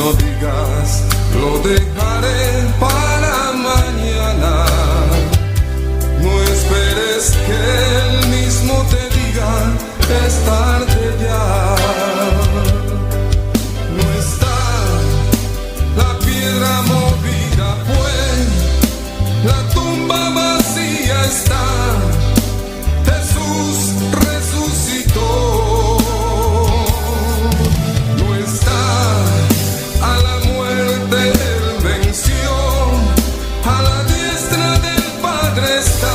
No digas, lo dejaré para mañana. No esperes que él mismo te diga, es tarde ya. No está la piedra movida, pues la tumba vacía está. Jesús resucitó. No está a la muerte él venció, a la diestra del Padre está.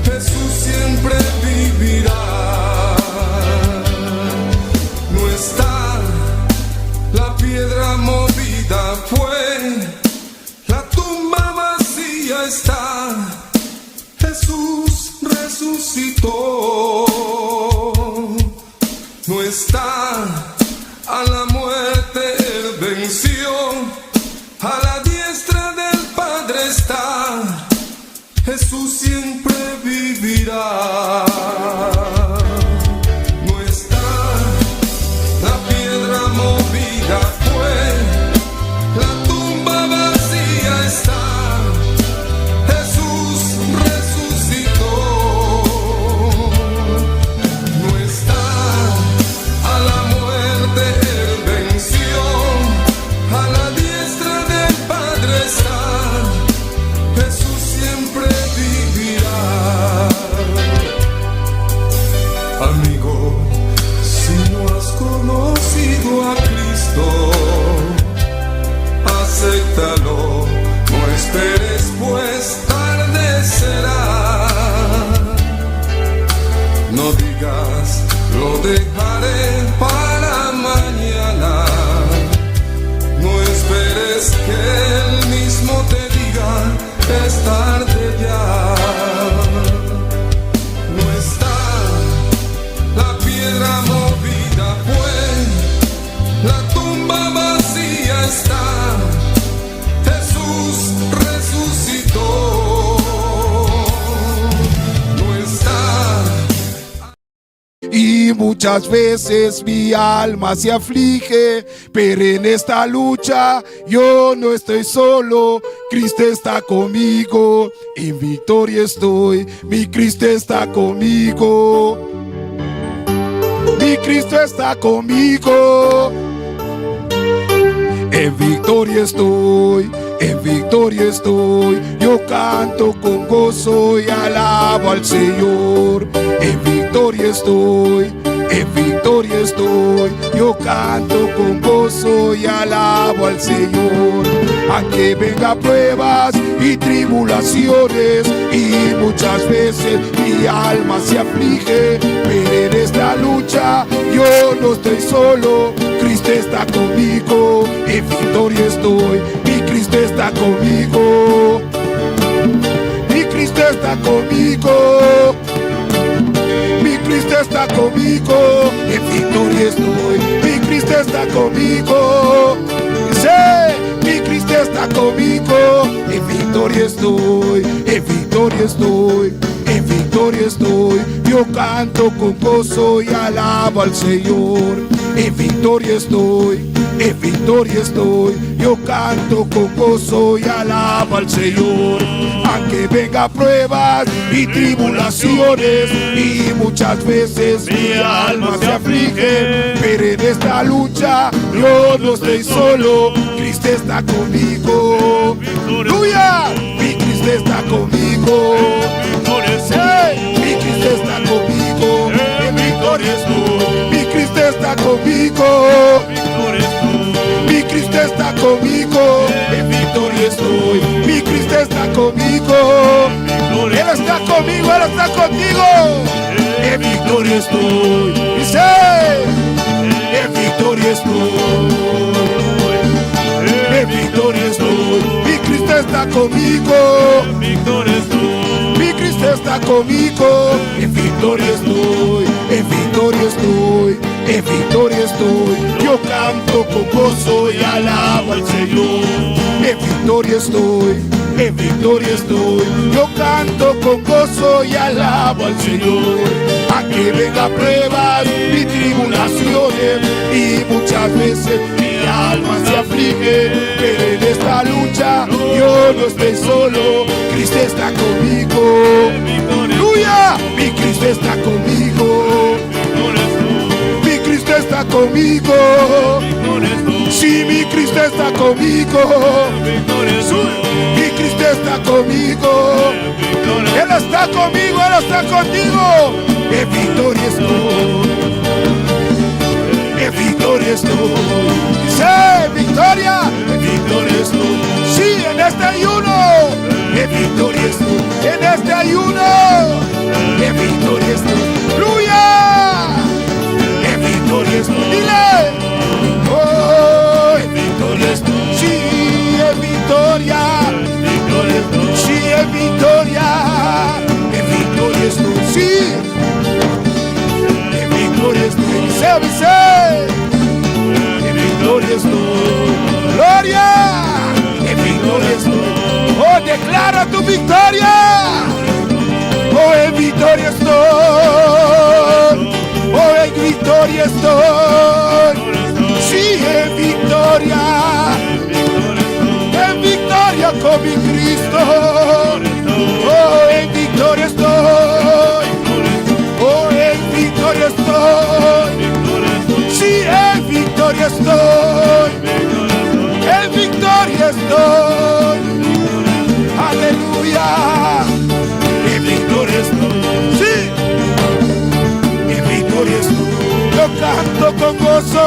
Jesús siempre vivirá. No está la piedra movida fue, la tumba vacía está. Jesús resucitó. No está a la muerte él venció, a la diestra del Padre está. Jesús siempre vivirá. No está la piedra movida fue, la tumba vacía está. Jesús resucitó. No está a la muerte él venció, a la diestra del Padre está. Jesús siempre vivirá. Amigo, si no has conocido a Cristo, acéptalo, no esperes, pues tarde será. No digas, lo dejaré para mañana. No esperes que él mismo te diga, es tarde ya. No está la piedra movida, fue, la tumba vacía está. Jesús resucitó. No está. Y muchas veces mi alma se aflige, pero en esta lucha yo no estoy solo, Cristo está conmigo, en victoria estoy, mi Cristo está conmigo. Mi Cristo está conmigo. En victoria estoy, en victoria estoy. Yo canto con gozo y alabo al Señor. En victoria estoy, en victoria estoy. Yo canto con gozo y alabo al Señor. Aunque venga pruebas y tribulaciones y muchas veces mi alma se aflige, pero en esta lucha yo no estoy solo. Cristo está conmigo, en victoria estoy, mi Cristo está conmigo. Mi Cristo está conmigo. Mi Cristo está conmigo, en victoria estoy. Mi Cristo está conmigo. Sí, mi Cristo está conmigo, en victoria estoy, en victoria estoy, en victoria estoy. Yo canto con gozo y alabo al Señor. En victoria estoy, en victoria estoy. Yo canto con gozo y alabo al Señor. Aunque venga pruebas y tribulaciones y muchas veces mi alma se aflige, pero en esta lucha yo no estoy solo, Cristo está conmigo. ¡Aleluya! Mi Cristo está conmigo. Sí, mi Cristo está conmigo. En victoria estoy. Mi Cristo está conmigo. Mi Cristo está conmigo. En victoria estoy. Mi Cristo está conmigo. Él está conmigo, Él está contigo. En victoria estoy. Dice, en victoria estoy. En victoria estoy. Mi Cristo está conmigo. Mi Cristo está conmigo. En victoria estoy. En victoria estoy. En victoria estoy. Yo canto con gozo y alabo al Señor. En victoria estoy. En victoria estoy. Yo canto con gozo y alabo al Señor. Aunque venga pruebas y tribulaciones y muchas veces mi alma conmigo. Sí, mi Cristo está conmigo. Mi Cristo está conmigo. Él está conmigo, Él está contigo. En victoria estoy. En victoria estoy. Dice, victoria. En victoria estoy. Sí, en este ayuno. En victoria estoy. En este ayuno. En victoria estoy. ¡Aleluya! En victoria estoy. Dile. Oh, en victoria estoy. Sí, en victoria. Sí, en victoria. En victoria estoy. Sí. En victoria estoy. Dice, dice. En victoria estoy. Gloria. En victoria estoy. Oh, declara tu victoria. Oh, en victoria estoy. Oh, en victoria estoy. Sí, en victoria. En victoria con mi Cristo. Oh, en victoria estoy. Oh, en victoria estoy. Sí, en victoria estoy. En victoria estoy. Aleluya. En victoria estoy. Sí. En victoria estoy. Yo canto con gozo.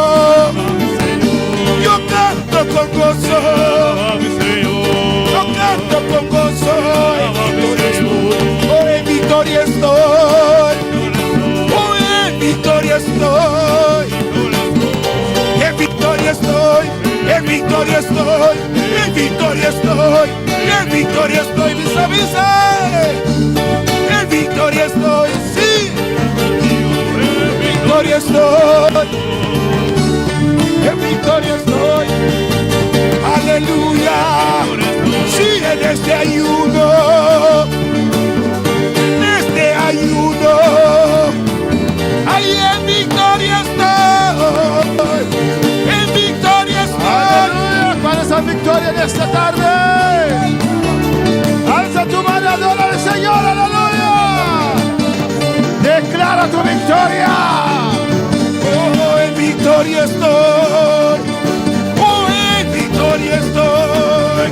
Yo canto con gozo. Yo canto con gozo. En victoria estoy. Oh, en victoria estoy. Oh, en victoria estoy. En victoria estoy. En victoria estoy. En victoria estoy. En victoria estoy. Bisa, bisa. En victoria estoy. Sí. En victoria estoy. En victoria estoy. Aleluya. Sí, en este ayuno. En este ayuno. Ahí en victoria estoy. En victoria estoy. Aleluya. ¿Cuál es la victoria de esta tarde? Alza tu mano, adora al Señor. Aleluya. Declara tu victoria. Oh, en victoria estoy. Oh, en victoria estoy.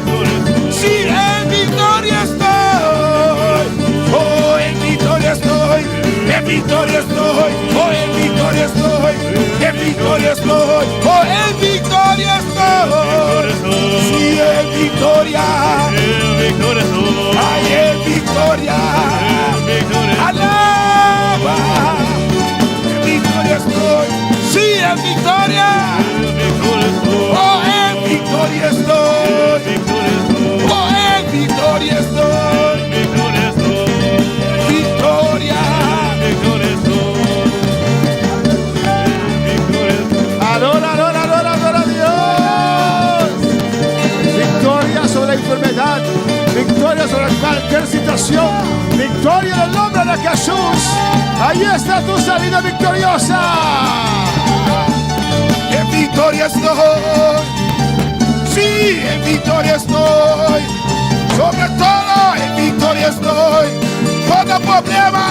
Sí, en victoria estoy. Oh, en victoria estoy. En victoria estoy. Oh, en victoria estoy. En victoria estoy. Oh, en victoria estoy. Sí, en victoria. Ay, en victoria. Alaba. En victoria estoy. Sí, en victoria. Oh, en victoria estoy. Oh, en victoria estoy. Victoria. Adora, adora, adora, adora a Dios. Victoria sobre la enfermedad. Victoria sobre cualquier situación. Victoria en el nombre de Jesús. Ahí está tu salida victoriosa. En victoria estoy. Sí, en victoria estoy. Sobre todo, en victoria estoy. Todo problema,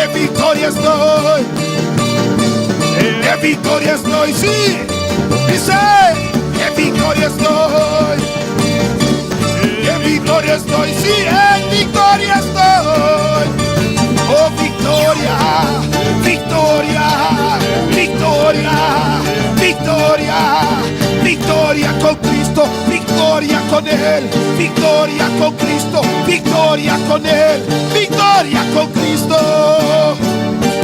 en victoria estoy. En victoria estoy, sí. Dice, en victoria estoy. En victoria estoy, sí, en victoria estoy. Oh, victoria, victoria, victoria, victoria, victoria con Cristo, victoria con Él, victoria con Cristo, victoria con Él, victoria con Cristo.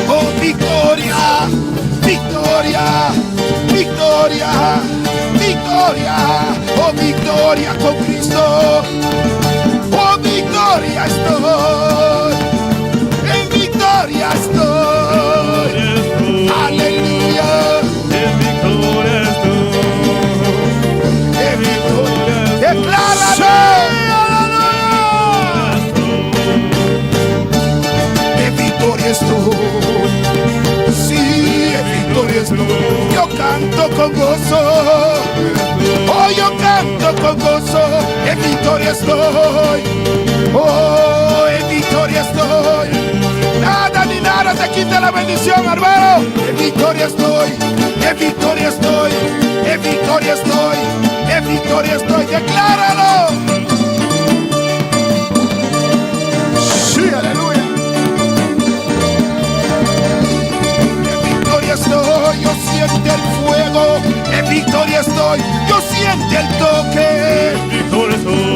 Oh, victoria, victoria, victoria, victoria, oh, victoria con Cristo. Oh, victoria estoy, en victoria estoy. Aleluya. En victoria. Decláralo. En victoria estoy. Sí, en victoria estoy. Yo canto con gozo. Oh, yo canto con gozo. En victoria estoy. Oh, en victoria estoy. Nada ni nada te quita la bendición. bendición, hermano. En victoria estoy, en victoria estoy, en victoria estoy, en victoria estoy. Decláralo. Sí, aleluya. En victoria estoy, yo siento el fuego. En victoria estoy, yo siento el toque.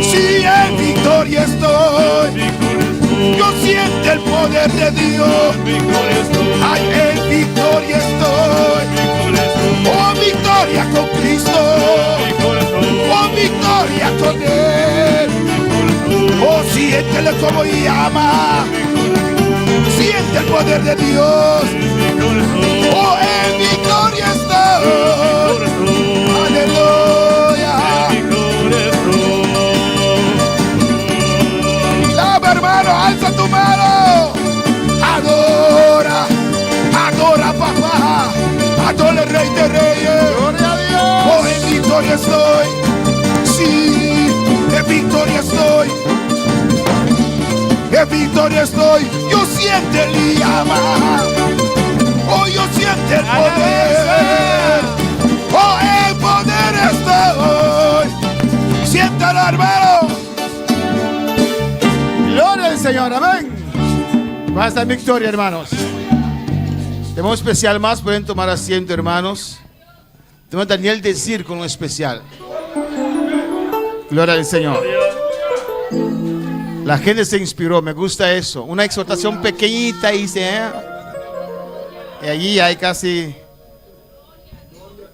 Sí, en victoria estoy. Yo siento el poder de Dios. Ay, en victoria estoy. Oh, victoria con Cristo. Oh, victoria con Él. Oh, siéntele como llama. Siente el poder de Dios. Oh, en victoria estoy. Aleluya. Lava, hermano, alza tu mano. Adora, adora, papá. Adora el Rey de Reyes. Gloria a Dios. Oh, en victoria estoy. Sí, en victoria estoy. En victoria estoy. Yo siento el llama. Oh, yo siento el poder. Oh, en poder estoy. Siéntalo, hermano. Gloria al Señor, amén. Basta en victoria, hermanos. Tenemos un especial más, pueden tomar asiento, hermanos. Tenemos a Daniel Decir con un especial. Gloria al Señor. La gente se inspiró, me gusta eso. Una exhortación pequeñita hice, ¿eh? Y allí hay casi,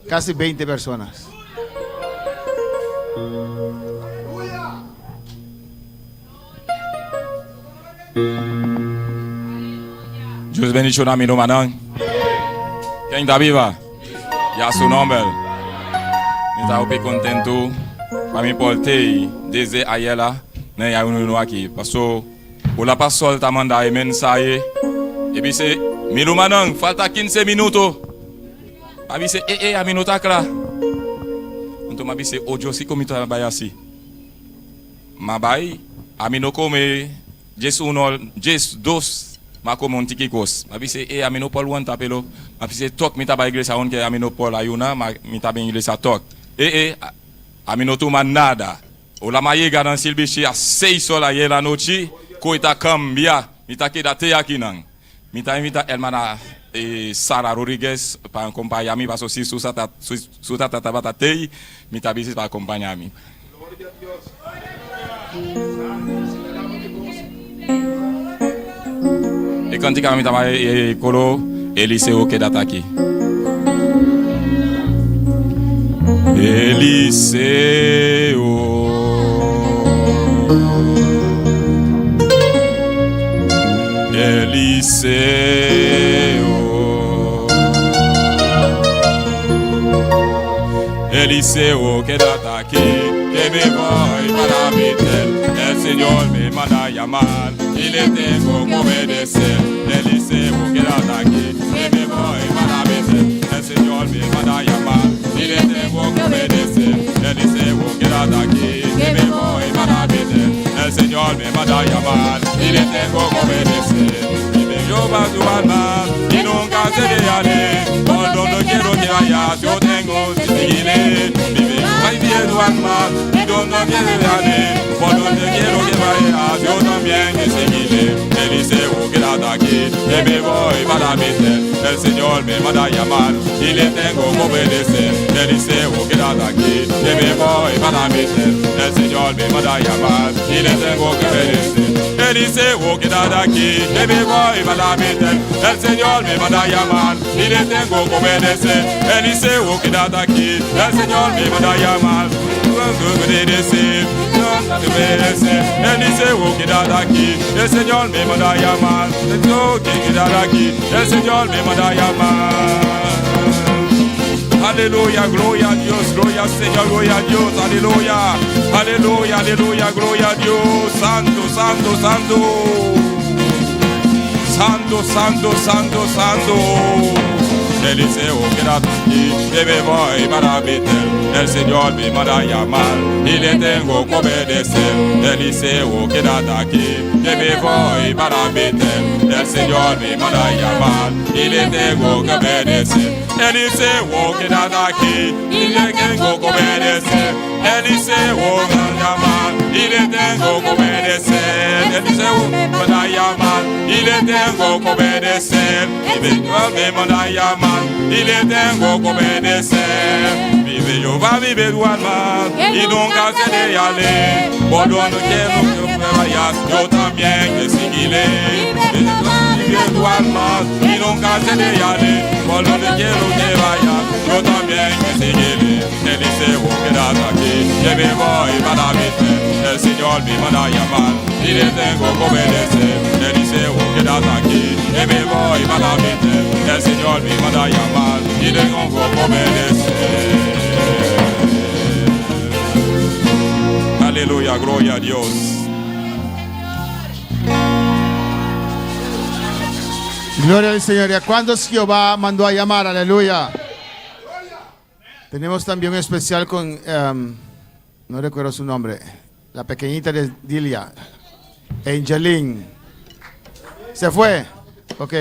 casi 20 personas. Dios bendiciona mi rumannan. Ken ta biba? Ya su nomber. Mi ta hopi contento pa mi por tey desde ayela na e reunion aki. Paso ora pastor ta manda e mensahe e bisa mi rumannan falta 15 minuto. A bisa e e ami no ta cla. Anto mi a bisa oh Dios kico mi ta bay haci? Ma bay ami no come djes uno djes dos ma come un tiki cos. Ma bisa e ami no por wanta pero ma bisa tok mi ta bay iglesia aunke ami no por ayuna ma mi ta bin iglesia tok. E e ami no tuma nada. Ora ma yega nan sirbishi a seis ora ayer anochi koe ta cambia mi ta keda te akinan. Mi ta invita hermana Sara Rodriguez pa acompaña mi paso si su su tata tabata tey mi ta bisis pa acompaña mi. E cantica mi ta bay coro Eliseo quédate aquí. Eliseo. Eliseo. Eliseo, quédate aquí, que me voy para Betel. El Señor me manda a llamar y le tengo que obedecer. Eliseo, quédate aquí, que me voy para Betel. El Señor me manda a llamar y le tengo que obedecer. Eliseo, quédate aquí, que me voy para Betel. El Señor me manda a llamar y le tengo que obedecer. Y me lleva su alma y nunca se dejaré. Por donde quiero que vayas, yo tengo que seguirle. Vive ay tu alma y donde quiero dejaré. Por donde quiero que vayas, yo también te seguiré. Eliseo, quédate aquí, que me voy para Betel. El Señor me manda a llamar y le tengo que obedecer. Eliseo, quédate aquí, que me voy para Betel. El Señor me manda a llamar y le tengo que obedecer. Eliseo, quédate aquí, que me voy para Betel. El Señor me manda a llamar y le tengo que obedecer. Eliseo, quédate aquí, el Señor me manda a llamar. Obedecer, obedecer. Eliseo, quédate aquí, el Señor me manda a llamar. Eliseo, quédate aquí, el Señor me manda a llamar. Aleluya, gloria a Dios, gloria al Señor, gloria a Dios, aleluya, aleluya, aleluya, gloria a Dios, santo, santo, santo, santo, santo, santo, santo. Eliseo, quédate aquí, que me voy para Betel. El Señor me manda a llamar y le tengo que obedecer. Eliseo, quédate aquí, que me voy para Betel. El Señor me manda a llamar y le tengo que obedecer. Eliseo, quédate aquí y le tengo que obedecer. Eliseo, manda a llamar y le tengo que obedecer. Eliseo, manda a llamar y le tengo que obedecer. El me manda a llamar y le tengo que obedecer. Vive Jehová, vive tu alma y nunca se le ale. Por donde quiero que vayas, yo también te seguiré. Vive tu alma y nunca se le ale. Por donde quiero que vayas, yo también te seguiré. Eliseo, quédate aquí, que me voy para Betel. El Señor me manda a llamar y le tengo que obedecer. Eliseo, quédate aquí, que me voy para Betel. El Señor me manda a llamar y le tengo que obedecer. Aleluya, gloria a Dios. Gloria al Señor. ¿Y a cuántos Jehová mandó a llamar? Aleluya. Tenemos también un especial con, no recuerdo su nombre, la pequeñita de Dilia, Angeline. ¿Se fue? Ok.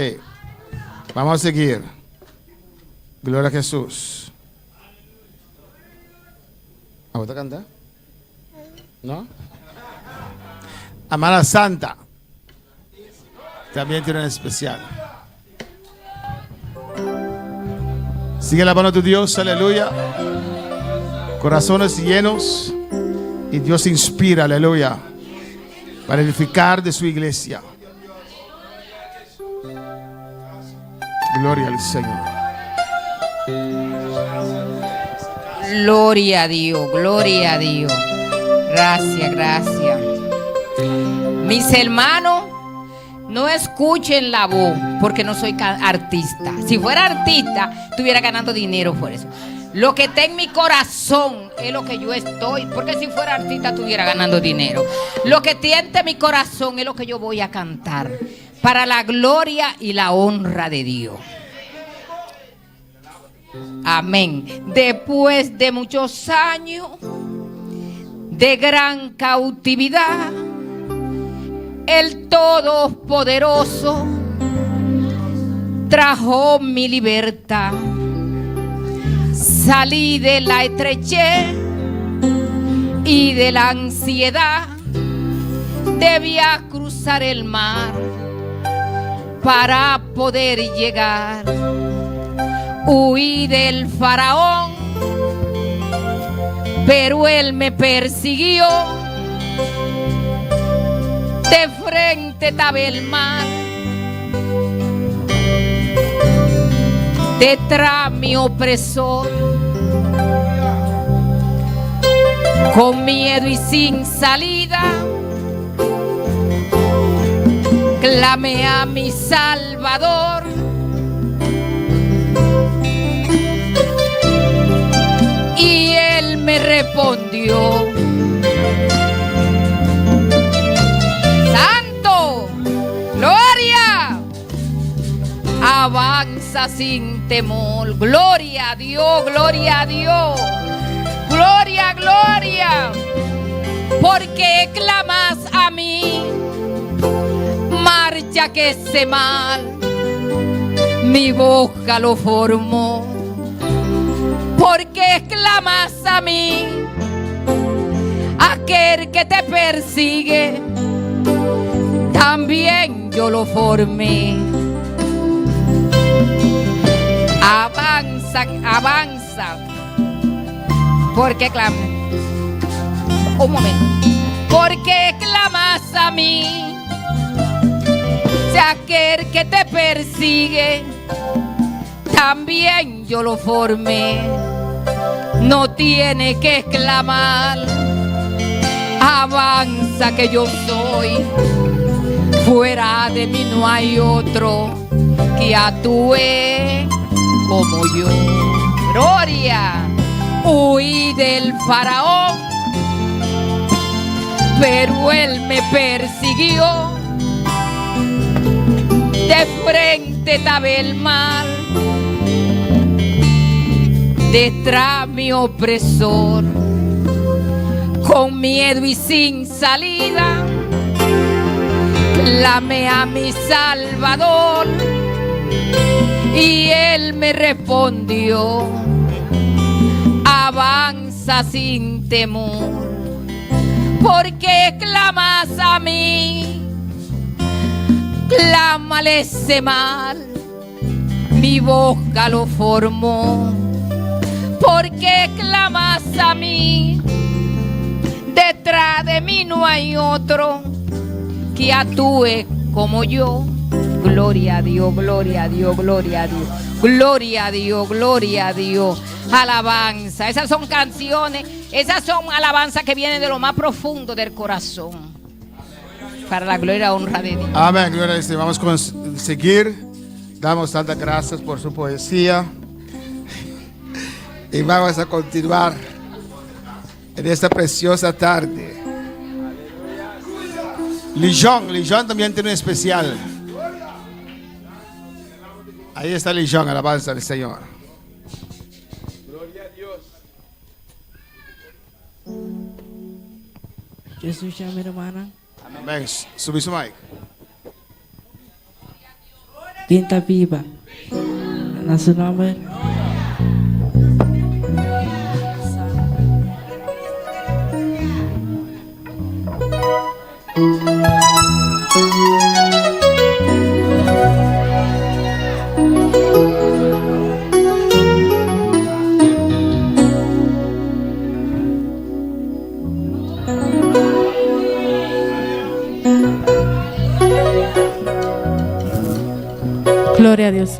Vamos a seguir. Gloria a Jesús. ¿A usted canta? ¿No? Amada Santa. También tiene un especial. Sigue la mano de Dios, aleluya. Corazones llenos. Y Dios inspira, aleluya. Para edificar de su iglesia. Gloria al Señor. Gloria a Dios, gloria a Dios. Gracias, gracias. Mis hermanos, no escuchen la voz, porque no soy artista. Si fuera artista, estuviera ganando dinero por eso. Lo que está en mi corazón es lo que yo estoy, porque si fuera artista estuviera ganando dinero. Lo que tiene mi corazón es lo que yo voy a cantar, para la gloria y la honra de Dios. Amén. Después de muchos años de gran cautividad, el Todopoderoso trajo mi libertad. Salí de la estrechez y de la ansiedad. Debía cruzar el mar para poder llegar. Huí del faraón, pero él me persiguió. De frente estaba el mar, detrás mi opresor. Con miedo y sin salida, clamé a mi Salvador. Y él me respondió: Santo, gloria, avanza sin temor. Gloria a Dios, gloria a Dios, gloria, gloria. Porque clamas a mí, marcha que ese mal, mi boca lo formó. Porque clamas a mí, aquel que te persigue, también yo lo formé. Avanza, avanza. ¿Por qué clamas? Un momento. ¿Por qué clamas a mí? Si aquel que te persigue, también yo lo formé. No tiene que clamar. Avanza que yo soy. Fuera de mí no hay otro que actúe como yo. Gloria. Huí del faraón, pero él me persiguió. De frente estaba el mar, Detrás mi opresor, con miedo y sin salida, clamé a mi Salvador y él me respondió, avanza sin temor, porque clamas a mí, clámale ese mal, mi boca lo formó, porque clamas a mí, detrás de mí no hay otro que actúe como yo. Gloria a Dios, gloria a Dios, gloria a Dios. Gloria a Dios, gloria a Dios. Alabanza. Esas son canciones, esas son alabanzas que vienen de lo más profundo del corazón. Para la gloria y honra de Dios. Amén, gloria a Dios. Vamos a seguir. Damos tantas gracias por su poesía. Y vamos a continuar en esta preciosa tarde. Lijón, Lijón también tiene un especial. Ahí está Lijón, alabanza al Señor. Gloria a Dios. Jesús ya mi hermana. Amén. Subi su mic. Quinta viva. Na su nomber. Gloria a Dios.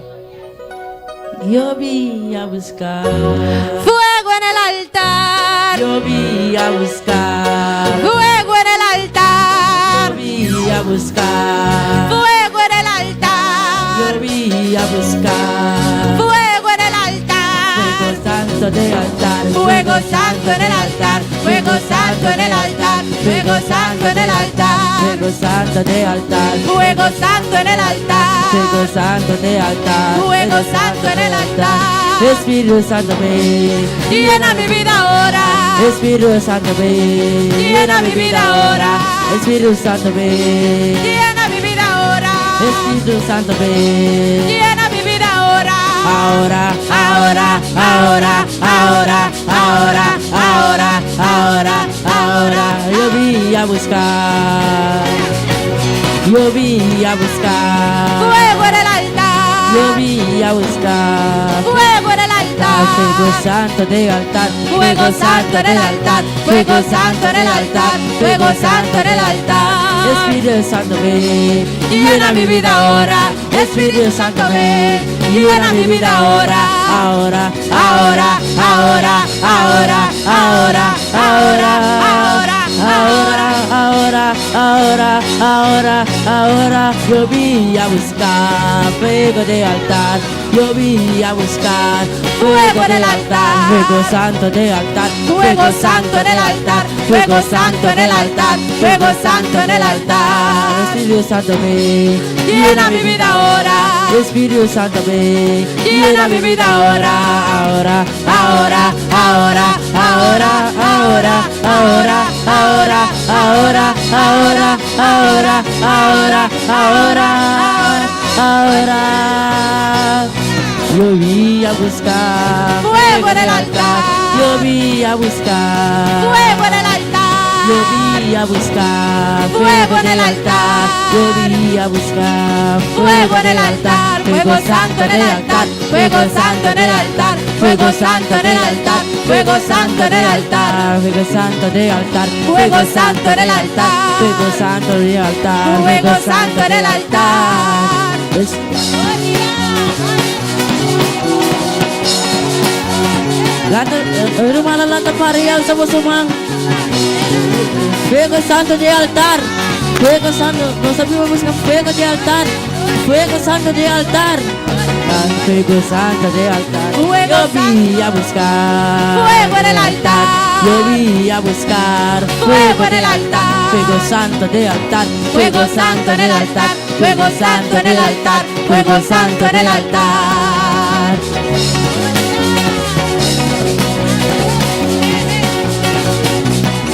Yo vi a buscar. Fuego en el altar. Yo vi a buscar. Fuego en el altar. Yo vi a buscar. Fuego en el altar. Yo vi a buscar. Fuego en el altar. Fuego santo de altar. Fuego santo en el altar. Fuego santo en el altar. Fuego santo en el altar. Fuego santo de altar. Fuego santo en el altar. Fuego santo de altar. Fuego santo en el altar. Espíritu Santo ven. Llena mi vida ahora. Espíritu Santo ven. Llena mi vida ahora. Espíritu Santo ven. Llena mi vida ahora. Espíritu Santo ven. Llena mi vida ahora. Ahora, ahora, ahora, ahora, ahora, ahora, ahora, ahora. Yo vi a buscar. Yo vi a buscar. Fuego en el altar. Yo vi a buscar. Fuego en el altar. Fuego santo de altar. Fuego santo en el altar. Fuego santo en el altar. Fuego santo en el altar. Espíritu Santo ven. Llena mi vida ahora. Espíritu Santo ven. Llena mi vida ahora. Ahora, ahora, ahora, ahora, ahora, ahora, ahora, ahora, ahora, ahora, ahora, ahora. Yo vi a buscar fuego de altar. Yo vi a buscar fuego en el altar. Fuego santo de altar. Fuego santo en el altar. Fuego santo en el altar. Fuego santo en el altar. Espíritu Santo ven. Llena mi vida ahora. Espíritu Santo ven. Llena mi vida ahora. Ahora, ahora, ahora, ahora, ahora, ahora, ahora, ahora, ahora, ahora, ahora, ahora, ahora. Yo vi a buscar fuego en el altar. Yo vi a buscar fuego en el altar. Yo vi a buscar fuego en el altar. Yo vi a buscar fuego en el altar. Fuego santo en el altar. Fuego santo en el altar. Fuego santo en el altar. Fuego santo en el altar. Fuego santo de altar. Fuego santo en el altar. Fuego santo de altar. Fuego santo en el altar. Hermana Lanta María, somos humano. Fuego santo de altar. Fuego santo, nós sabemos buscar fuego de altar. Fuego santo de altar. Fuego santo de altar. Fuego Yo vi a buscar. Fuego en el altar. Yo vi a buscar. Fuego en el altar. Fuego santo de altar. Fuego santo en el altar. Fuego santo en el altar. Fuego santo en el altar.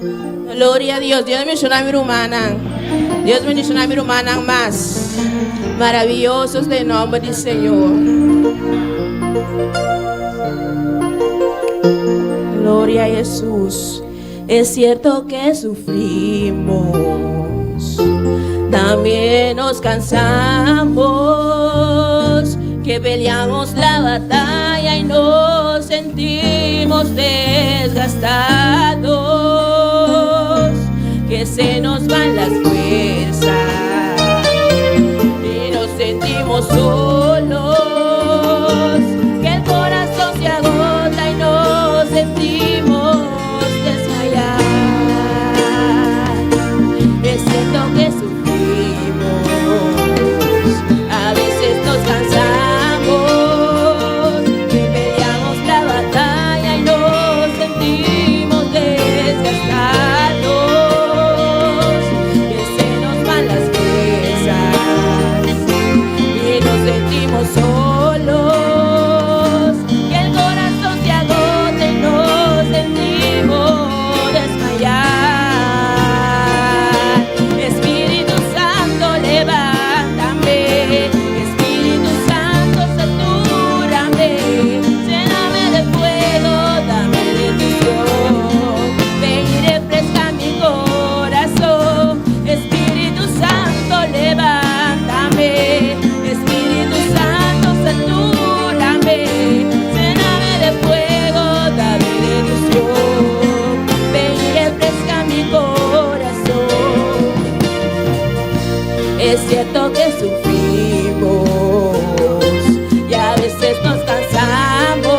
Gloria a Dios. Dios bendiciona mi rumannan. Dios bendiciona mi rumannan mas. Maravilloso es el nombre del Señor. Gloria a Jesús. Es cierto que sufrimos, también nos cansamos, que peleamos la batalla y nos sentimos desgastados, que se nos van las fuerzas y nos sentimos solos, que el corazón se agota y nos sentimos desmayar. Es cierto que sufrimos, a veces nos cansamos, que peleamos la batalla y nos sentimos desgastados, que se nos van las fuerzas y nos sentimos solos, que el corazón se agota y nos sentimos desmayar. Espíritu Santo, levántame, Espíritu Santo, satúrame, lléname de fuego, dame de tu unción, ven y refresca mi corazón. Espíritu Santo, levántame, Espíritu Santo, satúrame, lléname de fuego, dame de tu unción, ven y refresca mi corazón. Es cierto que sufrimos y a veces nos cansamos,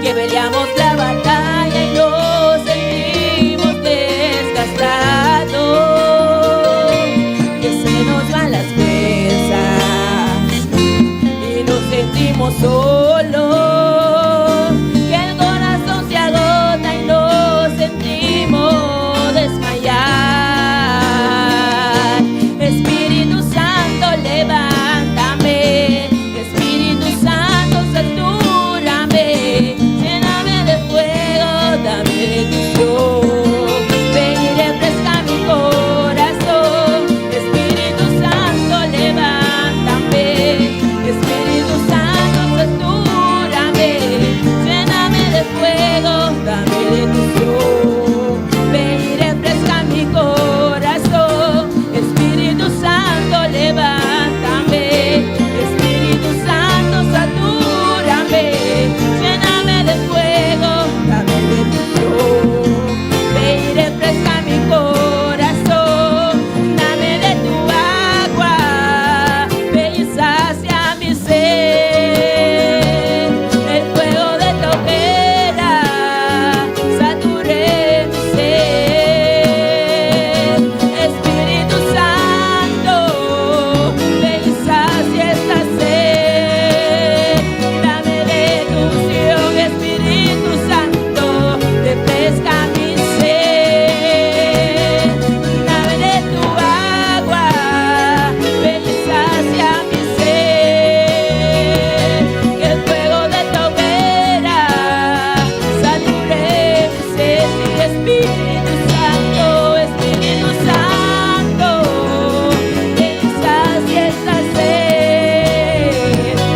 que peleamos la batalla y nos sentimos desgastados, que se nos van las fuerzas y nos sentimos solos, que el corazón se agota y nos sentimos desmayar. Espíritu Santo, levántame, Espíritu Santo, satúrame, lléname de fuego, dame de tu unción, ven y refresca mi corazón. Espíritu Santo, levántame, Espíritu Santo, satúrame, lléname de fuego, dame de tu unción, ven y refresca mi corazón. Espíritu Santo, levántame, Espíritu Santo, satúrame, lléname de fuego, dame de tu unción, ven y refresca mi corazón, dame de tu agua, ven y sacia mi sed, el fuego de tu hoguera, sature mi ser. Espíritu Santo, ven y sacia esta sed, dame de tu unción, Espíritu Santo, refresca mi ser, dame de tu agua, ven y sacia mi sed, que el fuego de tu hoguera sature mi ser. Sí, Espíritu Santo, Espíritu Santo, ven y sacia esta sed,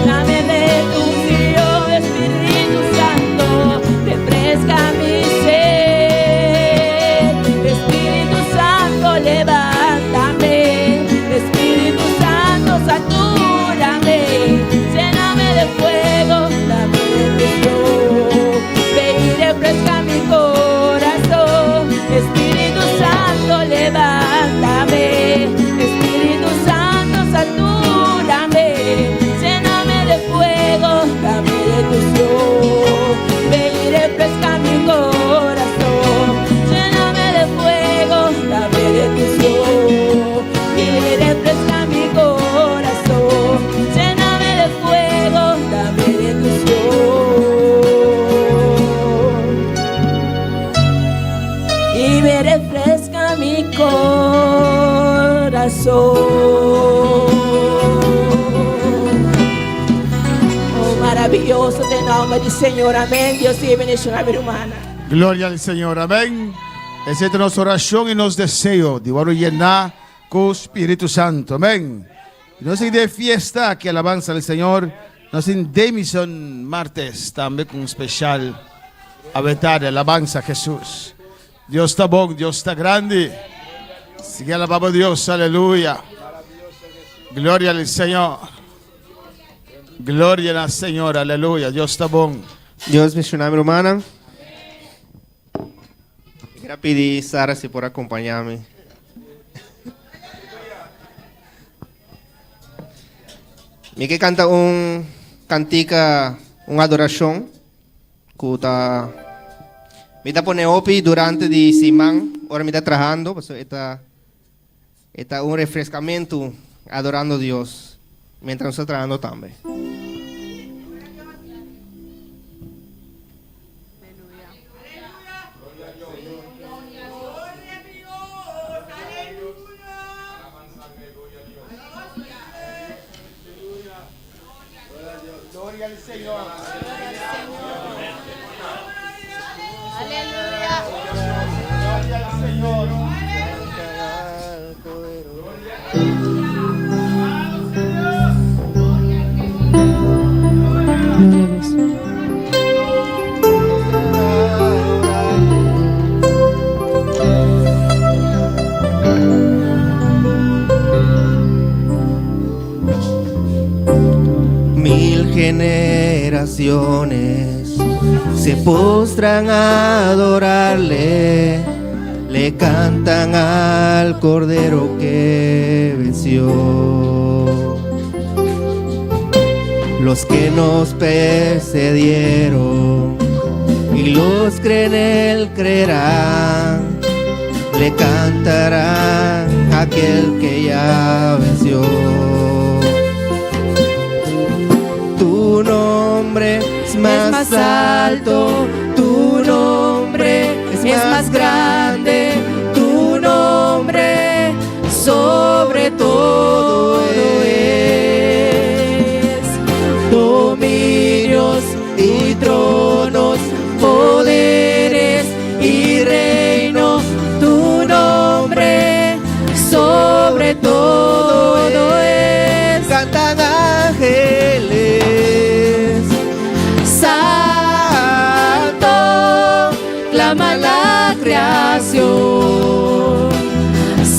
dame de tu unción, Espíritu Santo, refresca mi ser. Espíritu Santo, levántame, Espíritu Santo, satúrame, lléname de fuego, dame de tu unción, ven y refresca mi corazón. Espíritu Santo, levántame, Espíritu Santo, satúrame, lléname de fuego, dame de tu unción, ven y refresca mi corazón, lléname de fuego, dame de tu unción, ven y refresca mi corazón, lléname de fuego, dame de tu unción y me refresca mi corazón. Oh, maravilloso de nombre del Señor. Amén. Dios te bendiga, mi hermana. Gloria al Señor. Amén. Esei ta nos orashon i nos deseo di wòrdu yená ku Spiritu Santu. Amén. I nos sigui den e fiesta aki, alabansa al Señor. Nos tin Demison Martes tambe ku un speshal awe tarde. Alabansa a Hesus. Dios ta bon, Dios ta grandi. Sigui alabá bo Dios, aleluya. Gloria al Señor. Gloria na Señor, aleluya. Dios ta bon. Dios bendiciona mi rumannan. Mi quier a pidi Sara si por acompaña mi. Mi ke canta un cantica, un adoracion cu ta mi ta pone hopi durante di siman ora mi ta trahando, pasobra e ta E ta un refrescamentu adorando Dios mientras nos ta trahando tambe. Mil generaciones se postran a adorarle, le cantan al Cordero que venció. Los que nos precedieron y los que en él creerán, le cantarán a aquel que ya venció. Tu nombre es más alto, tu nombre es más grande, tu nombre sobre todo es. Dominios y tronos, poderes y reinos, tu nombre sobre todo es. Cantan ángeles, Santo, clama la creación.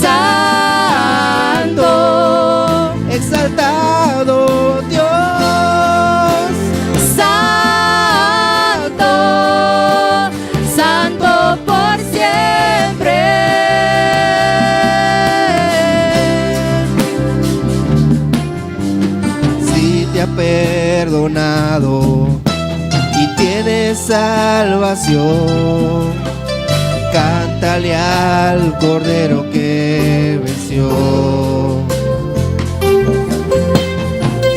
Santo, exaltado Dios. Santo, Santo por siempre. Si te ha perdonado y tienes salvación, cántale al Cordero que venció.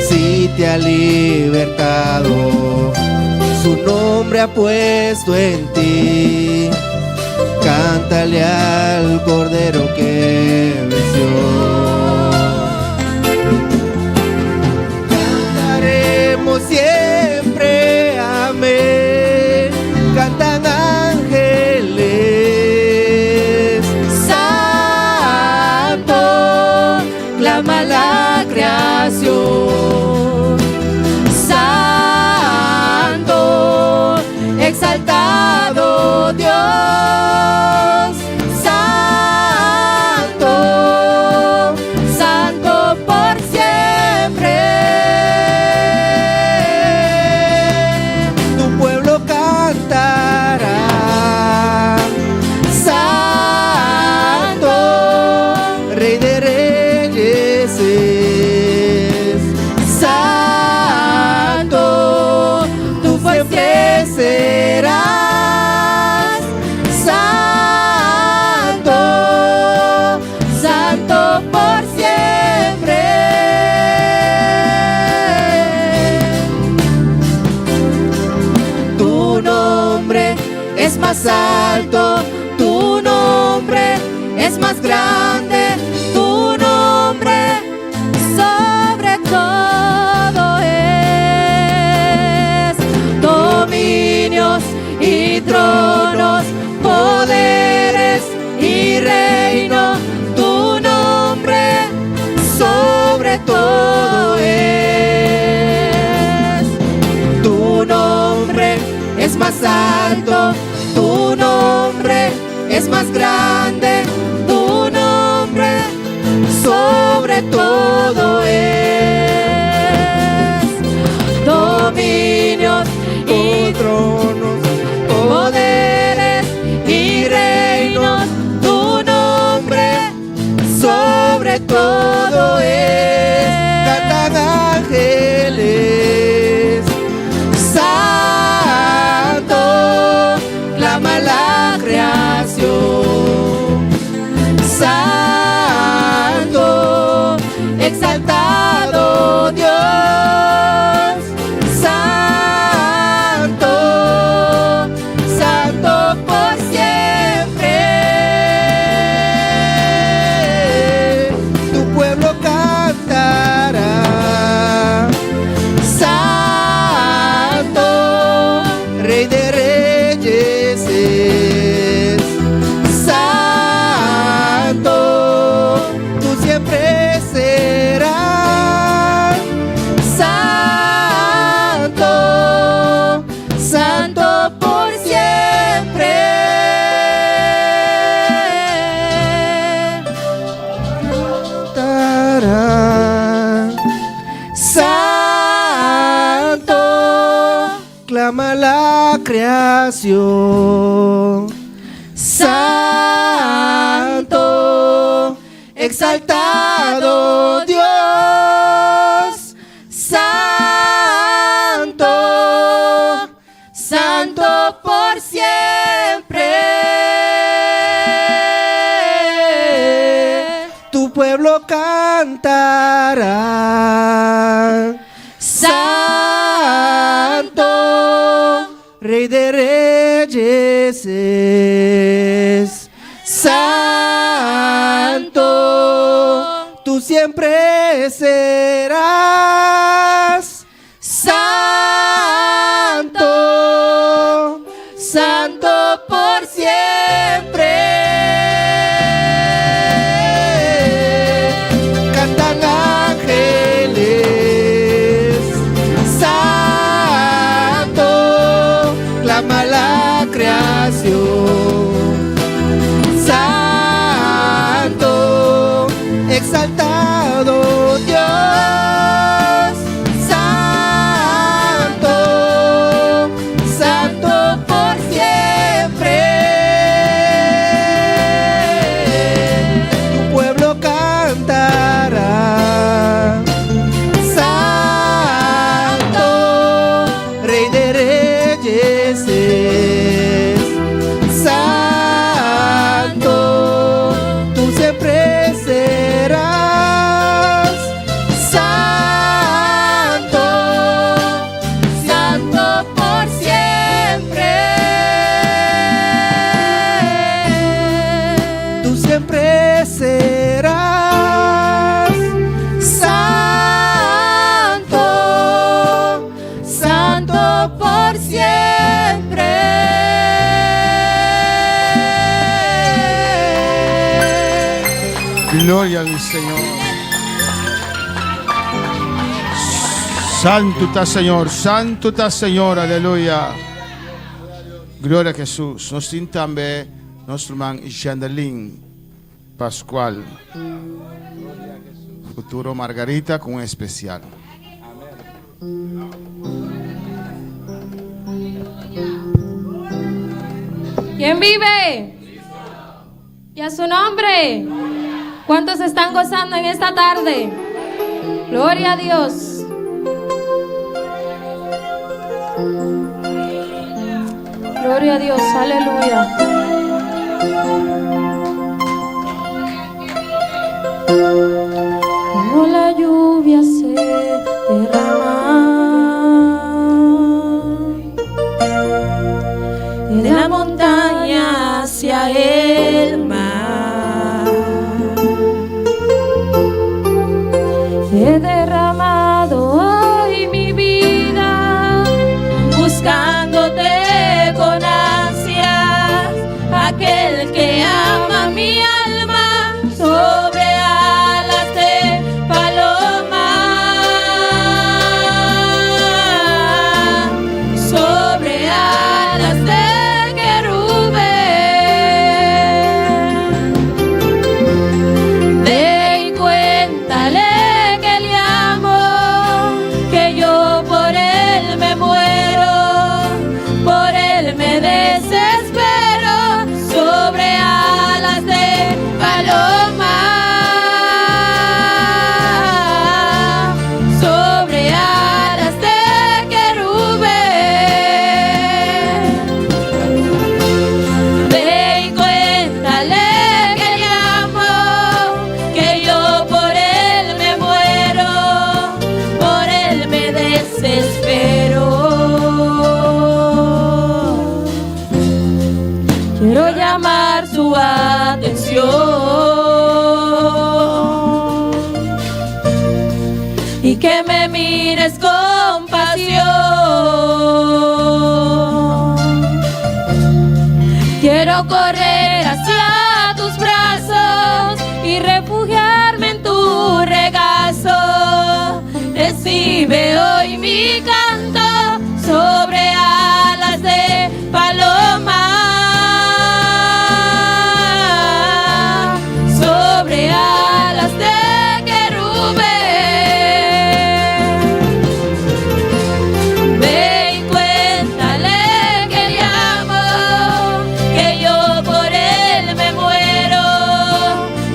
Si te ha libertado, su nombre ha puesto en ti, cántale al Cordero que venció. Cantaremos siempre, amén. Cantan ángeles. Santo, clama la creación. Santo, exaltado Dios. Santo, Santo por siempre. Tu pueblo cantará. Santo, Rey de Reyes es. Santo, tú por siempre serás. Santo, Santo por siempre. Tu nombre es más alto, tu nombre es más grande, tu nombre sobre todo es. Dominios y tronos. todo es. Tu nombre es más alto, tu nombre es más grande, tu nombre sobre todo es. Dominios y tronos, poderes y reinos, tu nombre sobre todo es. Cantan ángeles, santo, clama la creación. Santo, exaltado Dios, Santo, Santo por siempre. Tu pueblo cantará. Santo, Rey de Reyes es. Santo, tú siempre serás. Santo, Santo por siempre. Cantará. Santo, clama la creación. Santo, exaltado Dios. Santo, Santo por siempre. Tu pueblo cantará. Santo, Rey de Reyes es. Santo, tú siempre serás. Santo, Santo por siempre. Cantan ángeles, Santo, clama la creación. Santo, exaltado Dios. Santo, Santo por siempre. Tu pueblo cantará. Santo, Rey de Reyes es. Santo, tú siempre serás. Santo, Santo por siempre. Tú siempre serás. Santo, Santo por siempre. Gloria al Señor. Santo ta Señor, Santo ta Señor, aleluya. Gloria a Jesús. Nos tin tambe nos ruman Jandelin Pascual. Futuro Margarita ku un espesial. ¿Quién vive? ¿Y a su nombre? ¿Cuántos están gozando en esta tarde? Gloria a Dios. Gloria a Dios, aleluya. Como la lluvia se derrama de la montaña hacia el mar. He derramado hoy mi vida buscándote con ansias, aquel que ama mi alma sobre alas de paloma. su atención y que me mires con pasión. Quiero correr hacia tus brazos y refugiarme en tu regazo. Recibe hoy mi canto sobre alas de paloma, sobre alas de querubín. Ve y cuéntale que le amo, que yo por él me muero,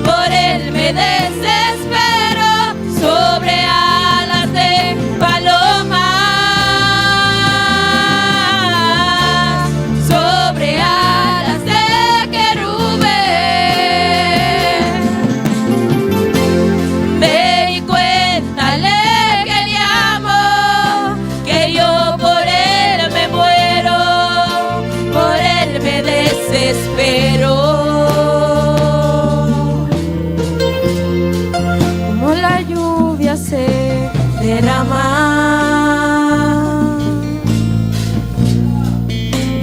por él me desespero, sobre alas de paloma, sobre alas de querubín. Ve y cuéntale que le amo, que yo por él me muero, por él me desespero. Como la lluvia se derrama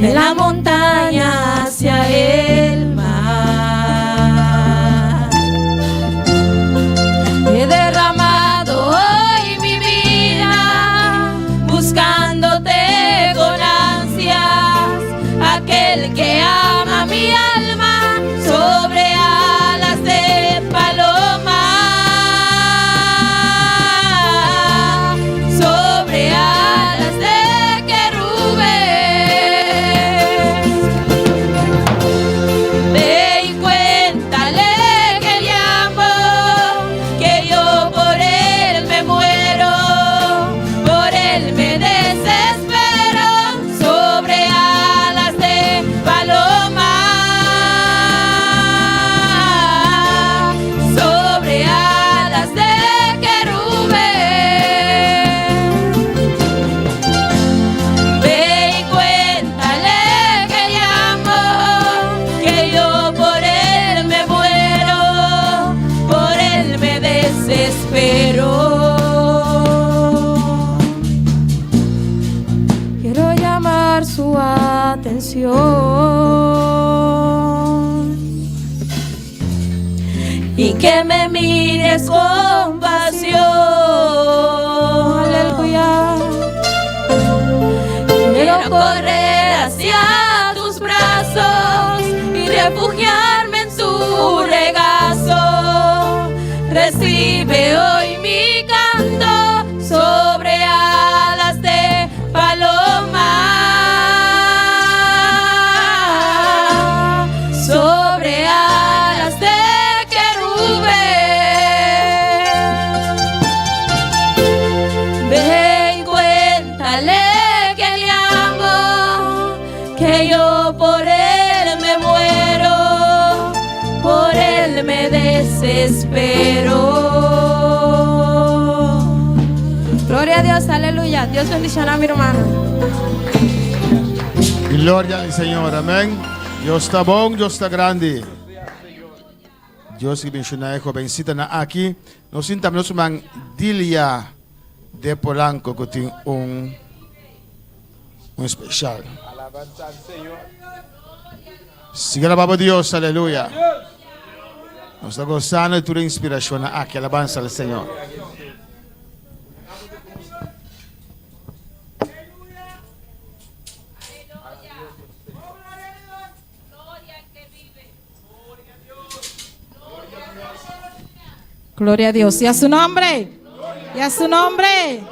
de la montaña hacia el mar. He derramado hoy mi vida buscándote con ansias, aquel que ama mi alma sobre alas de paloma, sobre alas de querubín. Ve y cuéntale que le amo, que yo por él me muero, por él me desespero, sobre alas de paloma, sobre alas de querubín. Ve y cuéntale que le amo, que yo por él me muero, por él me desespero. Quiero llamar su atención y que me mires con pasión. Aleluya. Quiero correr hacia tus brazos y refugiarme en tu regazo. Recibe hoy mi canto sobre alas de paloma, sobre alas de querubín. Ve y cuéntale que le amo, que yo por él me muero, por él me desespero. Gloria a Dios, aleluya. Dios bendiciona a mi hermano. Gloria al Señor, amèn. Dios ta bon, Dios ta grandi. Dios bendishoná e hobensitanan aki. Nos tin tambe ruman Dilia de Polanco ku tin un un spesial. Alabanza al Señor. Sigui alabá Dios, aleluya. Nos ta gosando di tur inspirashon aki, alabanza al Señor. Gloria a Dios. ¿Y a su nombre? ¿Y a su nombre?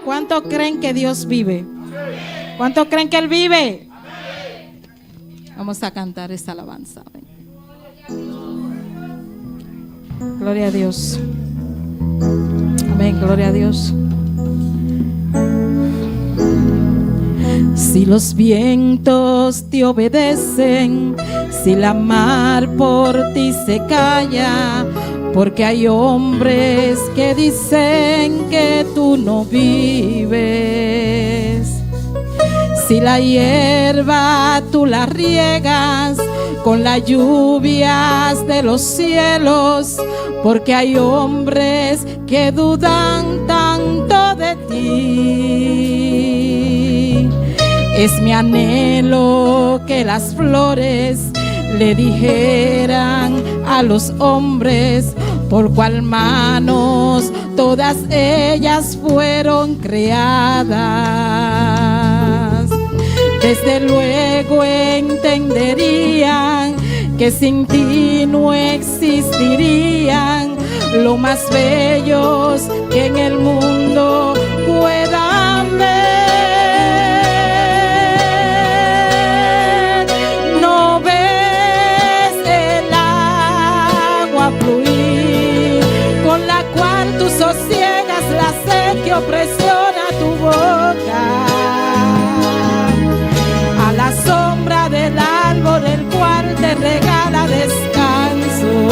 ¿Cuántos creen que Dios vive? ¿Cuántos creen que Él vive? Vamos a cantar esta alabanza. Amén. Gloria a Dios. Amén, gloria a Dios. Si los vientos te obedecen, si la mar por ti se calla, porque hay hombres que dicen que tú no vives. Si la hierba tú la riegas con las lluvias de los cielos, porque hay hombres que dudan tanto de ti. Es mi anhelo que las flores le dijeran a los hombres por cual manos todas ellas fueron creadas. Desde luego entenderían que sin ti no existirían lo más bellos que en el mundo puedan ver. No ves el agua fluir con la cual tú sosiegas la sed que opresiona tu boca. A la sombra del árbol el cual te regala descanso.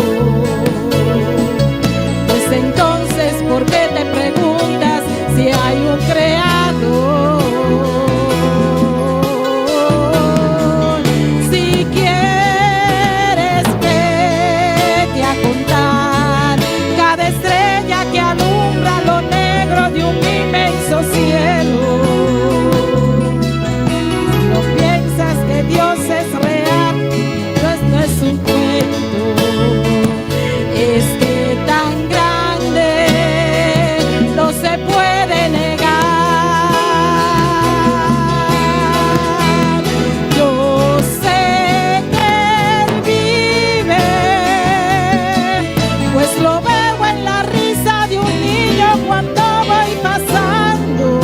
Pues entonces, ¿por qué te preguntas si hay un creador? Si quieres, vete a contar cada estrella que alumbra lo negro de un inmenso cielo. Si no piensas que Dios es real, pues no es un cuento. Es que tan grande no se puede negar. Yo sé que Él vive, pues lo veo en la risa de un niño cuando voy pasando.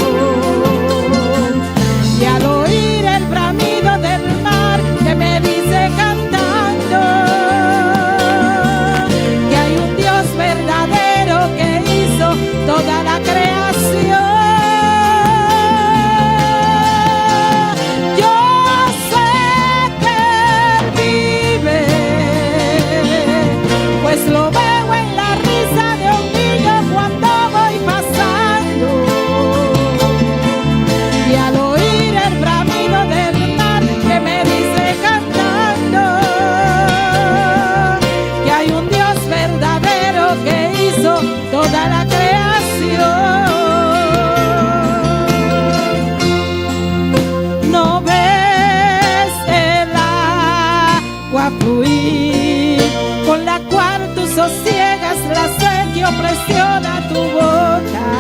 Y al oír el bramido del mar que me dice cantando que hay un Dios verdadero que hizo toda la creación. Yo sé que Él vive, pues lo veo en la risa de un niño cuando voy pasando. Y al oír el bramido del mar que me dice cantando que hay un Dios verdadero que hizo toda la creación. No ves el agua fluir con la cual tú sosiegas la sed que opresiona tu boca.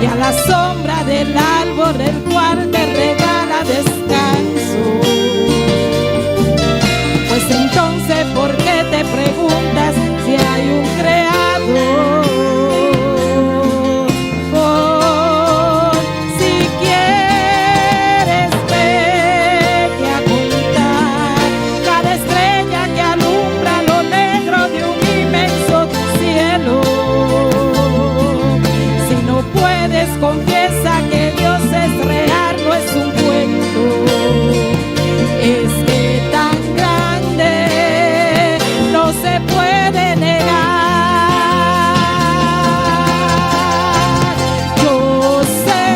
Y a la sombra del árbol el cual te regala descanso. Pues entonces, ¿por qué te preguntas si hay un creador? Oh, si quieres, vete a contar cada estrella que alumbra lo negro de un inmenso cielo. Si no puedes, confiesa que Dios es real, no es un cuento. Es que tan grande no se puede negar. Yo sé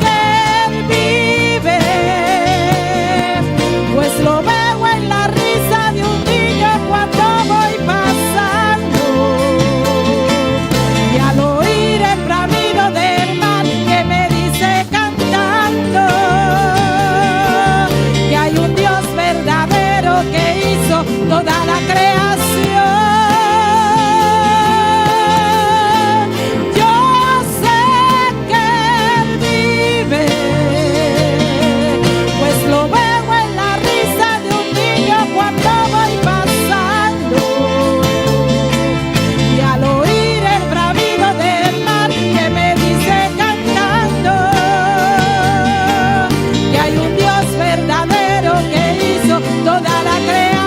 que Él vive, pues lo veo en la risa de un niño cuando voy pasando. Y al oír el bramido del mar que me dice cantando que hay un Dios verdadero que hizo toda la creación. Yo sé que Él vive, pues lo veo en la risa de un niño cuando voy pasando. Y al oír el bramido del mar que me dice cantando que hay un Dios verdadero que hizo toda la creación.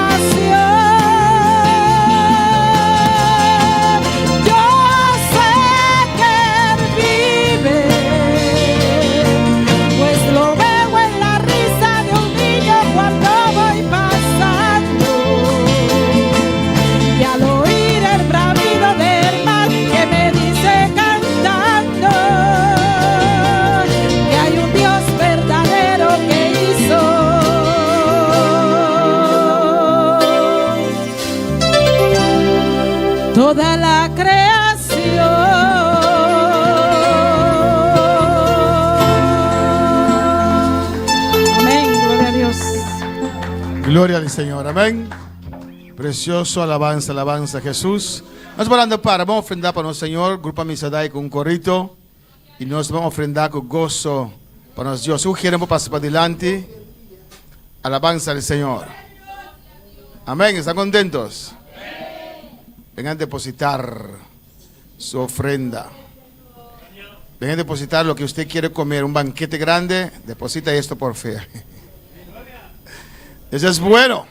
Toda la creación. Amén, gloria a Dios. Gloria al Señor, amén. Precioso alabanza, alabanza a Jesús. Nos vamos para, vamos a ofrendar para nuestro Señor, Grupo Misadai con un corito. Y nos vamos a ofrendar con gozo para nuestro Dios. Sugieren pasar para adelante. Alabanza al Señor. Amén. ¿Están contentos? Vengan a depositar su ofrenda. Vengan a depositar lo que usted quiere comer, un banquete grande. Deposita esto por fe. Eso es bueno.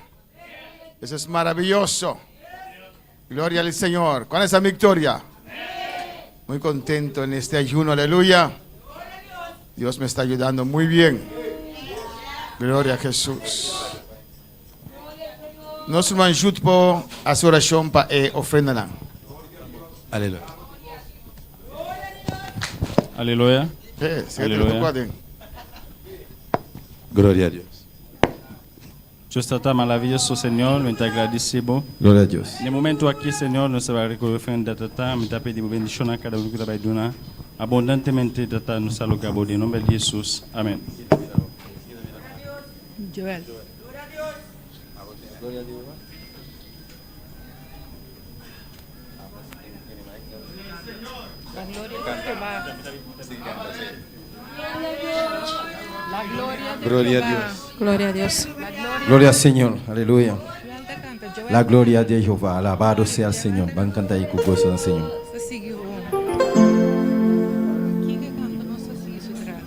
Eso es maravilloso. Gloria al Señor. ¿Cuál es la victoria? Muy contento en este ayuno, aleluya. Dios me está ayudando muy bien. Gloria a Jesús. Nos ruman Jude por hasi orashon pa e ofrenda. Aleluya. Aleluya. Sí, Aleluya. Gloria a Dios. Dios tata maravilloso, Señor, nos te agradecemos. Gloria a Dios. En el momento aquí, Señor, nos va a recoger ofrenda, tata, me te pedimos bendición a cada uno que te va a donar. Abundantemente, tata, nos saludamos en nombre de Jesús. Amén. Joel. Gloria a Dios. La gloria de Jehová. La gloria de Gloria a Jehová. Dios. Gloria a Dios. Gloria al Señor, aleluya. La gloria de Jehová, alabado sea el Señor. Van a cantar ahí con gozo al Señor. Se sigue o. Quem que canta não se sigue isso atrás.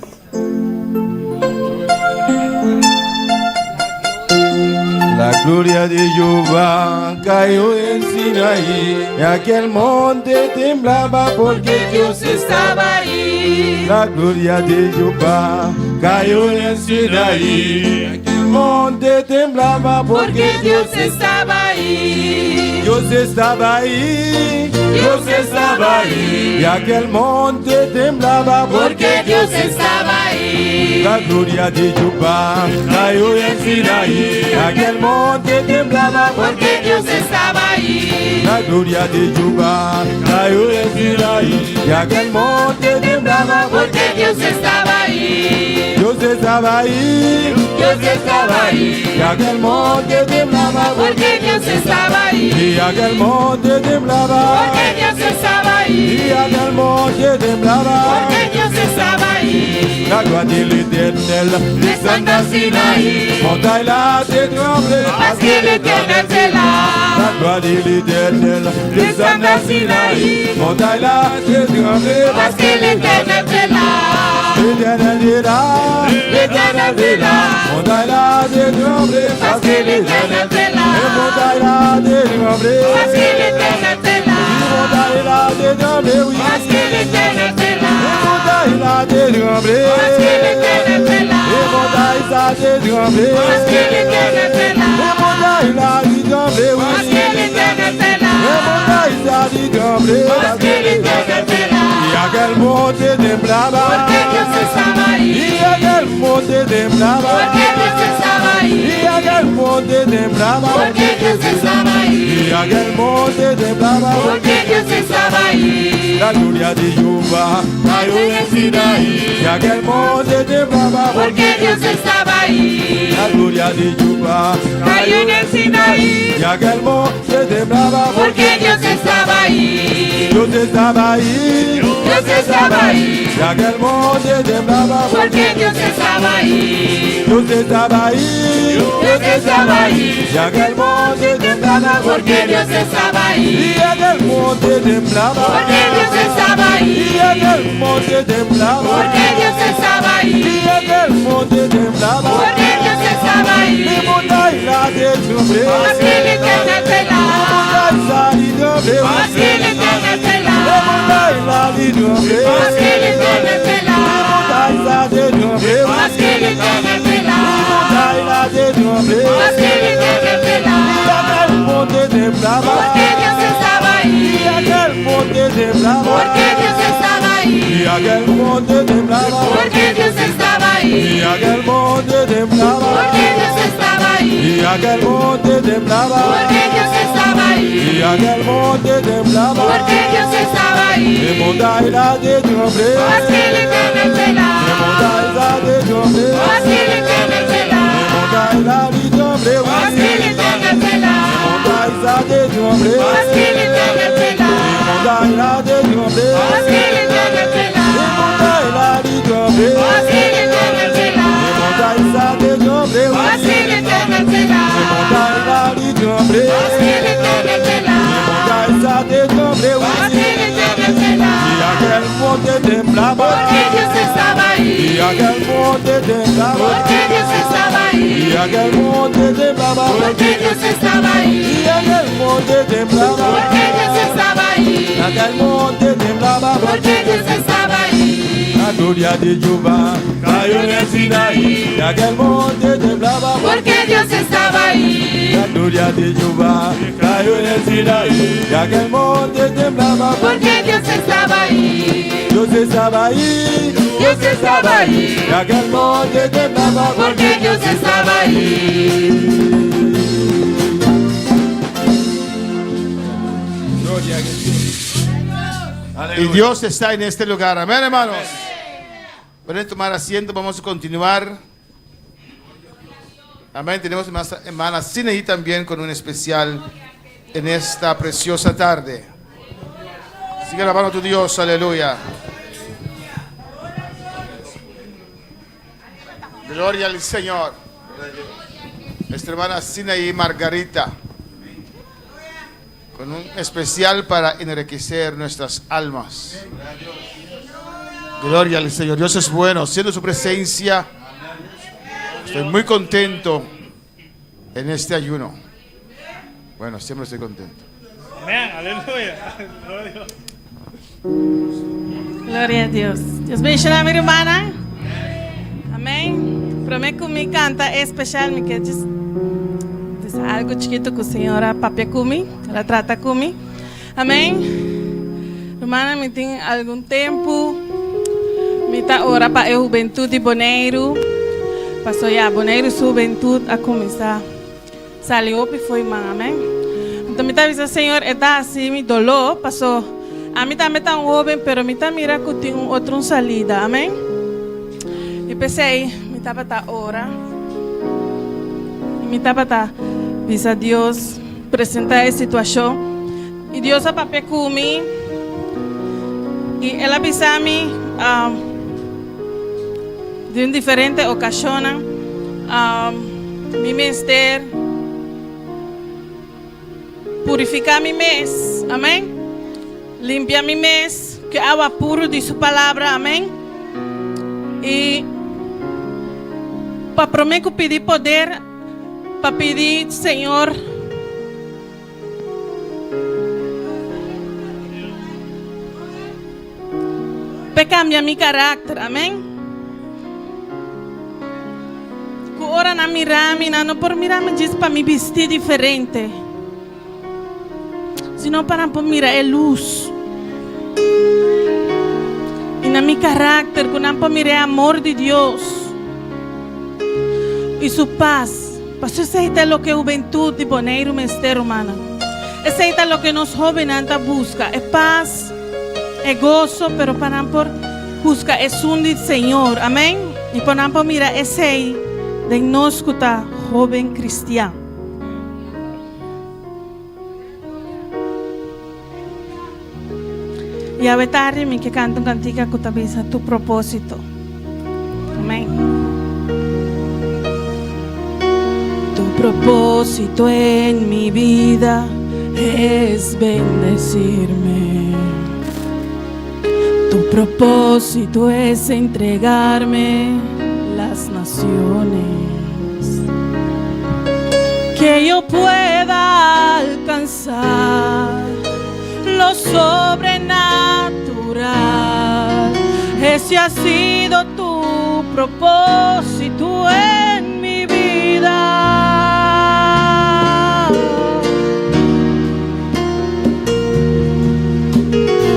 La gloria de Jehová cayó en Sinaí, y aquel monte temblaba porque Dios estaba ahí. La gloria de Jehová cayó en Sinaí, aquel monte temblaba Porque Dios estaba ahí. Dios estaba ahí, Dios estaba ahí, y aquel monte temblaba Porque Dios estaba ahí. La gloria de Jehová cayó en Sinaí, aquel monte temblaba Porque Dios estaba ahí. La gloria de Jehová cayó en Sinaí, y aquel monte temblaba Porque Dios estaba ahí. Dios estaba ahí, Dios estaba ahí. y aquel monte temblaba Porque Dios estaba ahí. Y aquel monte temblaba Porque Dios estaba ahí. Y aquel monte temblaba Porque Dios estaba ahí. La gloire de l'Éternel Descend dans Sinaï. Montagne la te tremble Parce que l'Éternel est là. La gloire de l'Éternel Descend dans Sinaï. Montagne la te tremble Parce que l'Éternel est là. L'Éternel est là. L'Éternel est là. Montagne la te tremble Parce que l'Éternel est là. Et montagne la te tremble Parce que l'Éternel est là. Montagne la te tremble, oui. Parce que l'Éternel est là. Et montagne la te tremble. Parce que l'Éternel est là. Et montagne ça te tremble. Parce que l'Éternel est là. Et montagne la te tremble, oui. Parce que l'Éternel est là. Et montagne ça te tremble. Parce que l'Éternel est là. Y aquel monte temblaba. Porque Dios estaba ahí. Y aquel monte temblaba. Porque Dios estaba ahí. Y aquel monte temblaba. Porque Dios estaba ahí. Y aquel monte temblaba. Porque Dios estaba ahí. La gloria de Jehová cayó en Sinaí. Y aquel monte temblaba. Porque Dios estaba ahí. La gloria de Jehová Cayó en el Sinaí. Y aquel monte temblaba. Porque Dios estaba ahí. Dios estaba ahí. Dios estaba ahí. Y aquel monte temblaba. Porque Dios estaba ahí. Dios estaba ahí. Dios estaba ahí. Y aquel monte temblaba. Porque Dios estaba ahí. Y aquel monte temblaba. Porque Dios estaba ahí. Y aquel monte temblaba. Porque Dios estaba ahí. Y aquel monte temblaba. Porque Dios estaba ahí. Y montaña la de tremble. Parce que l'Éternel est là. Montagne ça dit tremble. Parce que l'Éternel est là. Montagne la dit tremble. Parce que l'Éternel est là. Montagne ça dit tremble. Parce que l'Éternel est là. Montagne la dit tremble. Parce que l'Éternel est là. Y aquel monte temblaba. Porque Dios estaba ahí. Y aquel monte temblaba. Porque Dios estaba ahí. Y aquel monte temblaba. Porque Dios estaba ahí. Y aquel monte temblaba. Porque Dios estaba ahí. Y aquel monte temblaba. Porque Dios estaba ahí. Y Y aquel monte temblaba. Porque Dios estaba ahí. Y montaña de tromble. Y montaña de tromble. Y montaña de tromble. Y montaña de tromble. Y montaña de tromble. Y montaña de tromble. Y montaña de tromble. Y montaña de tromble. Y montaña de tromble. Y aquel monte temblaba. Porque Dios estaba ahí. Y aquel monte temblaba. Porque Dios estaba ahí. Y aquel monte temblaba. Porque Dios estaba ahí. Y aquel monte temblaba. Porque Dios estaba ahí. Aquel monte temblaba. Porque Dios estaba ahí. La gloria de Jehová cayó en el Sinaí. Y aquel monte temblaba. Porque Dios estaba ahí. La gloria de Jehová cayó en el Sinaí. Y aquel monte temblaba. Porque Dios estaba ahí. Dios estaba ahí. Dios estaba ahí. Y aquel monte temblaba. Porque Dios estaba ahí. Gloria a Jesús. Y Dios está en este lugar. Amén, hermanos. Pueden tomar asiento, vamos a continuar. Amén. Tenemos más hermana Sinaí también con un especial en esta preciosa tarde. Sigue alabando a tu Dios, aleluya. Gloria al Señor. Nuestra hermana Sinaí Margarita. Con un especial para enriquecer nuestras almas. Gloria al Señor. Dios es bueno. Siendo su presencia, estoy muy contento en este ayuno. Bueno, siempre estoy contento. Amén, aleluya. Gloria a Dios. Gloria a Dios. Dios bendiciona mi hermana. Amén. Prome cu mi canta especial, mi kier just bisa algo chikito cu Señor a papia cu mi, el a trata cu mi. Amén. Hermana, mi tin algun tempo mi ta ora pa e hubentud di Boneiru. Paso ya Boneiru su hubentud a cuminsa sali hopi fo'i man. Amén. Anto mi ta bisa Señor, e ta haci mi dolor, paso ami tambe ta un hoben, pero mi ta mira cu tin un otro un salida. Amén. Y p'esey mi tabata ora y mi tabata bisa Dios, presenta e situacion. Y Dios a papia cu mi y El a bisa mi den diferente ocasionnan, mi mester purifica mi mes, amen, limpia mi mes cu e awa puro di Su palabra, amen, y pa prome cu pidi poder, pa pidi Señor. P'e cambia mi carácter, amén. Cu ora nan mira mi, nan no por mira mi djis pa mi bisti diferente, sino pa nan por mira e luz. Y na mi carácter, cu nan por mira e amor di Dios y su paz. Pasobra esei ta loke hubentud di Boneiru mester, rumannan. Esei ta loke nos hóbennan ta buska, e pas, e goso, pero pa nan por buska esun di Señor. Amèn. I pa nan por mira esei den nos ku ta hóben kristian. I awe tardi mi ke kanta un kantika ku ta bisa Tu Propósito. Amén. Tu propósito en mi vida es bendecirme. Tu propósito es entregarme las naciones. Que yo pueda alcanzar lo sobrenatural. Ese ha sido tu propósito en mi vida.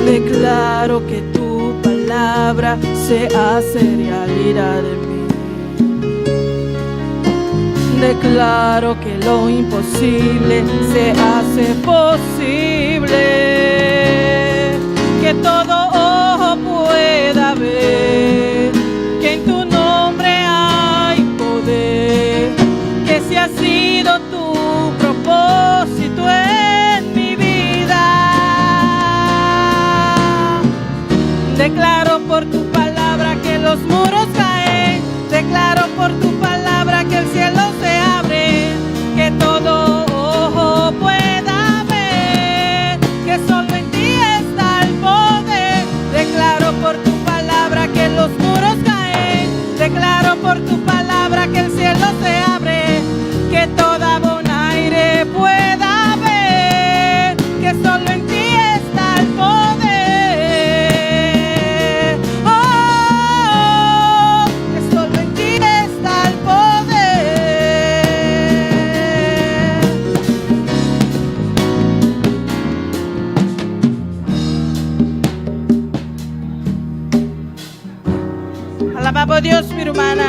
Declaro que tu palabra se hace realidad en mí. Declaro que lo imposible se hace posible. Que todo ojo pueda ver que en tu nombre hay poder. Que si ha sido tu propósito en mi vida. Declaro por tu palabra que los muros caen. Declaro por tu palabra que el cielo se abre. Que todo ojo pueda ver que solo en ti está el poder. Declaro por tu palabra que los muros caen. Declaro por tu palabra que el cielo se abre. Que toda Bonaire pueda ver que solo en ti está el poder. Oh, que solo en ti está el poder. Alabado Dios, mi hermana.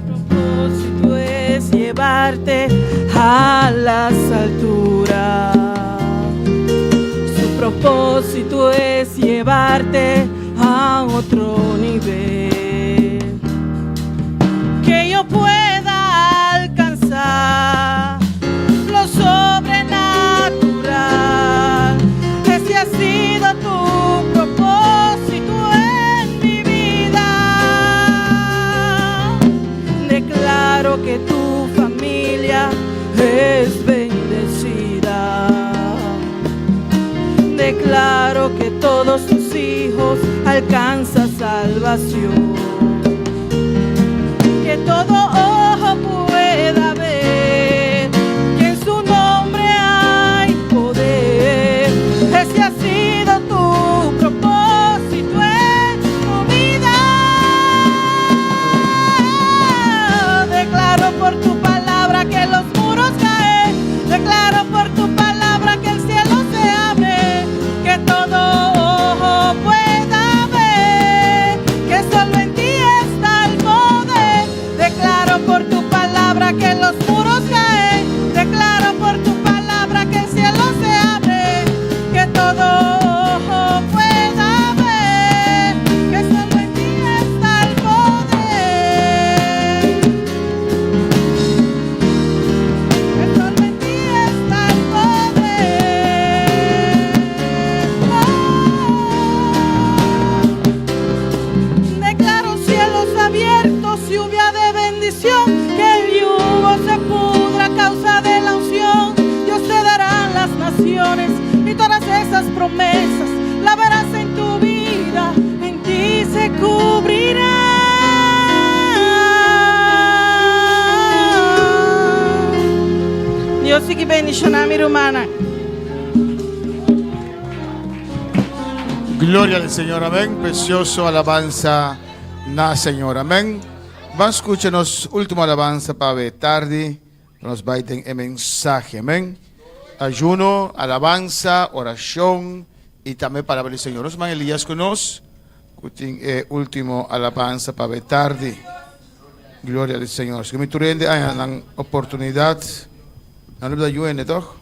Propósito es llevarte a las alturas. Su propósito es llevarte a otro nivel. Que yo pueda alcanzar lo sobrenatural. Ese ha sido tu propósito en mi vida. Declaro que tu familia es bendecida. Declaro que todos tus hijos alcanzan salvación. Que todo ojo pueda ver que en su nombre hay poder. Ese ha sido tu propósito en tu vida. Declaro por tu palabra que los muros caen. Declaro por tu palabra que el cielo se abre. Que todo ojo pueda ver que solo en ti está el poder. Declaro por tu palabra que los muros caen. Declaro por tu palabra que el cielo se abre. Que todo ojo pueda ver que solo en ti está el poder. Que solo en ti está el poder. Declaro cielos abiertos, lluvia de bendición, que el yugo se pudra a causa de la unción. Dios te dará las naciones y todas esas promesas la verás en tu vida, en ti se cubrirá. Dios sigui bendiciona mi rumannan. Gloria al Señor, amén. Precioso alabanza na Señor, amén. Ban scucha nos ultimo alabanza pa atardi. Nos bay den e mensahe, amén. Ayuno, alabanza, oracion y tambe palabra di Señor. Nos ruman Elías cu nos. Ultimo alabanza pa atardi. Gloria al Señor. Si mi tur hende haya oportunidad. No lo ayude, toch?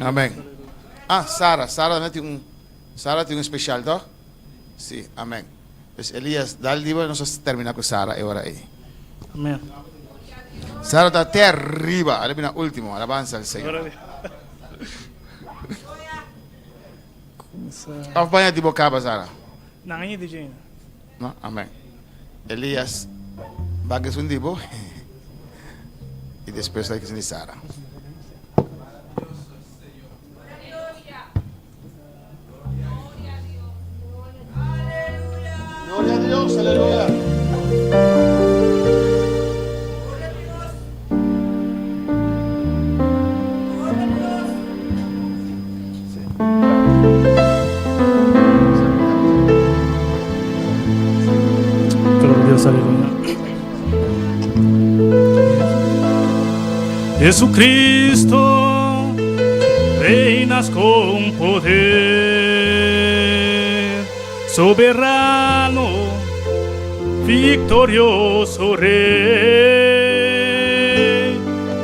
Amén. Ah, Sara. Sara tin un, Sara tin un especial, toch? Si, amén. Pues Elías, dale libro, nos ta termina cu Sara awor ey. Amén. Sara ta te ariba. Awor bin ultimo, alabanza al Señor. Of baña di bo caba, Sara. No, ainda DJ. No? Amén. Elías, bay un di bo. Y despues bay cu Sara. Gloria a Dios, aleluya. Gloria a Dios, aleluya. Jesucristo, reinas con poder, soberano. victorioso Rey.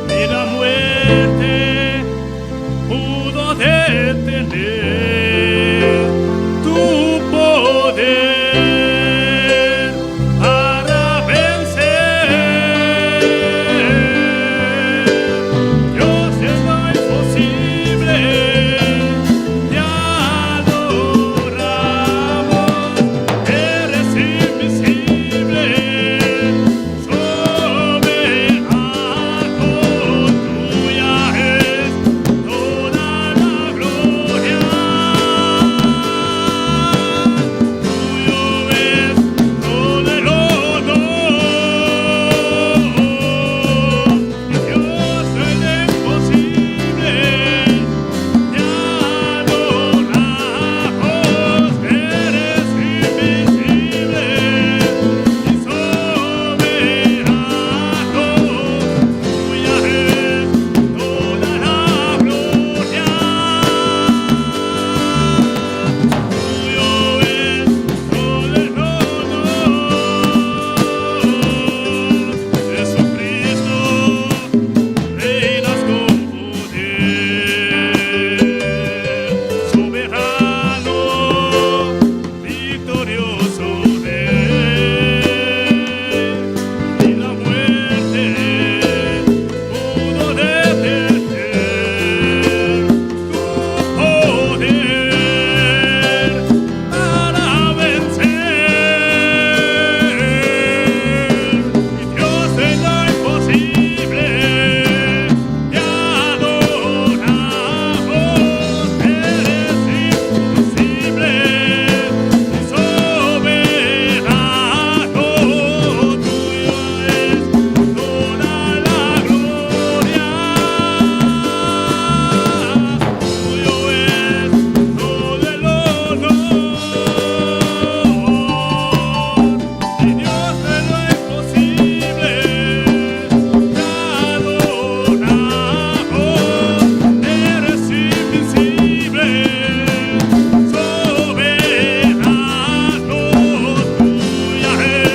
Ni la muerte pudo detener tu poder para vencer. Dios es lo imposible, te adoramos. Eres invisible, soberano, tuya es toda la gloria. Tuyo es todo el honor. Dios es imposible, te adoramos. Eres invisible y soberano. Tuya es toda la gloria. Tuyo es todo el honor. Jesucristo, reinas con poder, soberano, victorioso Rey. Ni la muerte pudo detener tu poder para vencer. Dios de lo imposible, te adoramos. Eres invisible y soberano. Tuyo es toda la gloria. Tuyo es todo el honor. Y Dios de lo imposible, te adoramos. Eres invisible, soberano. Tuya es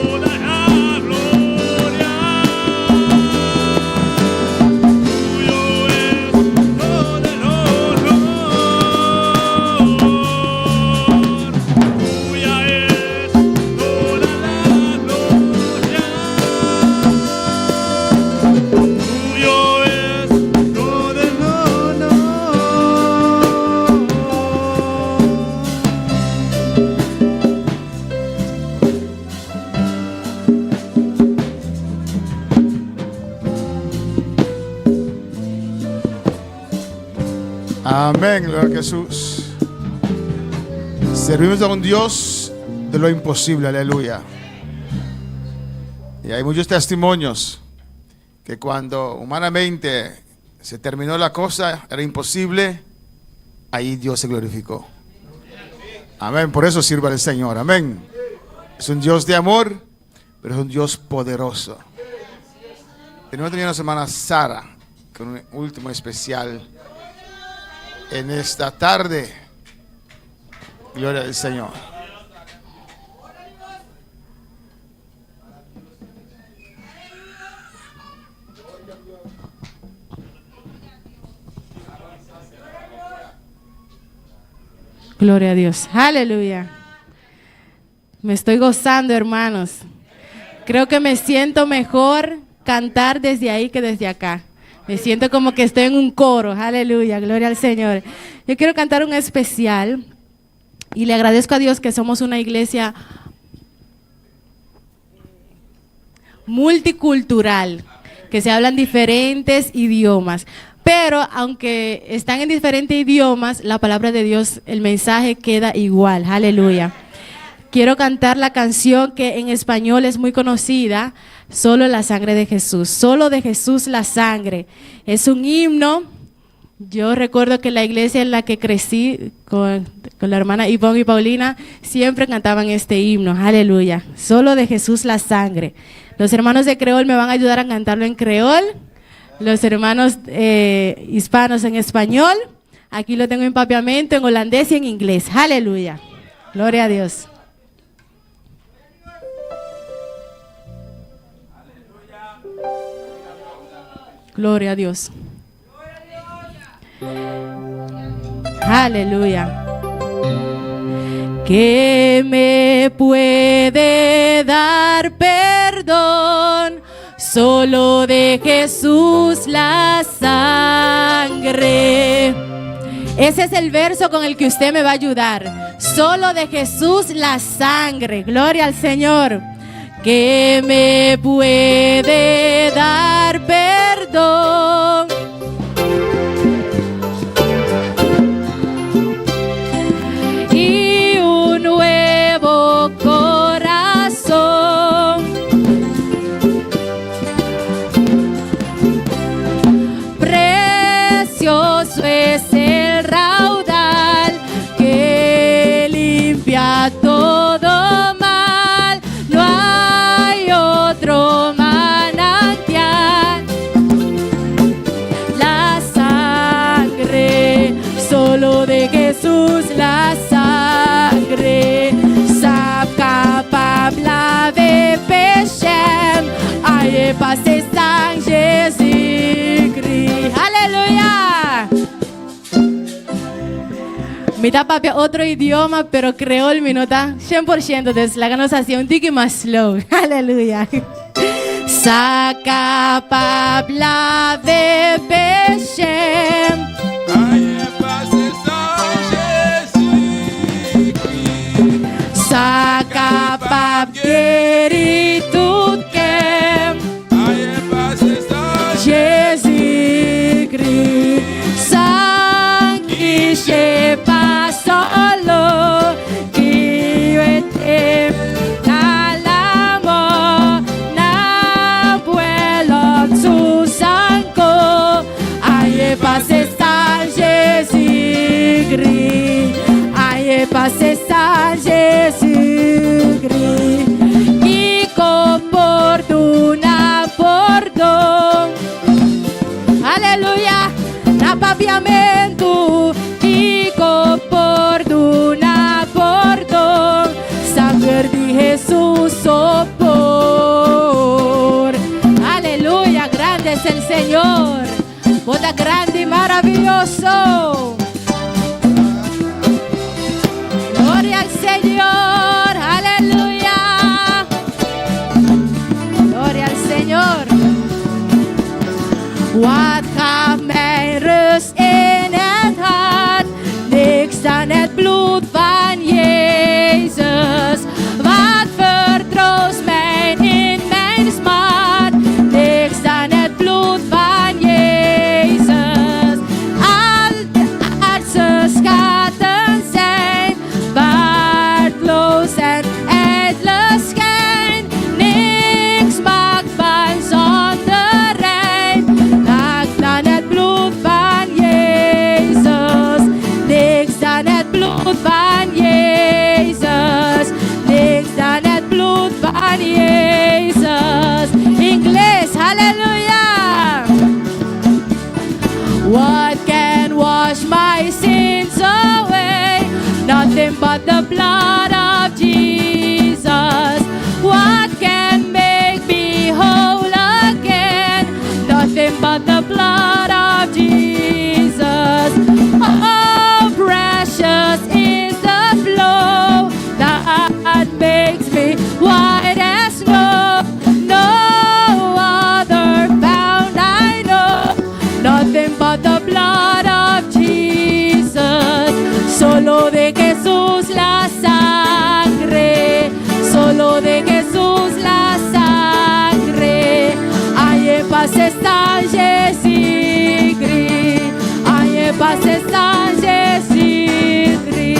toda la gloria. Tuyo es todo el honor. Tuya es toda la gloria. Tuyo es todo el honor. Amén, gloria a Jesús. Servimos a un Dios de lo imposible, aleluya. Y hay muchos testimonios que cuando humanamente se terminó la cosa, era imposible, ahí Dios se glorificó. Amén, por eso sirve al Señor, amén. Es un Dios de amor, pero es un Dios poderoso. Tenemos también a la hermana Sara con un último especial en esta tarde. Gloria al Señor. Gloria a Dios. Aleluya. Me estoy gozando, hermanos. Creo que me siento mejor cantar desde ahí que desde acá. Me siento como que estoy en un coro. Aleluya, gloria al Señor. Yo quiero cantar un especial y le agradezco a Dios que somos una iglesia multicultural, que se hablan diferentes idiomas. Pero aunque están en diferentes idiomas, la palabra de Dios, el mensaje queda igual. Aleluya. Quiero cantar la canción que en español es muy conocida, Solo la sangre de Jesús. Solo de Jesús la sangre. Es un himno. Yo recuerdo que la iglesia en la que crecí con, con la hermana Ivonne y Paulina siempre cantaban este himno. Aleluya. Solo de Jesús la sangre. Los hermanos de Creol me van a ayudar a cantarlo en creol. Los hermanos eh, hispanos en español. Aquí lo tengo en papiamento, en holandés y en inglés. Aleluya. Gloria a Dios. Gloria a Dios. Aleluya. Que me puede dar perdón? Solo de Jesús la sangre. Ese es el verso con el que usted me va a ayudar. Solo de Jesús la sangre. Gloria al Señor. Que me puede dar perdón. Y un nuevo corazón. Precioso es el raudal que limpia todo mal. No hay otro manantial. La sangre, solo de Jesús la sangre. Sa kapab lave peche m, aye pase sang Jezikri. Aleluya! Mi ta papia otro idioma, pero creol mi no ta 100%, entonces laga nos haci un tiki mas slow. Aleluya. Sa kapab lave peche m. Sa kapab geri tout kè m. Jezikri, sang ki che pa solo ki wete nan lamò nan pwen lòt sous ankò aye pase sang Jezikri aye pase sang Jezikri kiko por duna pordon Aleluya na papiamentu kiko por duna pordon Sanger di Hesus so por Aleluya grande es el Señor Bo ta grandi y maraviyoso. Gloria al Señor, aleluya. Gloria al Señor. Wat gaf mij rust in het hart? Niks dan het bloed van Jezus. Wat vertroost mij in mijn smart? Niks dan het bloed van Jezus. Al de aardse schatten zijn waardloos en ijdle schijn. Niks maakt van zonde rein. Niks dan het bloed van Jezus. Niks dan het bloed van Jezus. Niks dan het bloed van Jezus. Ingles, hallelujah. What can wash my sins away? Nothing but the blood of Jesus. What can make me whole again? Nothing but the blood of Jesus. Oh, precious is the flow that makes me white as snow. No other fount I know. Nothing but the blood of Jesus. Solo de Jesús la sangre. Solo de Jesús la sangre. Aye pase sang Jezikri. Aye pase sang Jezikri.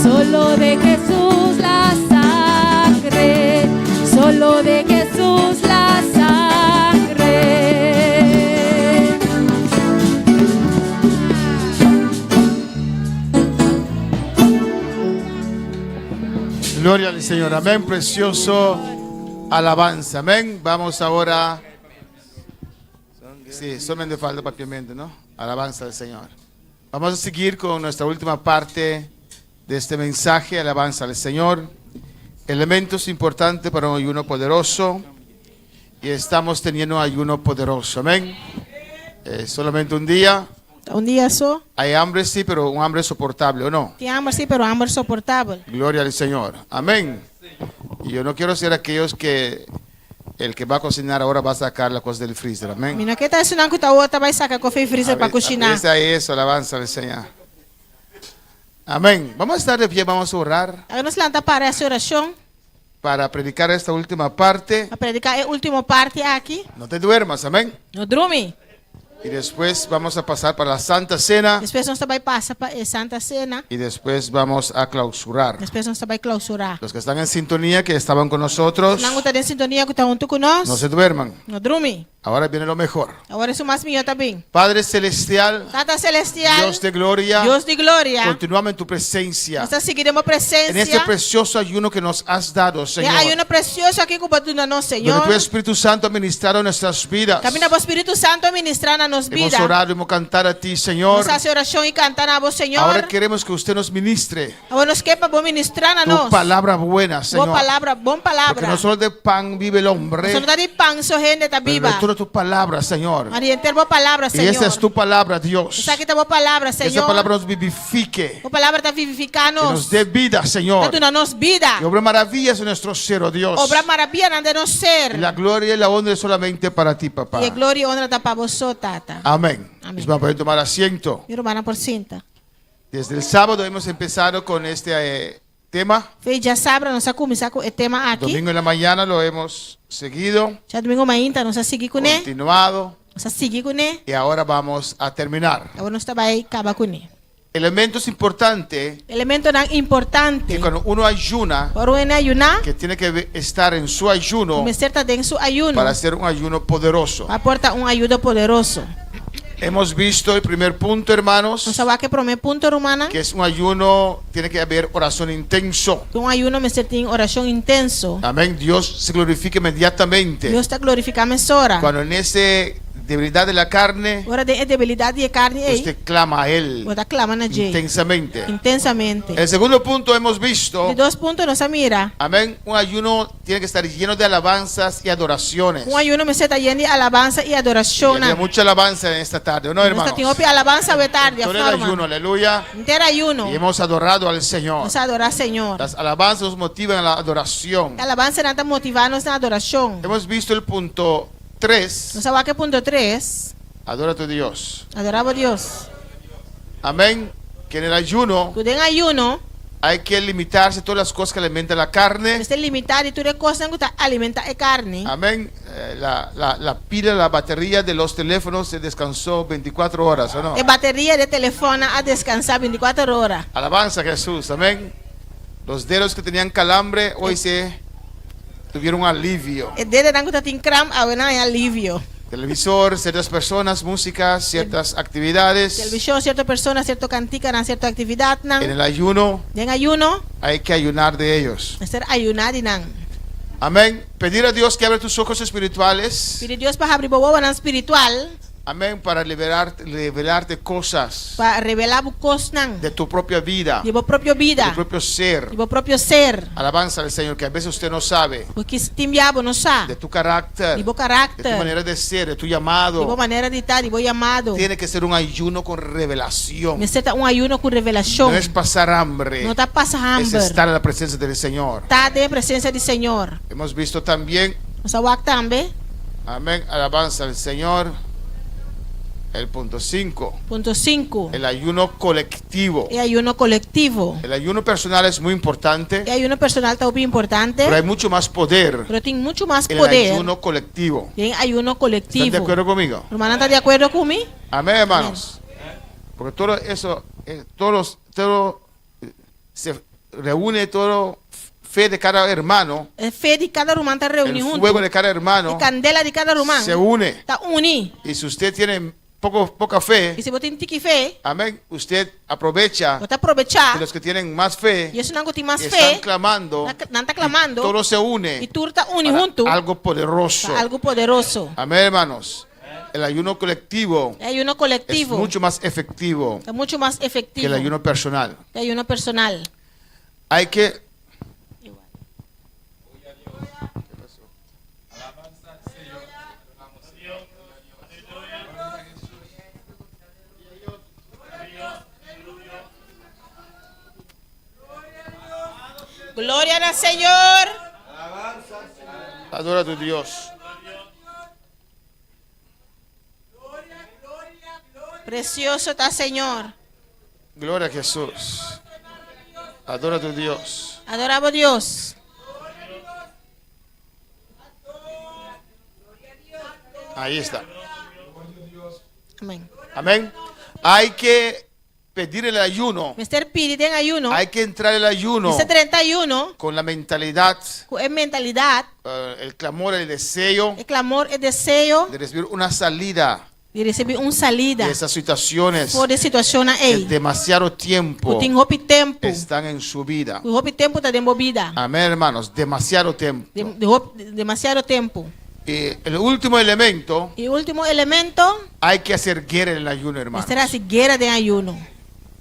Solo de Jesús la sangre. Solo de Jesús la sangre. Gloria al Señor. Amén. Precioso alabanza. Amén. Vamos ahora. Sí, solamente falta papiamento, ¿no? Alabanza al Señor. Vamos a seguir con nuestra última parte de este mensaje, alabanza al Señor. Elementos importantes para un ayuno poderoso. Y estamos teniendo un ayuno poderoso. Amén. Es solamente un día. Ta un dia so. Hay hambre, sí, pero un hambre soportable, ¿o no? Tin hamber sí, pero hamber soportabel. Gloria al Señor. Amén. Y yo no quiero ser aquellos que el que va a cocinar ahora va a sacar la cosa del freezer. Amén. Mi no ke ta esunnan ku ta awor ta bai saka kos for di freezer pa kushiná. Esa es eso, alabanza al Señor. Amén. Vamos a estar de pie, vamos a orar Laga nos lanta para hasi orashon para predicar esta última parte. pa prediká e último parti aki. No te duermas, amén. No drumi. Y después vamos a pasar para la Santa Cena Despues nos ta bai pasa pa e Santa Sena. y después vamos a clausurar. Despues nos ta bai klausurá. Los que están en sintonía, que estaban con nosotros, Esnan ku ta den sintonia ku ta huntu ku nos, no se duerman. no drumi. Ahora viene lo mejor. Awor esun mas mihó ta bin. Padre Celestial, Tata Celestial, Dios de gloria, Dios di gloria, continuamos en tu presencia. nos ta sigui den bo En este presensia. precioso ayuno que nos has dado, Den Señor. ayuno precioso aki ku bo a duna nos, Donde Señor. tu Espíritu Santo ha ministrado nuestras vidas. Kaminda bo Spiritu Santu a ministrá na nos Hemos bida. orado, hemos cantado a ti, Señor. Nos a hasi orashon i kanta na bo, Señor. Ahora queremos que usted nos ministre Awor nos ke pa bo ministrá na tu nos. palabra buena, Bo Señor. palabra, bon palabra. Porque no solo de pan vive el hombre, Pasobra no ta di pan so hende ta pero biba. de toda tu palabra, Señor. Ma di henter bo palabra, Y Señor. esa es tu palabra, Dios. Esaki ta bo palabra, Que esa Señor. palabra nos vivifique. Bo palabra ta vivifiká Que nos. nos dé vida, Señor. Ta duna nos bida. Y obra maravillas en nuestro ser, oh Dios. Obra maravianan den nos ser. Y la gloria y la honra es solamente para ti, papá. I e gloria i honra ta pa bo so, Tata. Amén. Amén. Mis hermanos, pueden tomar asiento. Mi rumannan por sinta. Desde el sábado hemos empezado con este eh, tema. Fe djasabra nos a kuminsá ku e tema aki. Domingo en la mañana lo hemos seguido, Djadumingu mainta nos a sigui kuné. continuado Nos a sigui kuné. y ahora vamos a terminar. Awor nos ta bai kaba kuné. Elementos importantes Elementonan importante. que cuando uno ayuna, Ora un hende ayuná, que tiene que estar en su ayuno mester ta den su ayuno para hacer un ayuno poderoso. pa por ta un ayuno poderoso. Hemos visto el primer punto, hermanos. Nos a wak e promé punto, rumannan. Que es un ayuno, tiene que haber oración intenso. Un ayuno mester tin orashon intenso. Amén. Dios se glorifica inmediatamente. Dios ta glorifiká mesora. Cuando en ese debilidad de la carne, Ora den e debilidat di e karni ei, usted clama a Él bo ta klama na dje intensamente. intensamente. El segundo punto hemos visto, Di dos punto nos a mira. amén, un ayuno tiene que estar lleno de alabanzas y adoraciones. Un ayuno mester ta yen di alabansa i adorashonnan. Había mucha alabanza en esta tarde, ¿o no, Nos hermanos? ta tin hopi alabansa awe tardi, Todo el forma. ayuno, aleluya. Henter ayuno. Y hemos adorado al Señor. Nos a adorá Señor. Las alabanzas nos motivan a la adoración. E alabansanan ta motivá nos na adorashon. Hemos visto el punto 3. Nos a wak e punto tres. Adora a tu Dios. Adorá bo Dios. Amén. Que en el ayuno Ku den ayuno hay que limitarse todas las cosas que alimentan la carne. Mester limitá di tur e kosnan ku ta alimentá e karni. Amén. Eh, la, la, la pila, la batería de los teléfonos se descansó 24 horas, ¿o no? E bateria di e telefòn a deskansá bintikuater ora. Alabanza a Jesús. Amén. Los dedos que tenían calambre hoy se tuvieron un alivio. E dedenan ku ta tin kram awe nan haña alivio. Televisor, ciertas personas, música, ciertas actividades. Televishon, sierto persona, sierto kantikanan, sierto aktividatnan. En el ayuno Den ayuno, hay que ayunar de ellos. mester ayuná di nan. Amén. Pedir a Dios que abra tus ojos espirituales. Pidi Dios pa habri bo wowonan spiritual. Amén. Para liberar, revelarte cosas Pa revelá bo kosnan. de tu propia vida. Di bo propio De bida. tu propio ser. Di bo propio ser. Alabanza al Señor, que a veces usted no sabe. Ku tin bia bo no sa. De tu carácter. Di bo De tu karakter. manera de ser, de tu Di bo llamado. manera di ta, di bo yamado. Tiene que ser un ayuno con revelación. Mester ta un ayuno ku revelashon. No es pasar hambre. No ta pasa Es hamber. estar en la presencia del Señor. Ta den presensia di Señor. Hemos visto también, Nos a wak tambe. amén, alabanza al Señor. El punto 5. Punto 5. El ayuno colectivo. E ayuno kolektivo. El ayuno personal es muy importante, E ayuno personal ta hopi importante. pero hay mucho más poder Pero tin muchu mas en el poder ayuno colectivo. den ayuno ¿Están de kolektivo. acuerdo conmigo? Rumannan ta di akuerdo ku mi? Amén, hermanos. Porque todo eso, eh, todos los, todo eh, se reúne todo fe de cada hermano, E fe di kada ruman ta reuní el huntu. fuego de cada hermano E kandela di kada ruman se une. ta uni. Y si usted tiene poco, poca fe, I si bo tin tiki fe, amén, usted aprovecha bo ta probechá de los que tienen más fe, i esunnan ku tin mas y fe, están clamando, nan ta clamando, todo se une i tur ta uni para huntu algo poderoso. pa algu poderoso. Amén, hermanos. El ayuno colectivo E ayuno es kolektivo mucho más efectivo ta muchu mas que efektivo el ayuno personal. ke ayuno personal. Hay que Gloria na Señor. Adora a tu Dios. Precioso ta Señor. Gloria a Jesús. Adora a tu Dios. Adora bo Dios. Ahí está. Amén. Amén. Hay que pedir el ayuno. Mester pidi den ayuno. Hay que entrar el ayuno Mester drenta ayuno con la mentalidad, ku e mentalidat, el clamor, el deseo e clamor, e deseo de recibir una salida di risibí un salida de esas situaciones for di e situashonnan que ei. demasiado tiempo Ku tin hopi tempu. están en su vida. Ku hopi tempu ta den bo bida. Amén, hermanos. Demasiado tiempo. De, de hopi, demasiado tempu. Y el último elemento, E último elemento, hay que hacer guerra en el ayuno, hermanos. mester hasi guera den ayuno.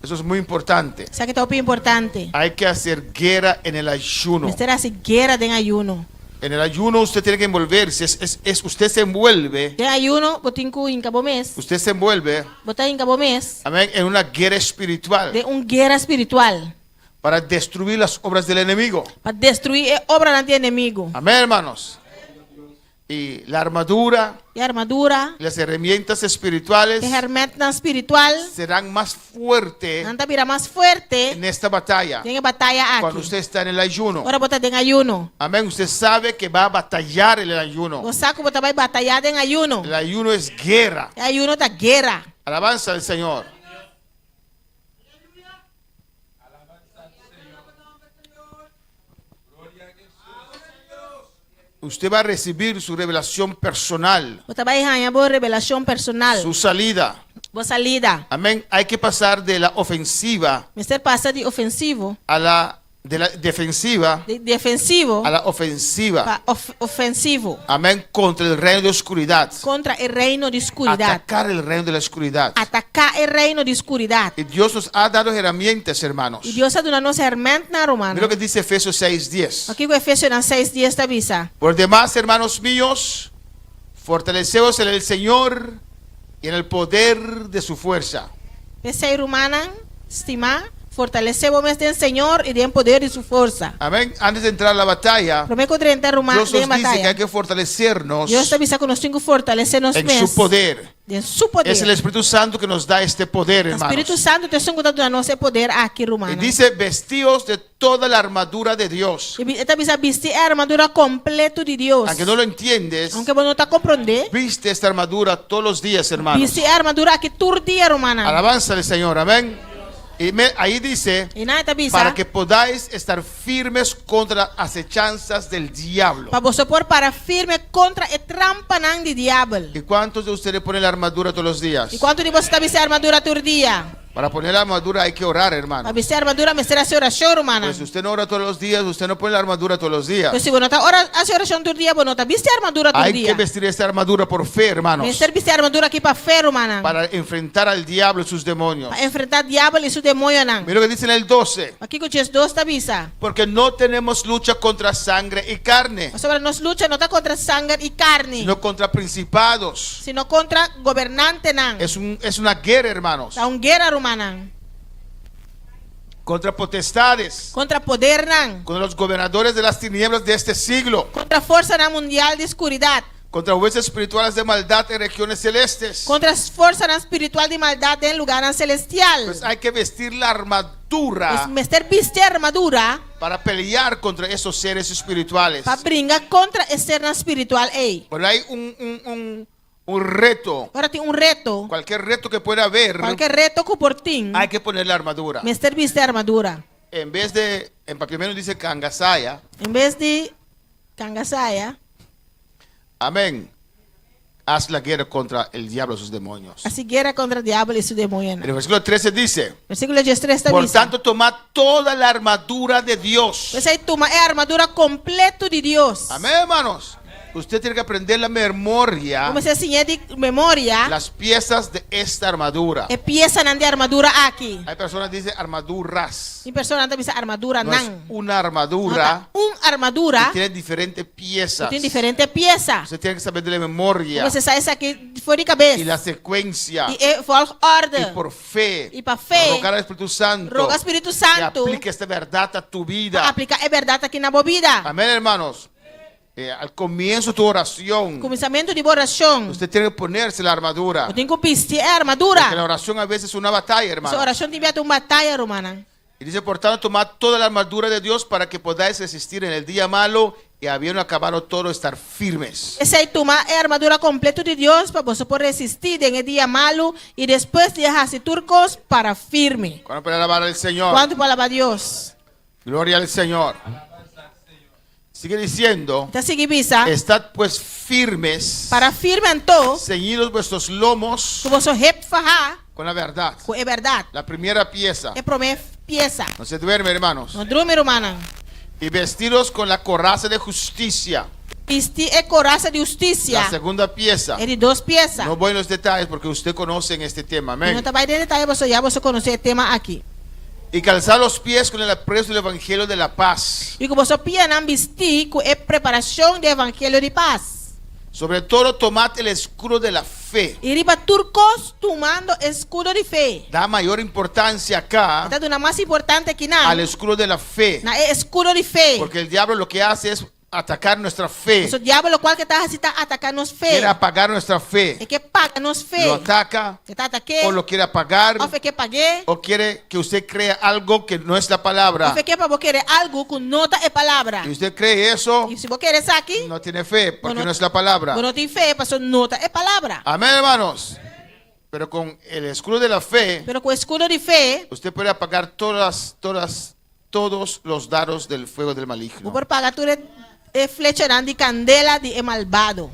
Eso es muy importante. Esaki ta hopi importante. Hay que hacer guerra en el ayuno. Mester hasi guera den ayuno. En el ayuno usted tiene que envolverse. Usted se envuelve. Den ayuno, bo tin ku hinka bo mes. Usted se envuelve, Bo ta hinka bo mes. amén, en una guerra espiritual Den un guera spiritual. para destruir las obras del enemigo. Pa destruí e obranan di enemigu. Amén, hermanos. Y la armadura, E armadura, las herramientas espirituales e hèrmèntnan spiritual, serán más fuertes nan ta bira mas fuerte en esta batalla den e bataya cuando aki. usted está en el ayuno. Ora bo ta den ayuno. Amén. Usted sabe que va a batallar en el ayuno. Bo sa ku bo ta bai batayá den ayuno. El ayuno es guerra. E ayuno ta guera. Alabanza al Señor. Usted va a recibir su revelación personal, Bo ta bai haña bo revelashon personal. su salida. Bo salida. Amén. Hay que pasar de la ofensiva Mester pasa di ofensivo, a la de la defensiva di defensivo a la ofensiva. pa ofensivo. Amén. Contra el reino de oscuridad. Kontra e reino di skuridat. Atacar el reino de la oscuridad. Ataká e reino di skuridat. Y Dios nos ha dado herramientas, hermanos. I Dios a duna nos hèrmèntnan, rumannan. Mira lo que dice Efesios 6:10. Kiko Efesionan 6, 10 ta bisa. Por demás, hermanos míos, fortaleceos en el Señor y en el poder de su fuerza. P'esei, rumannan stimá, fortalesé bo mes den Señor i den poder di su forsa. Amén. Antes de entrar a la batalla, Promé ku drenta ruman Dios den nos dice que bataya. hay que fortalecernos Dios ta bisa ku nos tin ku fortalesé nos en mes su poder. Den su poder. Es el Espíritu Santo que nos da este poder, Spiritu hermanos. Santu ta esun ku ta duna nos e poder aki, Y rumannan. dice, vestidos de toda la armadura de Dios. I e ta bisa bisti e armadura kompleto di Dios. Aunque no lo entiendes, Aunke bo no ta komprondé, viste esta armadura todos los días, hermanos. bisti e armadura aki tur dia, rumannan. Alabanza al Señor, amén. Y ahí dice, I einan e ta bisa, para que podáis estar firmes contra las acechanzas del diablo. Pa boso por para firme kontra e trampanan di diabel. ¿Y cuántos de ustedes ponen la armadura todos los días? I kuantu di boso ta bisti armadura tur dia? Para poner la armadura hay que orar, hermano. Pa bisti armadura mester hasi orashon, rumannan. Pues si usted no ora todos los días, usted no pone la armadura todos los días. Pues si bo no ta ora, hasi orashon tur dia, bo no ta bisti armadura tur Hay dia. que vestir esta armadura por fe, hermanos. Mester bisti armadura aki pa fe, rumannan. Para enfrentar al diablo y sus demonios. Pa enfrentá diabel i su demoñonan. Mira lo que dice en el 12. Kiko 12 ta bisa. Porque no tenemos lucha contra sangre y carne, Pasobra nos lucha no ta kontra sanger i karni, sino contra principados. Sino kontra gobernantenan. Es una guerra, hermanos. Ta un guera, rumannan. Contra potestades. Kontra podernan. Contra los gobernadores de las tinieblas de este siglo. Kontra forsanan mundial di skuridat. Contra huestes espirituales de maldad en regiones celestes. Kontra forsanan spiritual di maldat den lugánan selestial. Pues hay que vestir la armadura Pues mester bisti armadura para pelear contra esos seres espirituales. Pa bringa kontra e sernan spiritual ei. Pero hay un reto. Ora tin un reto. Cualquier reto que pueda haber, Kualke reto ku por tin. hay que poner la armadura. Mester bisti armadura. En vez de, en papiamento dice kangasaya. En bes di kangasaya. Amén. Haz la guerra contra el diablo y sus demonios. Hasi guera kontra diabel i su demoñonan. En el versículo 13 dice, Versíkulo 13 ta por bisa. tanto, tomad toda la armadura de Dios. P'esei tuma e armadura kompleto di Dios. Amén, hermanos. Usted tiene que aprender la memoria, Bo mester siña di memoria las piezas de esta armadura. e piesanan di armadura aki. Hay personas que dicen armaduras. Tin personanan ta bisa armadura No es nan. una armadura. No ta un armadura. Que tiene diferentes piezas. Ku tin diferente piesa. Usted tiene que saber de la memoria. Bo mester sa esaki for di kabes. Y la secuencia. I e volgorde. Y por fe. I pa fe. Rogar al Espíritu Santo. Roga Spiritu Santu. Que aplique esta verdad a tu vida. Pa apliká e bèrdat aki na bo bida. Amén, hermanos. Eh, al comienzo de tu oración. Kuminsamentu di bo orashon. Usted tiene que ponerse la armadura. Bo tin ku bisti e armadura. Porque la oración a veces es una batalla, hermano. Pasobra orashon tin bia ta un bataya, rumannan. Y dice, por tanto, tomad toda la armadura de Dios para que podáis resistir en el día malo y habiendo acabado todo, estar firmes. P'esei tuma e armadura kompleto di Dios pa boso por resistí den e dia malu i despues di a hasi tur kos, para firme. ¿Cuánto puede alabar al Señor? Kuantu por alabá Dios? Gloria al Señor. Sigue diciendo. Ta sigui bisa. Estad pues firmes. Para firme anto. Ceñidos vuestros lomos. Ku boso hep fahá. Con la verdad. Ku e bèrdat. La primera pieza. E promé piesa. No se duerme, hermanos. No drumi, rumannan. Y vestidos con la coraza de justicia. Bisti e korasa di hustisia. La segunda pieza. E di dos piesa. No voy en los detalles porque usted conoce en este tema. Amén. Mi no ta bai den detaye pasobra ya boso konosé e tema aki. Y calzad los pies con el apresto del evangelio de la paz. Y ku boso pianan bistí ku e preparashon di evangelio di pas. Sobre todo tomad el escudo de la fe. Y riba tur kos tumando e eskudo di fe. Da mayor importancia acá. E ta duna mas importante akinan. Al escudo de la fe. Na e eskudo di fe. Porque el diablo lo que hace es atacar nuestra fe. Pasobra diabel lokual ke ta hasi ta ataká nos fe. Quiere apagar nuestra fe. E ke paga nos fe. Lo ataca. E ta atak'é. O lo quiere apagar. Òf e ke pag'é. O quiere que usted crea algo que no es la palabra. Òf e ke pa bo kere algu ku no ta e palabra. Y usted cree eso. I si bo kere esaki. No tiene fe, porque no es la palabra. Bo no tin fe, pasobra no ta e palabra. Amén, hermanos. Pero con el escudo de la fe. Pero ku e eskudo di fe. Usted puede apagar todas, todas, todos los dardos del fuego del maligno. Bo por paga tur e flechanan di kandela di e malbado.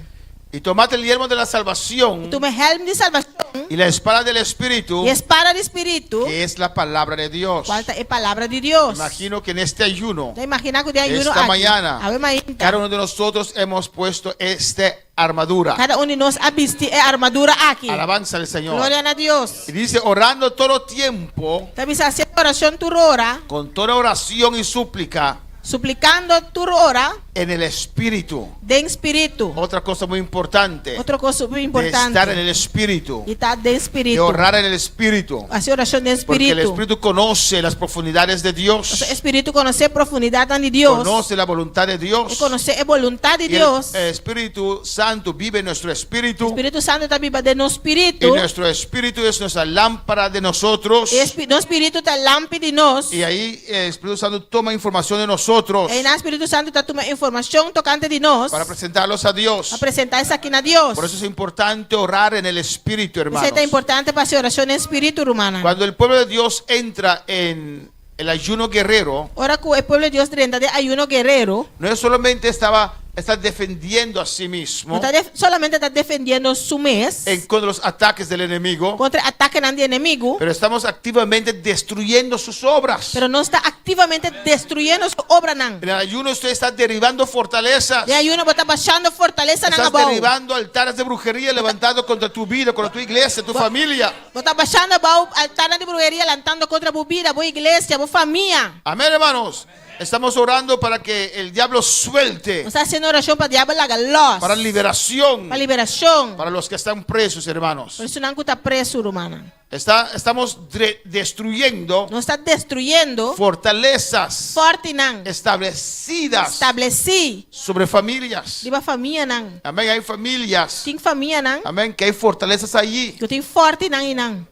Y tomad el yelmo de la salvación. I tuma e hèlm di salbashon. Y la espada del Espíritu. I e spada di Spiritu. Que es la palabra de Dios. Kual ta e palabra di Dios. Imagino que en este ayuno. Ta imaginá ku den ayuno Esta aki. mañana. Awe mainta. Cada uno de nosotros hemos puesto este armadura. Kada un di nos a bisti e armadura aki. Alabanza al Señor. Gloria na Dios. Y dice, orando todo tiempo. Ta bisa hasiendo orashon tur ora. Con toda oración y súplica. Suplicando tur ora. En el Espíritu. Den Spiritu. Otra cosa muy importante. Otro cosa muy importante. De estar en el Espíritu. Di ta den Spiritu. De orar en el Espíritu. Hasi orashon den Porque el Spiritu. Espíritu conoce las profundidades de Dios. Pasobra e Spiritu konosé profundidatnan di Dios. Conoce la voluntad de Dios. E konosé e boluntat di Y el Dios. Espíritu Santo vive en nuestro espíritu. Spiritu Santu ta biba den nos spiritu. Y nuestro espíritu es nuestra lámpara de nosotros. E nos spiritu ta lampi di nos. Y ahí el Espíritu Santo toma información de nosotros. Einan Spiritu Santu ta tuma informashon tokante di nos. Para presentarlos a Dios. Pa presentá esaki na Dios. Por eso es importante orar en el espíritu, hermanos. P'esei ta importante pa hasi orashon den spiritu, rumannan. Cuando el pueblo de Dios entra en el ayuno guerrero. Ora ku e pueblo di Dios drenta den ayuno guerero. No es solamente estaba está defendiendo a sí mismo. No ta solamente ta defendiendo su mes. En contra los ataques del enemigo. Contra atakenan di enemigu. Pero estamos activamente destruyendo sus obras. Pero nos ta activamente destruyendo su obranan. En el ayuno usted está derribando fortalezas. Den ayuno bo ta bashando fortalesanan Estás abou. derribando altares de brujería levantado contra tu vida, contra tu iglesia, tu familia. Bo ta bashando abou altarnan di bruheria lantando contra bo bida, bo iglesia, bo famia. Amén, hermanos. Estamos orando para que el diablo suelte. Nos ta hasiendo orashon pa diabel laga los. Para liberación. Pa liberashon. Para los que están presos, hermanos. Pa esunnan ku ta preso, rumannan. Está, estamos destruyendo. Nos ta destruyendo. Fortalezas. Fortinan. Establecidas. Establesí. Sobre familias. Riba famianan. Amén. Hay familias. Tin famianan. Amén. Que hay fortalezas allí. Ku tin fortinan einan.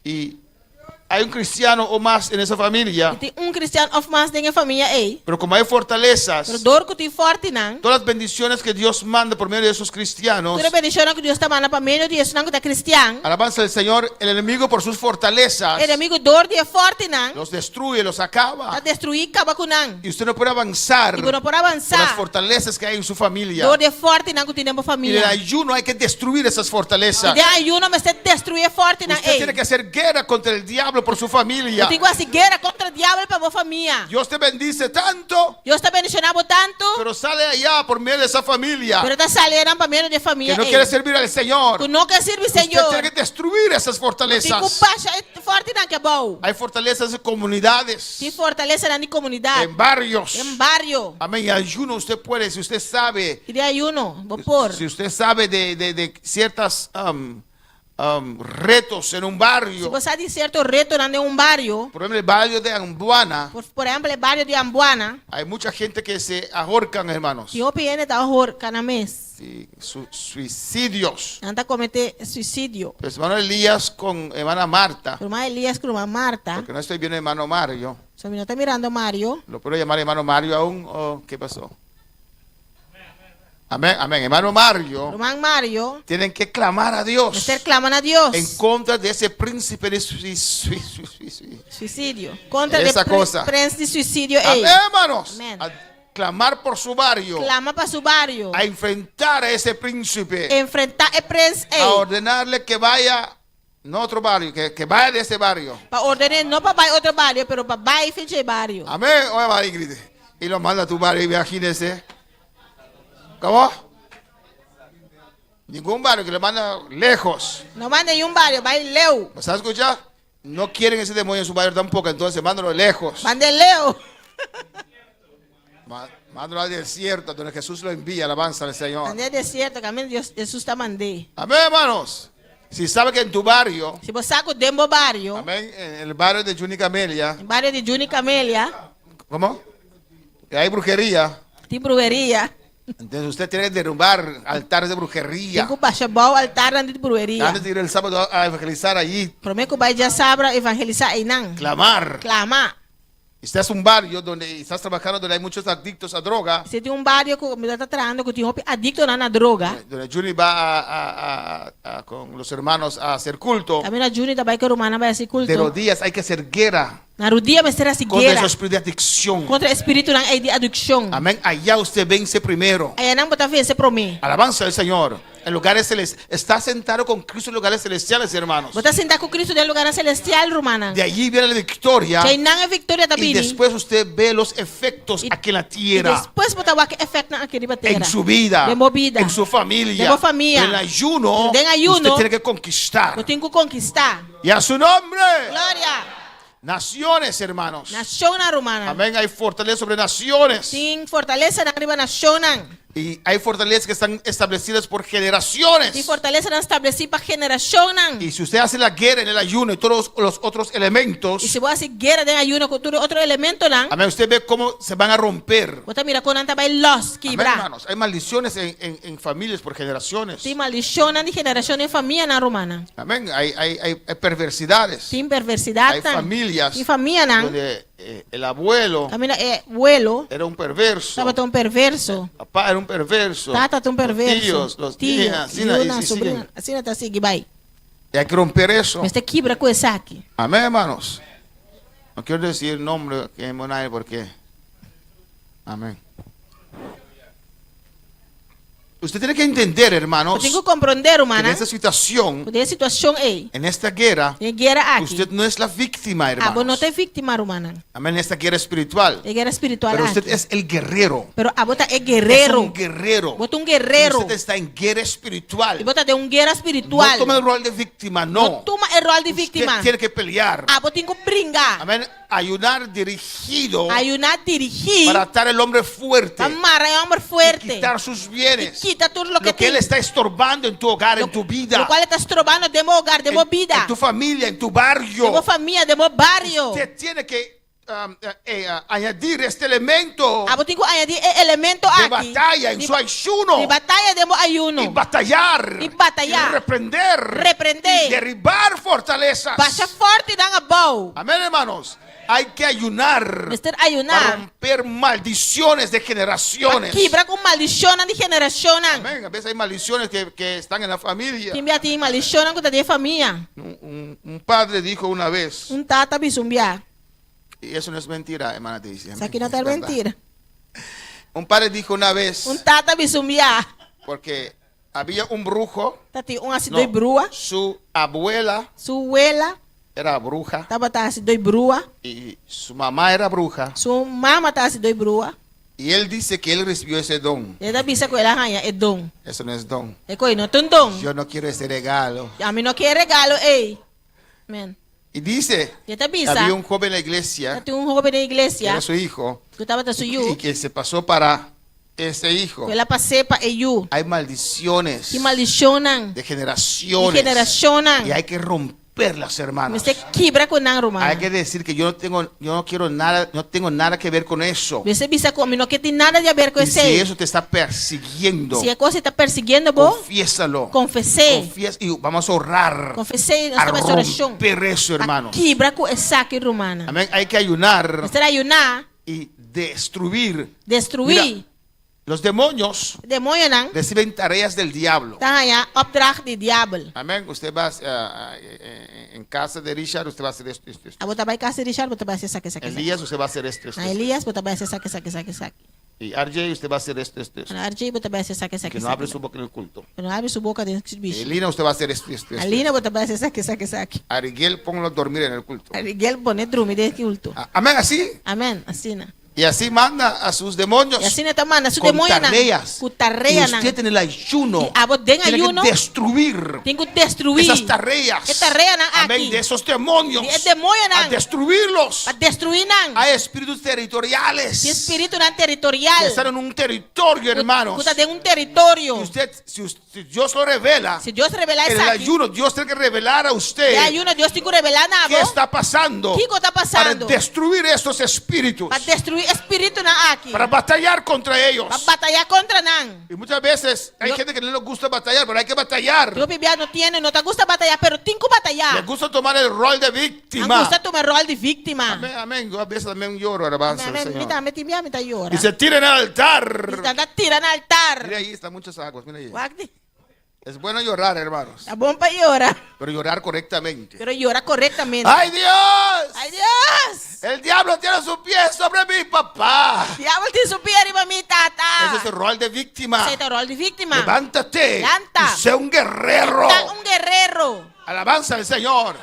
Y hay un cristiano o más en esa familia. I tin un kristian òf mas den e famia ei. Pero como hay fortalezas. Pero dor ku tin fòrtinan. Todas las bendiciones que Dios manda por medio de esos cristianos. Tur e bendishonnan ku Dios ta manda pa medio di esunnan ku ta kristian. Alabanza al Señor, el enemigo por sus fortalezas. Enemigu dor di e fòrtinan. Los destruye, los acaba. Ta destruí kaba ku nan. Y usted no puede avanzar. I bo no por avansá. Por las fortalezas que hay en su familia. Dor di e fòrtinan ku tin den bo famia. Y en el ayuno hay que destruir esas fortalezas. I den ayuno mester destruí e fòrtinan Usted ei. tiene que hacer guerra contra el diablo. diablo por su familia. Bo tin ku hasi guera kontra diabel pa bo famia. Dios te bendice tanto. Dios ta bendishoná bo tantu. Pero sale allá por medio de esa familia. Pero ta sali einan pa medio di e famia Que no ei. quiere servir al Señor. Ku no ke sirbi Usted Señor. tiene que destruir esas Bo tin ku fortalezas. basha e fòrtinan ke abou. Hay fortalezas en comunidades, Tin fortalesanan di komunidat. en barrios. Den bario. Amén. Y ayuno usted puede, si usted sabe, I den ayuno, bo por. si usted sabe de, de, de ciertas um, um, retos en un Si barrio, bo sa di sierto retonan den un bario, por ejemplo, el barrio de Ambuana, por, por ehèmpel e bario di Ambuana, hay mucha gente que se ahorcan, hermanos. tin hopi hende ta horka nan mes. Sí, su- suicidios. Nan ta kometé suisidio. Pues, hermano Elías con hermana Marta, Ruman Elías ku ruman Marta, porque no estoy viendo hermano Mario. so mi no ta mirando Mario. ¿Lo puedo llamar hermano Mario aún? ¿O qué pasó? Amén, amén. Hermano Mario, Ruman Mario, tienen que clamar a Dios mester klama na Dios. en contra de ese príncipe de sui- sui- sui- sui- sui- Suisidio. Kontra di Esa cosa. prens di suisidio ei. Amén, hermanos. Amén. A clamar por su barrio, Klama pa su bario. a enfrentar a ese príncipe, Enfrentá e prens a ei. ordenarle que vaya, no a otro barrio, que, que vaya de ese barrio. Pa orden'é no pa bai otro bario, pero pa bai for di e bario. Amén. Oye, María Ingrid. Y lo manda a tu barrio, imagínese. ¿Cómo? Ningún barrio que lo manda lejos. No manda ningun bario, bai leu. ¿Me estás escuchando? No quieren ese demonio en su barrio tampoco, entonces mándalo lejos. Mand'é leu. Mándalo al desierto, donde Jesús lo envía, alabanza al Señor. Mand'é desierto, kaminda Dios, Jesús ta mand'é. Amén, hermanos. Si sabe que en tu barrio, Si bo sa ku den bo bario, amén, en el barrio de Juni Camelia, bario di Juni Camelia, ¿cómo? Que hay brujería. Tin bruheria. Entonces usted tiene que derrumbar altares de brujería. Tin ku basha abou altarnan di bruheria. Antes de ir el sábado a evangelizar allí, Promé ku bai djasabra evangelisá einan. clamar. Klama. Estás en un barrio donde estás trabajando donde hay muchos adictos a droga. Si tin un bario ku mi ta trahando ku tin hopi adiktonan na droga. Donde Juni va a, a- a- a- con los hermanos a hacer culto. Kaminda Juni ta bai ku rumannan bai hasi De kulto. los días hay que hacer guerra Na rudia mester hasi contra guera esos espíritus de adicción. kontra e spiritunan ei di adikshon. Amén. Allá usted vence primero. Ayanan bo ta vense promé. Alabanza al Señor. En lugares celestiales. Está sentado con Cristo en lugares celestiales, hermanos. Bo ta sintá ku Cristo den lugarnan celestial, rumannan. De allí viene la victoria. Djeinan e viktoria ta Y bini. después usted ve los efectos aquí en la I tierra. despues bo ta wak e efectnan aki riba tera. En su vida. Den bo bida. En su familia. Den bo famia. En el ayuno. Den ayuno. Usted tiene que conquistar. Bo tin ku konkistá. Y a su nombre. Gloria. Naciones, hermanos. Nashonnan, rumannan. Amén. Hay fortaleza sobre naciones. Tin fortalesanan riba nashonnan. Y hay fortalezas que están establecidas por generaciones. Tin fortalesanan establesí pa generashonnan. Y si usted hace la guerra en el ayuno y todos los otros elementos, I si bo hasi guera den ayuno ku tur otro elementonan, amén, usted ve cómo se van a romper. bo ta mira kon nan ta bai lòs, Amén, kibra. hermanos. Hay maldiciones en, en- en familias por generaciones. Tin maldishonnan di generashon den famianan, rumannan. Amén. Hay, hay, hay, hay perversidades. Tin perversidat. Hay familias Tin famianan. donde eh, el abuelo Kaminda e welo era un perverso. tabata un perverso. Papá era un perverso. Tata ta un perverso. Los tíos, los Tio, tías, así, así, yunan, así, sobrina, asina ta sigui bai. Y hay que romper eso. Mester kibra ku esaki. Amén, hermanos. No quiero decir nombre que en Bonaire porque. Amén. Usted tiene que entender, hermanos, Bo tin ku komprondé, que en rumannan. esta situación, Den e situashon ei. en esta guerra, Den e guera aki. usted no es la víctima, Abo no hermanos. ta e víktima, rumannan. Amén, en esta guerra espiritual. E guera espiritual Pero usted aki. es el guerrero. Pero abo ta e Es guerero. un guerrero. Bo ta un guerero. Usted está en guerra espiritual. I bo ta den un guera espiritual. No toma el rol de víctima, no. No tuma e ròl di Usted víktima. tiene que pelear. Abo tin ku bringa. Amén. Ayunar dirigido Ayuná dirigí. para atar el hombre fuerte. Pa mara e hòmber fuerte. Quitar sus bienes. Kita tur loke Lo que él tin. está estorbando en tu hogar, en tu vida. Lokual e ta strobando den bo hogar, den bo bida. En tu familia, en tu barrio. Den bo famia, den bo bario. Usted tiene que um, eh, eh, añadir este elemento Abo tin ku añadí e elemento de aki. batalla en Di su ayuno. Di bataya den bo ayuno. Y batallar. I batayá. Y reprender. Reprendé. Y derribar fortalezas. Basha fòrtinan abou. Amén, hermanos. Hay que ayunar. Mester ayuná. Para romper maldiciones de generaciones. Kibra ku maldishonnan di generashonnan. Amén. A veces hay maldiciones que, que están en la familia. Tin bia tin maldishonnan ku ta den famia. Un, un- un padre dijo una vez, Un tata a bisa un bia. y eso no es mentira, hermana Daisy. amén, Esaki no es ta verdad. mentira. Un padre dijo una vez, Un tata a bisa un bia. porque había un brujo, Tatin un hasidó no, di brua. su abuela Su wela. Era bruja. Tabata hasi doi brua. Y su mamá era bruja. Su mama ta hasi doi brua. Y él dice que él recibió ese don. E ta bisa ku el a haña e don. Eso no es don. E koi no ta un don. Yo no quiero ese regalo. Ami no ke e regalo ei. Amen. Y dice, E ta bisa. había un joven en la iglesia, Tabatin un hóben den que iglesia era su hijo, ku tabata su yu. y que se pasó para ese hijo. Ku el a pas'é pa e yu. Hay maldiciones Tin maldishonnan de di generaciones. generashonnan. Y hay que romperlas, hermanos. Mester kibra ku nan, Hay rumannan. que decir que yo no tengo, yo no quiero nada, no tengo nada que ver con eso. Mester bisa ku mi no ke tin nada di haber ku Y si esei. eso te está persiguiendo, Si e kos ei ta persiguiendo bo, confiésalo. konfes'é. Confiesa y vamos a orar. Konfes'é i nos A ta hasi orashon. romper eso, hermanos. Kibra ku esaki, rumannan. Amén. Hay que ayunar Mester ayuná, y destruir. destruí. Mira, los demonios Demoñonan reciben tareas del diablo. ta haña opdracht di diabel. Amén. Usted va en casa de Richard, usted va a hacer esto, esto, esto. Abo ta bai kas di Richard, bo ta bai hasi esaki, esaki, esaki. Elías, usted va a hacer esto, esto, Na esto. Elias, bo ta bai hasi esaki, esaki, esaki, esaki. Y RJ, usted va a hacer esto, esto, esto. Na RJ, bo ta bai hasi esaki, esaki, Que no abre esaki. su boca en el culto. Ku no habri su boka den sirbishi. Elina, usted va a hacer esto, esto, esto. Alina, bo ta bai hasi esaki, esaki, esaki. Ariel, póngalo a dormir en el culto. Ariel, pone drumi den kulto. Amén, así. Amén, asina. Y así manda a sus demonios. I asina e ta manda su Con demoñonan. tareas. Ku tareanan. Y usted en el ayuno. I abo den Tiene que ayuno. destruir Tin ku destruí. esas tareas. E tareanan aki. Amén. De esos demonios. Di e demoñonan. A destruirlos. Pa destruí nan. Hay espíritus territoriales. Tin spiritunan territorial. Que están en un territorio, hermanos. Ku ta den un teritorio. Y usted, si, si Dios lo revela. Si Dios revelá En el esaki. ayuno, Dios tiene que revelar a usted. Den ayuno, Dios tin ku revelá na ¿Qué bo. está pasando? Kiko ta pasando? Para destruir estos espíritus. Pa destruí e spiritunan aki. Para batallar contra ellos. Pa batayá kontra nan. Y muchas veces hay gente que no les gusta batallar, pero hay que batallar. Hopi bia no tiene, no ta gusta batayá, pero tin ku batayá. Les gusta tomar el rol de víctima. Nan gusta tuma ròl di víktima. Amén, amén. Yo a veces también lloro, alabanza al Amén, mi Señor. tambe tin bia mi ta yora. Y se tiran al altar. I nan ta tira na altar. Mira ahí están muchas aguas, mira ahí. Wak di. Es bueno llorar, hermanos. Ta bon pa yora. Pero llorar correctamente. Pero yora korektamente. ¡Ay, Dios! ¡Ay, Dios! El diablo tiene su pie sobre mi papá. Diabel tin su pia riba mi tata. Ese es el rol de víctima. Esei ta ròl di víktima. Levántate. Lanta. Y sé un guerrero. Ta un guerrero. Alabanza al Señor.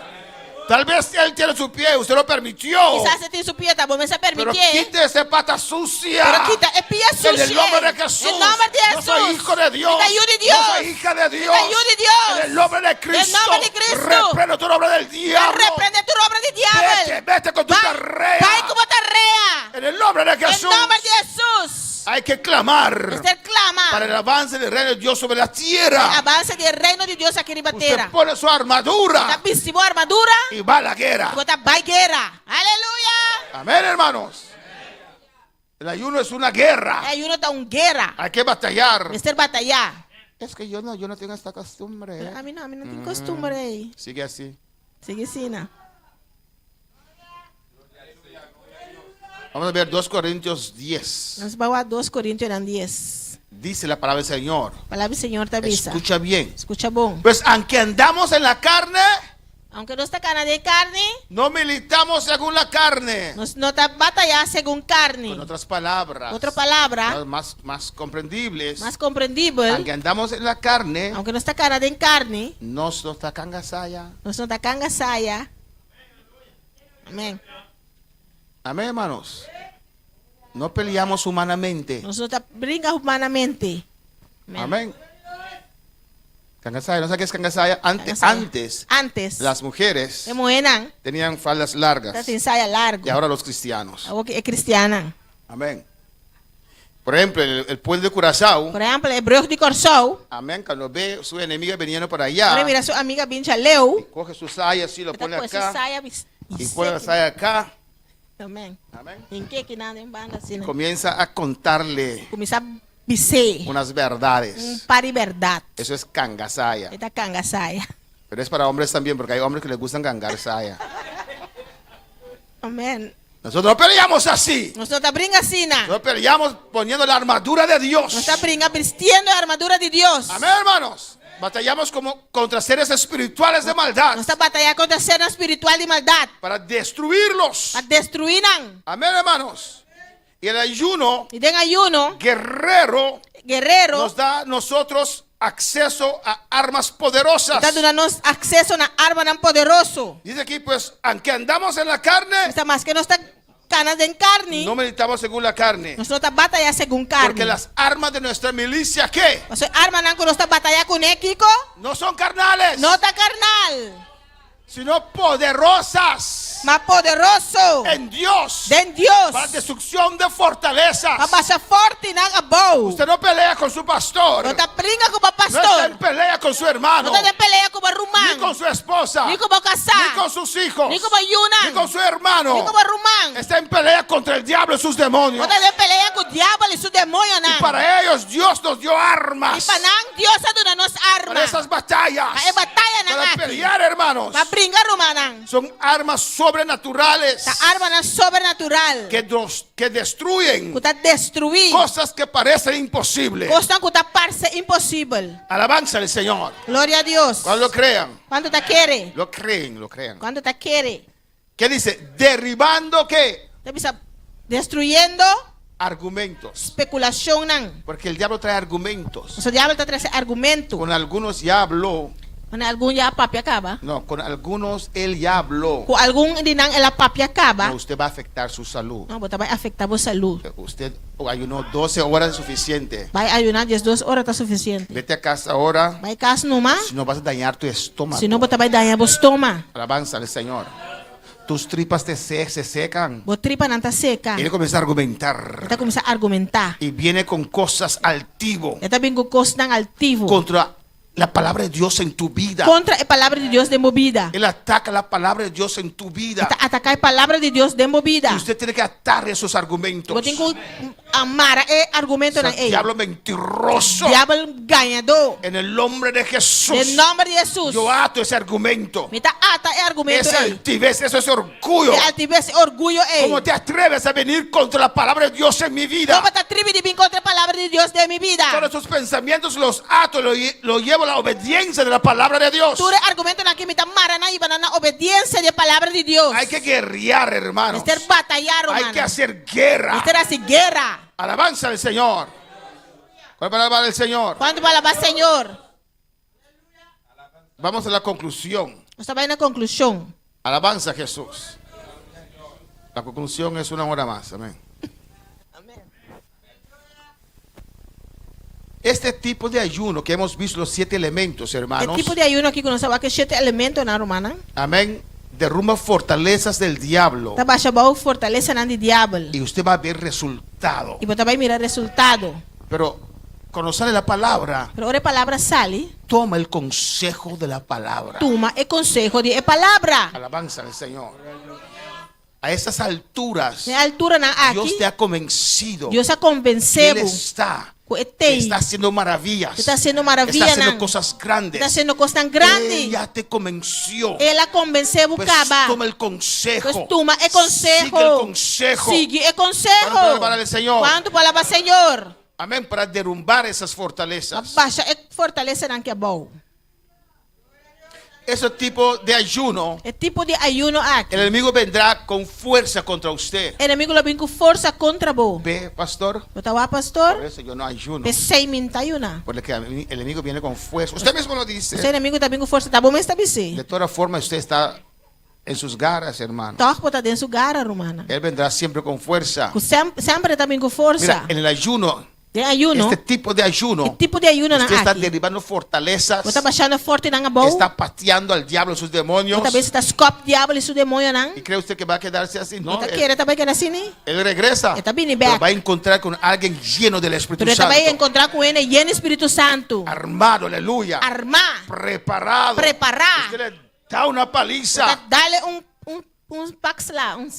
Tal vez él tiene su pie, usted lo permitió. Kisas e tin su pia, ta bo mes a Pero permitié. quite esa pata sucia. Pero kita e pia En el sushi. nombre de Jesús. En nomber di Yo Jesús. soy hijo de Dios. Mi ta yu di Dios. Yo soy hija de Dios. Mi ta yu di Dios. En el nombre de Cristo. En nomber di Cristo. Reprendo toda obra del diablo. Reprende tur obra di diabel. Vete, vete con tu tarea. Bai ku bo tarea. En el nombre de Jesús. En nomber di Jesús. Hay que clamar. Mester klama. Para el avance del reino de Dios sobre la tierra. Avanse di reino di Dios aki riba Usted tera. pone su armadura. Ta bisti bo armadura. Y va a la guerra. Bo ta bai guera. Aleluya. Amén, hermanos. El ayuno es una guerra. E ayuno ta un guera. Hay que batallar. Mester batayá. Es que yo no, yo no tengo esta costumbre. Pero ami no tin kostumber ei. Sigue así. Sigui asina. Vamos a ver 2 Corintios 10. Nos bai wak 2 Korintionan 10. Dice la palabra del Señor. Palabra di Señor ta bisa. Escucha bien. Skucha bon. Pues aunque andamos en la carne, Aunke nos ta kana den karni, no militamos según la carne. nos no ta batayá segun karni. Con otras palabras. Otro palabra. Más, más comprendibles. Mas komprendibel. Aunque andamos en la carne, Aunke nos ta kana den karni, nos no ta kanga saya. nos no ta kanga saya. Amèn. Amén, hermanos. No peleamos humanamente. Nos no ta bringa humanamente. Amén. Kanga saya, ¿no sabes qué es kanga saya? Antes, Kanga saya. antes, Antes, las mujeres e muhénan tenían faldas largas. tabatin saya largu. Y ahora los cristianos. Awor e kristiannan. Amén. Por ejemplo, el, el puente de Curazao. Por ehèmpel, e brùg di Kòrsou. Amén. Cuando ve su enemiga viniendo para allá, Ora e mira su amiga bin djaleu. coge su saya así, lo pone Ku su acá. saya bis- Y pone la saya acá. Amèn. Amèn. Hink'é akinan den banda asina. Comienza a contarle Kuminsá bis'é unas verdades. un par di bèrdat. Eso es cangasaya. E ta kanga saya. Pero es para hombres también, porque hay hombres que les gustan cangar saya. Amèn. Nosotros no peleamos así. Nos no ta bringa asina. Nosotros peleamos poniendo la armadura de Dios. Nos ta bringa bistiendo e armadura di Dios. Amén, hermanos. Batallamos como contra seres espirituales de maldad. Nos ta batayá kontra sernan spiritual di maldat. Para destruirlos. Pa destruí nan. Amén, hermanos. Y el ayuno. I den ayuno. Guerrero. Guerrero. Nos da a nosotros Acceso a armas poderosas. E ta duna nos akseso na armanan poderoso. Dice aquí, pues, aunque andamos en la carne, Bisa maske nos ta kana den karni, no militamos según la carne. nos no ta bataya segun karni. Porque las armas de nuestra milicia, ¿qué? Pasobra e armanan ku nos ta bataya kuné, kiko? No son carnales. No ta karnal. Sino poderosas. Ma poderoso. En Dios. Den Dios. Para destrucción de fortalezas. Pa basha fòrtinan abou. Usted no pelea con su pastor. No ta bringa ku bo pastor. No está en pelea con su hermano. No ta den pelea ku bo ruman. Ni con su esposa. Ni ku bo kasá. Ni con sus hijos. Ni ku bo yunan. Ni con su hermano. Ni ku bo ruman. Está en pelea contra el diablo y sus demonios. Bo ta den pelea ku diabel i su demoñonan. Y para ellos Dios nos dio armas. I pa nan Dios a duna nos arma. Para esas batallas. Pa e batayanan Para aki. pelear, hermanos. Pa bringa, rumannan. Son armas sobrenaturales. Ta armanan sobrenatural. Que, dos, que destruyen. Ku ta destruí. Cosas que parecen imposibles. Kosnan ku ta parse imposibel. Alabanza al Señor. Gloria a Dios. Cuando lo crean. Kuantu ta kere? Lo creen, lo crean. Kuantu ta kere? ¿Qué dice? Derribando qué? Ta bisa destruyendo. Argumentos. Spekulashonnan. Porque el diablo trae argumentos. Pasobra diabel ta trese argumento. Con algunos ya habló. Con algun ya a papia kaba. No, con algunos él ya habló. Ku algun di nan el a papia kaba. No, usted va a afectar su salud. No, bo ta bai afektá bo salú. Usted ayunó 12 horas es suficiente. Bai ayuná diesdos ora ta sufisiente. Vete a casa ahora. Bai kas numa. Si no vas a dañar tu estómago. Si no bo ta bai daña bo stoma. Alabanza al Señor. Tus tripas te se, se secan. Bo tripanan ta seka. Él comienza a argumentar. E ta kuminsá argumentá. Y viene con cosas altivo. E ta bin ku kosnan altivo. Contra la palabra de Dios en tu vida. Kontra e palabra di Dios den bo bida. Él ataca la palabra de Dios en tu vida. E ta ataká e palabra di Dios den bo bida. Y usted tiene que atar esos argumentos. Bo tin ku mara e argumentonan ei. Diablo mentiroso. Diabel gañadó. En el nombre de Jesús. Den nòmber di Hesus. Yo ato ese argumento. Mi ta ata e argumento Esa ei. altivez, eso es orgullo. E altivez, e orguyo ei. ¿Cómo te atreves a venir contra la palabra de Dios en mi vida? Kon bo ta tribi di bin kontra e palabra di Dios den mi bida? Todos esos pensamientos los ato, lo, lo llevo a la obediencia de la palabra de Dios. Tur e argumentonan aki mi ta mara nan i hiba nan na obediencia di e palabra di Dios. Hay que guerrear, hermanos. Mester batayá, Hay rumannan. que hacer guerra. Mester hasi guera. Alabanza al Señor. ¿Cuál para alabar al Señor? Kuantu pa alabá Señor? Vamos a la conclusión. Nos ta bai na konklushon. Alabanza a Jesús. La conclusión es una hora más. Amén. Este tipo de ayuno que hemos visto los siete elementos, hermanos. E tipo di ayuno aki ku nos a wak e shete elementonan, rumannan. Amén. Derrumba fortalezas del diablo. Ta basha abou fortalesanan di diabel. Y usted va a ver resultado. I bo ta bai mira resultado. Pero cuando sale la palabra, Pero ora e palabra sali. Toma el consejo de la palabra. Tuma e konseho di e palabra. Alabanza al Señor. A esas alturas, Na e alturanan aki, Dios te ha convencido. Dios a konvensé Él bo está, ku e t'ei. Está haciendo maravillas. E ta hasiendo Está maravillanan. haciendo cosas grandes. E ta hasiendo kosnan grandi. Él ya te convenció. El a konvensé bo Pues kaba. toma el consejo. Pues tuma e konseho. Sigue el consejo. Sigui e konseho. ¿Cuánto para alabar al Señor? Kuantu pa alabá Señor? Amén. Para derrumbar esas fortalezas. Pa basha e fortalesanan ki abou. Ese tipo de ayuno. E tipo di ayuno aki. El enemigo vendrá con fuerza contra usted. Enemigu lo bin ku forsa kontra bo. Ve, pastor. Bo ta wak, pastor? Por eso yo no ayuno. P'esei mi no ta ayuná. Porque el enemigo viene con fuerza. Usted mismo lo dice. Pasobra enemigu ta bin ku forsa. Ta bo mes ta bis'é. De toda forma usted está en sus garras, hermano. Tòg bo ta den su gara, rumannan. Él vendrá siempre con fuerza. Ku semper e ta bin ku forsa. Mira, en el ayuno, Den ayuno, este tipo de ayuno, e tipo di ayunonan usted está aki, derribando fortalezas, bo ta bashando fortenan abou, está pateando al diablo y sus demonios. bo ta bes ta skòp diabel i su demoñonan. ¿Y cree usted que va a quedarse así? No, Bo ta él, kere ta bai keda así ni? él regresa. E ta bini Pero bèk. va a encontrar con alguien lleno del Espíritu Pero e ta bai Santo. enkontrá ku hende yen di Spiritu Santu. Armado, aleluya. Armá. Preparado. Prepará. Usted le da una paliza. Bo ta dale un, un, un pak sla. Un,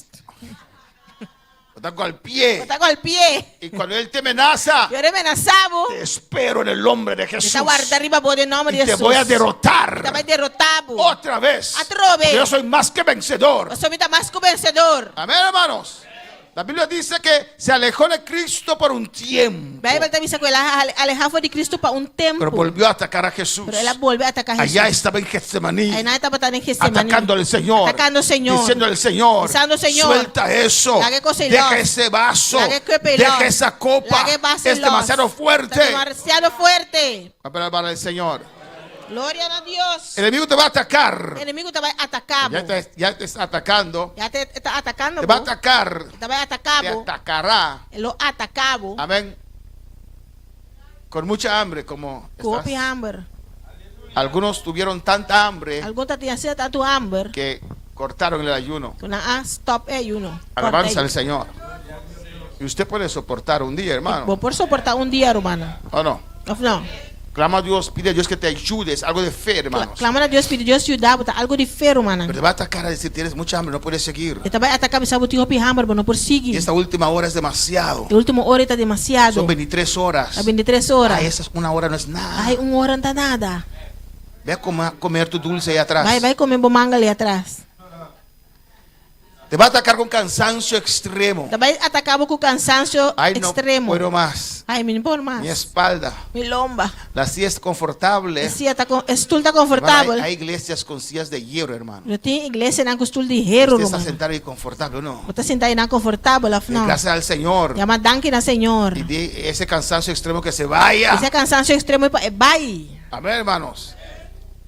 Bo ta golpi'é. Bo ta golpi'é. Y cuando él te amenaza. I ora e menasá bo. Te espero en el nombre de Jesús. Mi ta warda riba bo den nomber di Y te Jesús. voy a derrotar. Mi ta bai derotá bo. Otra vez. Atrobe. Porque yo soy más que vencedor. Pasobra mi ta mas ku vensedor. Amén, hermanos. La Biblia dice que se alejó de Cristo por un tiempo, Beibel ta bisa ku el a alehá for di Kristu pa un tempu. pero volvió a atacar a Jesús. Pero el a bolbe ataká Hesus. Allá estaba en Getsemaní, Einan e tabata den Getsemaní. atacando al Señor, Atakando Señor. diciendo al Señor, Bisando Señor. suelta eso, Laga e kos ei deja los. ese vaso, Laga e kop ei deja los. esa copa, Laga e vaso ei es los. demasiado fuerte. Ta demasiado fuerte. A ver, alabar al Señor. Gloria na Dios. El enemigo te va a atacar. Enemigu ta bai ataká bo. Ya te está atacando. Ya te ta atakando Te va a bo. atacar. Ta bai ataká Te bo. atacará. E lo ataká bo. Amén. Con mucha hambre, como Ku hopi estás. hamber. Algunos tuvieron tanta hambre Algun tabatin asina tantu hamber. que cortaron el ayuno. Ku nan a stop e ayuno. Alabanza al Señor. Y usted puede soportar un día, hermano. Bo por soportá un dia, ruman. ¿O no? Òf no? Clama a Dios, pide a Dios que te ayude. Es algo de fe, hermanos. Klama na Dios, pidi Dios yuda bo, ta algu di fe, ruman. Pero te va a atacar a decir, tienes mucha hambre, no puedes seguir. E ta bai ataká bisa bo tin hopi hamber, bo no por sigui. Y esta última hora es demasiado. E último ora ta demasiado. Son 23 horas. Ta 23 ora. Ay, esa es una hora no es nada. Ai, un ora no ta nada. Ve a comer tu dulce ahí atrás. Bai bai kome bo mangel ei atras. Te va a atacar con cansancio extremo. Ta bai ataká bo ku kansansio Ay, no ekstremo. puedo más. Ai, mi no por mas. Mi espalda. Mi lomba. La silla es confortable. E sia ta kon, e stul ta Hermano, konfortabel. hay iglesias con sillas de hierro, hermano. Pero tin iglesianan ku stul di heru, Usted está ruman. sentado ahí confortable, ¿o no? Bo ta sintá einan konfortabel òf no? Gracias al Señor. Yama danki na Señor. Y de ese cansancio extremo que se vaya. Ese kansansio ekstremo ei pa e bai. Amén, hermanos.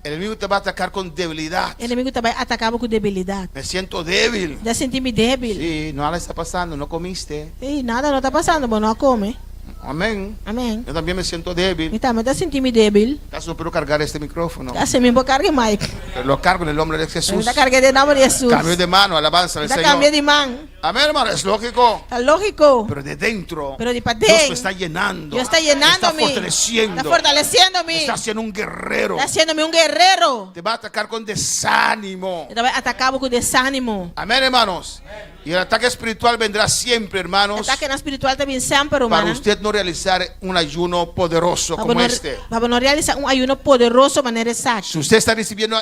El enemigo te va a atacar con debilidad. Enemigu ta bai ataká bo ku debilidat. Me siento débil. Mi ta sinti mi débil. Sí, nada está pasando, no comiste. Sí, nada no ta pasando, bo no a kome. Amén. Amén. Yo también me siento débil. Mi tambe ta sinti mi débil. Casi no puedo cargar este micrófono. Kasi mi no por karga e mic. Pero lo cargo en el nombre de Jesús. Mi ta karg'é den nòmber di Hesus. Cambio de mano, alabanza al Mi ta Señor. kambia di man. Amén, hermano, es lógico. Ta lógiko. Pero de dentro, Pero di Dios paden. me está llenando. Dios ta yenando Me mi. está fortaleciendo. Ta fortalesiendo mi. Me está haciendo un guerrero. Ta hasiendo mi un guerrero. Te va a atacar con desánimo. E ta bai ataká bo ku desánimo. Amén, hermanos. Y el ataque espiritual vendrá siempre, hermanos. Atakenan spiritual ta bin semper, Para ruman. usted no realizar un ayuno poderoso Pa como bo no, este. pa bo no realisá un ayuno poderoso manera esaki. Si usted está recibiendo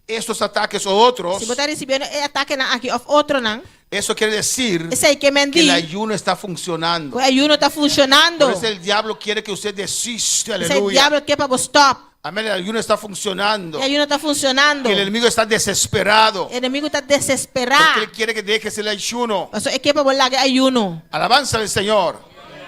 estos ataques o otros, Si bo ta risibiendo e atakenan aki òf otronan, eso quiere decir esei ke men que el di ayuno está funcionando. ku e ayuno ta funshonando. Por eso el diablo quiere que usted desiste, P'esei aleluya. diabel ke pa bo stòp. Amén, el ayuno está funcionando. E ayuno ta funshonando. Y el enemigo está desesperado. E enemigu ta desesperá. Porque él quiere que dejes el ayuno. Pasobra e ke pa bo laga e ayuno. Alabanza al Señor.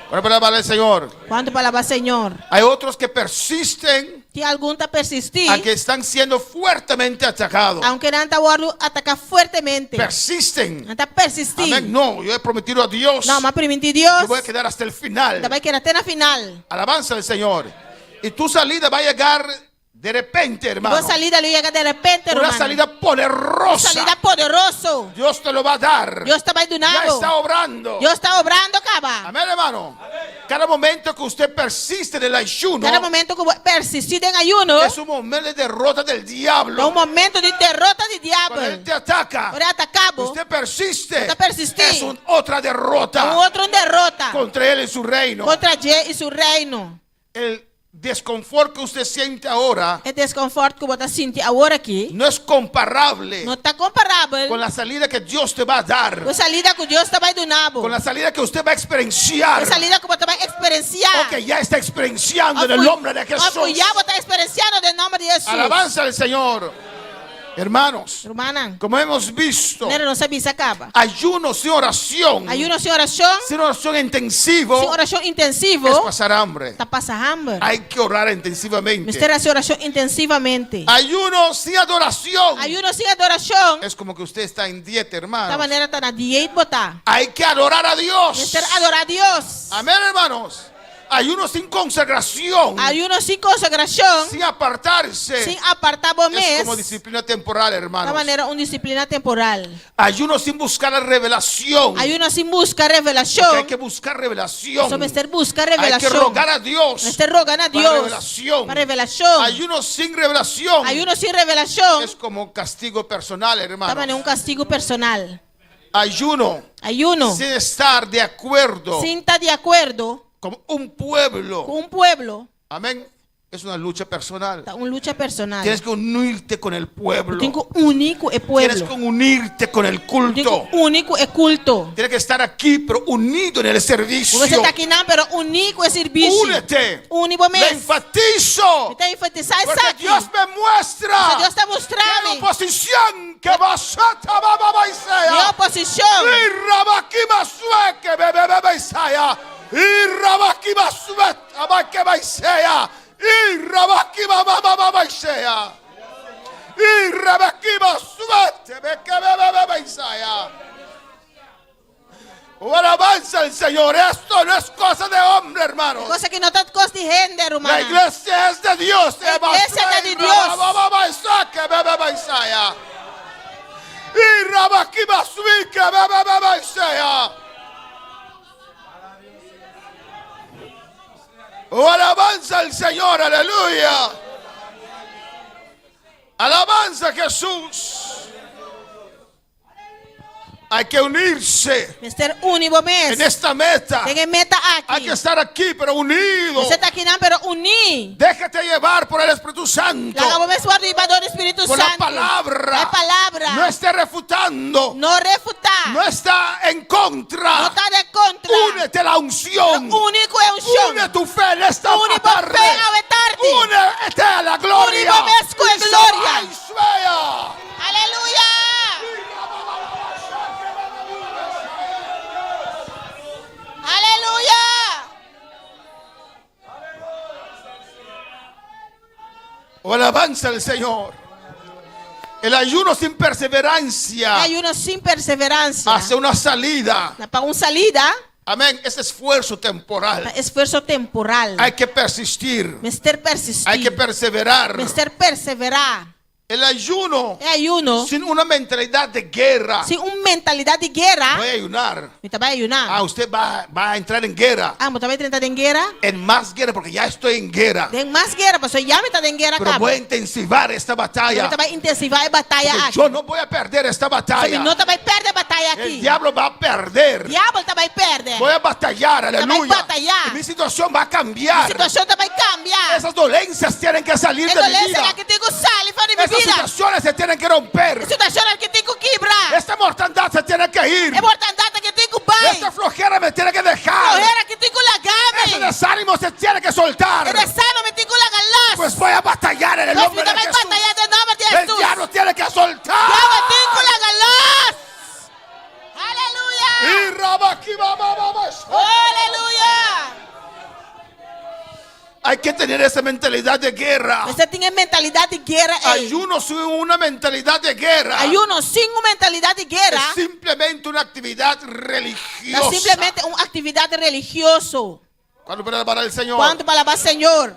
Ahora para alabar al Señor. Kuantu pa alabá Señor? Hay otros que persisten Tin algun ta persistí. a que están siendo fuertemente atacados. Aunke nan ta wòrdu ataká fuertemente. Persisten. Nan ta persistí. Amén. No, yo he prometido a Dios. No, m'a primintí Dios. Yo voy a quedar hasta el final. Mi ta bai keda te na final. Alabanza al Señor. Y tu salida va a llegar de repente, hermano. Bo salida lo yega di repente, Una ruman. salida poderosa. Un salida poderoso. Dios te lo va a dar. Dios ta bai duna Ya bo. está obrando. Dios ta obrando kaba. Amén, hermano. Cada momento que usted persiste en el ayuno, Kada momento ku bo persistí den ayuno, es un momento de derrota del diablo. un momento di derota di Cuando él diabel. te ataca, Ora e ataká bo. usted persiste. Bo ta persistí. Es un, otra derrota. Un otro derota. Contra él y su reino. Kontra dje i su reino. El desconfort que usted siente ahora E deskonfòrt ku bo ta sinti awor aki no es comparable no ta komparabel con la salida que Dios te va a dar. ku e salida ku Dios ta bai duna bo. Con la salida que usted va a experienciar. E salida ku bo ta bai eksperensiá. O que ya está experienciando en el nombre de Jesús. Òf ku ya bo ta eksperensiando den nòmber di Hesus. Alabanza al Señor. Hermanos, Rumannan, como hemos visto, Manera nos a bisa kaba. ayuno sin oración, Ayuno sin orashon, sin oración intensivo, sin orashon intensivo, es pasar hambre. Ta pasa hamber. Hay que orar intensivamente. Mester hasi orashon intensivamente. Ayuno sin adoración. Ayuno sin adorashon. Es como que usted está en dieta, hermano. Ta manera ta na dieet bo ta. Hay que adorar a Dios. Mester adorá Dios. Amén, hermanos. Ayuno sin consagración. Ayuno sin konsagrashon. Sin apartarse. Sin apartá bo Es mes. como disciplina temporal, hermanos. Ta manera un disiplina temporal. Ayuno sin buscar la revelación. Ayuno sin buska revelashon. Porque hay que buscar revelación. So mester buska Hay que revelashon. rogar a Dios. Mester roga na Para Dios. revelación. Pa revelashon. Ayuno sin revelación. Ayuno sin revelashon. Es como castigo personal, hermano. Ta manera un kastigu personal. Ayuno. Ayuno. Sin estar de acuerdo. Sin ta di akuerdo. Como un pueblo. Ku un pueblo. Amén. Es una lucha personal. Ta un lucha personal. Tienes que unirte con el pueblo. Bo tin ku uni ku e pueblo. Tienes que unirte con el Bo tin culto. ku uni ku e kulto. Tienes que estar aquí, pero unido en el servicio. Bo mester ta akinan, pero uní ku e sirbishi. Únete. Uni bo mes. Le enfatizo. Mi ta enfatisá Porque esaki. Dios me muestra. Pasobra Dios ta mustra Que mi. hay oposición que va a ba, ba, ba, Isaiah. Mi oposishon. Y rabakima sueke, be, be, be, be, Isaiah. Y rabakima suet, abakeba, Isaiah. Y rabakima, ba, ba, ba, ba, Isaiah. Y rabakima suete, be, que, be, be, be, be, Isaiah. Oh, alabanza al Señor. Esto no es cosa de hombre, hermano. Kos aki no ta kos di hende, ruman. La iglesia es de Dios. La iglesia ta di Dios. Y rabakiba suike, be, be, be, be, Isaiah. Oh, alabanza al Señor, aleluya. Alabanza a Jesús. Hay que unirse Mester uni bo mes. en esta meta. Den e meta aki. Hay que estar aquí, pero unido. Mester ta akinan, pero uní. Déjate llevar por el Espíritu Santo. Laga bo mes wòrdu hibá dor di Spiritu Por la Santu. palabra. E palabra. No esté refutando. No refutá. No está en contra. No ta den kontra. Únete a la unción. Uni ku e unshon. Une tu fe en esta Uni bo tarde. fe awe tardi. Únete a la gloria. Uni bo mes ku e Y se gloria. va y suea. Aleluya. Aleluya. Oh, alabanza al Señor. El ayuno sin perseverancia E ayuno sin perseveransia. hace una salida. Pa un salida, Amén. Es esfuerzo temporal. ta esfuerso temporal. Hay que persistir. Mester persistí. Hay que perseverar. Mester perseverá. El ayuno E ayuno sin una mentalidad de guerra. sin un mentalidat di guera, Voy a ayunar. mi ta bai ayuná. Ah, usted va, va a entrar en guerra. Ah, bo ta bai drenta den guera? En más guerra, porque ya estoy en guerra. Den mas guera, pasobra ya mi ta den guera Pero kaba. voy a intensivar esta batalla. Mi ta bai intensivá e bataya Porque aki. yo no voy a perder esta batalla. Mi no ta bai pèrdè e bataya El aki. diablo va a perder. Diabel ta bai pèrdè. Voy a batallar, Ta bai aleluya. batayá. Y mi situación va a cambiar. Mi situashon ta bai kambia. Esas dolencias tienen que salir E de mi dolensia vida. aki tin ku sali for di mi Esas bida. situaciones se tienen que romper. E situashon aki tin ku kibra. Esta mortandad se tiene que ir. E mortandat aki tin ku bai. Esta flojera me tiene que dejar. Flohera aki tin ku laga mi. Ese desánimo se tiene que soltar. E desánimo tin ku laga los. Pues voy a batallar en el Pues nombre mi ta de bai Jesús. batayá den nòmber di El Hesus. diablo tiene que soltar. Diabel tin ku laga los. Aleluya. Y rabaquiba, ba, ba, ba, Aleluya. Hay que tener esa mentalidad de guerra. Mester tin e mentalidat di guera ei. Ayuno sin una mentalidad de guerra. Ayuno sin un mentalidat di guera. Es simplemente una actividad Ta religiosa. simplemente un aktividat religioso. ¿Cuándo para alabar al Señor? Kuantu pa alabá Señor?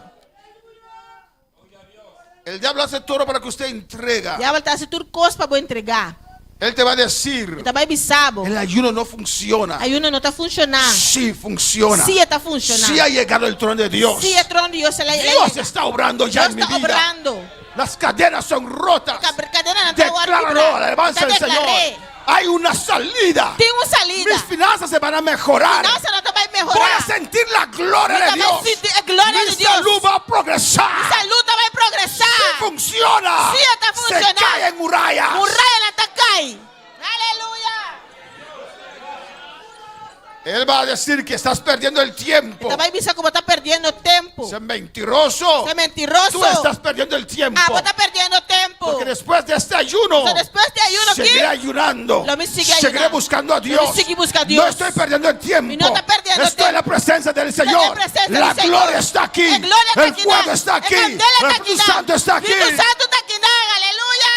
El diablo hace todo para que usted entrega. Diabel ta hasi tur kos pa bo entregá. Él te va a decir, E ta bai bisa bo. el ayuno no funciona. Ayuno no ta funshoná. Sí funciona. Sí e ta funshoná. Sí ha llegado el trono de Dios. Sí e trono di Dios el a Dios está obrando ya Dios en mi ta vida. obrando. Las cadenas son rotas. Kadenanan ta wòrdu Decláralo, kibrá. alabanza Ta al Señor. deklar'é. Hay una salida. Tin un salida. Mis finanzas se van a mejorar. Finansanan ta bai mehorá. Voy a sentir la gloria Mi de ta bai Dios. sinti e gloria Mi di Dios. salud va a progresar. Mi salú ta bai progresá. Sí funciona. Sí e ta Se funshoná. caen murallas. Murayanan ta kai. Aleluya. Él va a decir que estás perdiendo el tiempo. E ta bai bisa ku bo ta pèrdiendo tempu. Sé mentiroso. Sé mentiroso. Tú estás perdiendo el tiempo. Ah, bo ta pèrdiendo tempu. Porque después de este ayuno, So, despues di e ayuno aki, seguiré ayunando. Lo mi sigui Seguiré ayuná. buscando a Lo mi Dios. sigui buska Dios. No estoy perdiendo el tiempo. Mi no ta pèrdiendo Estoy en la presencia del Estoy en Señor. la presencia La del Señor. gloria está aquí. E gloria ta El aki fuego nan. está aquí. E kandela El ta Espíritu aki nan. Santo está aquí. Spiritu Santu ta aki nan. Aleluya.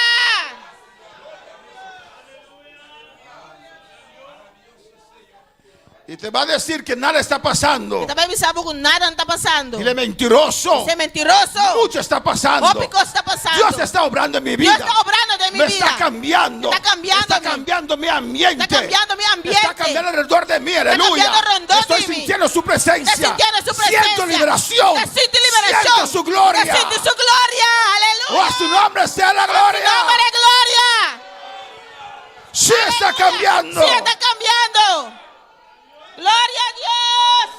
Y te va a decir que nada está pasando. E ta bai bisa bo ku nada no ta pasando. Dile mentiroso. Bis'é mentiroso. Mucho está pasando. Hopi kos ta pasando. Dios está obrando en mi Dios vida. ta obrando den mi Me bida. está cambiando. Está cambiando Está mi. cambiando mi ambiente. Está cambiando mi ambiente. Está cambiando alrededor de mí. Aleluya. cambiando alrededor Estoy de mí. sintiendo su presencia. Está sintiendo su presencia. Siento liberación. Está sintiendo liberación. Siento su gloria. Está sintiendo su gloria. Aleluya. Oh, a su nombre sea la gloria. A su nombre gloria. Sí está cambiando. Sí está cambiando. Gloria a Dios.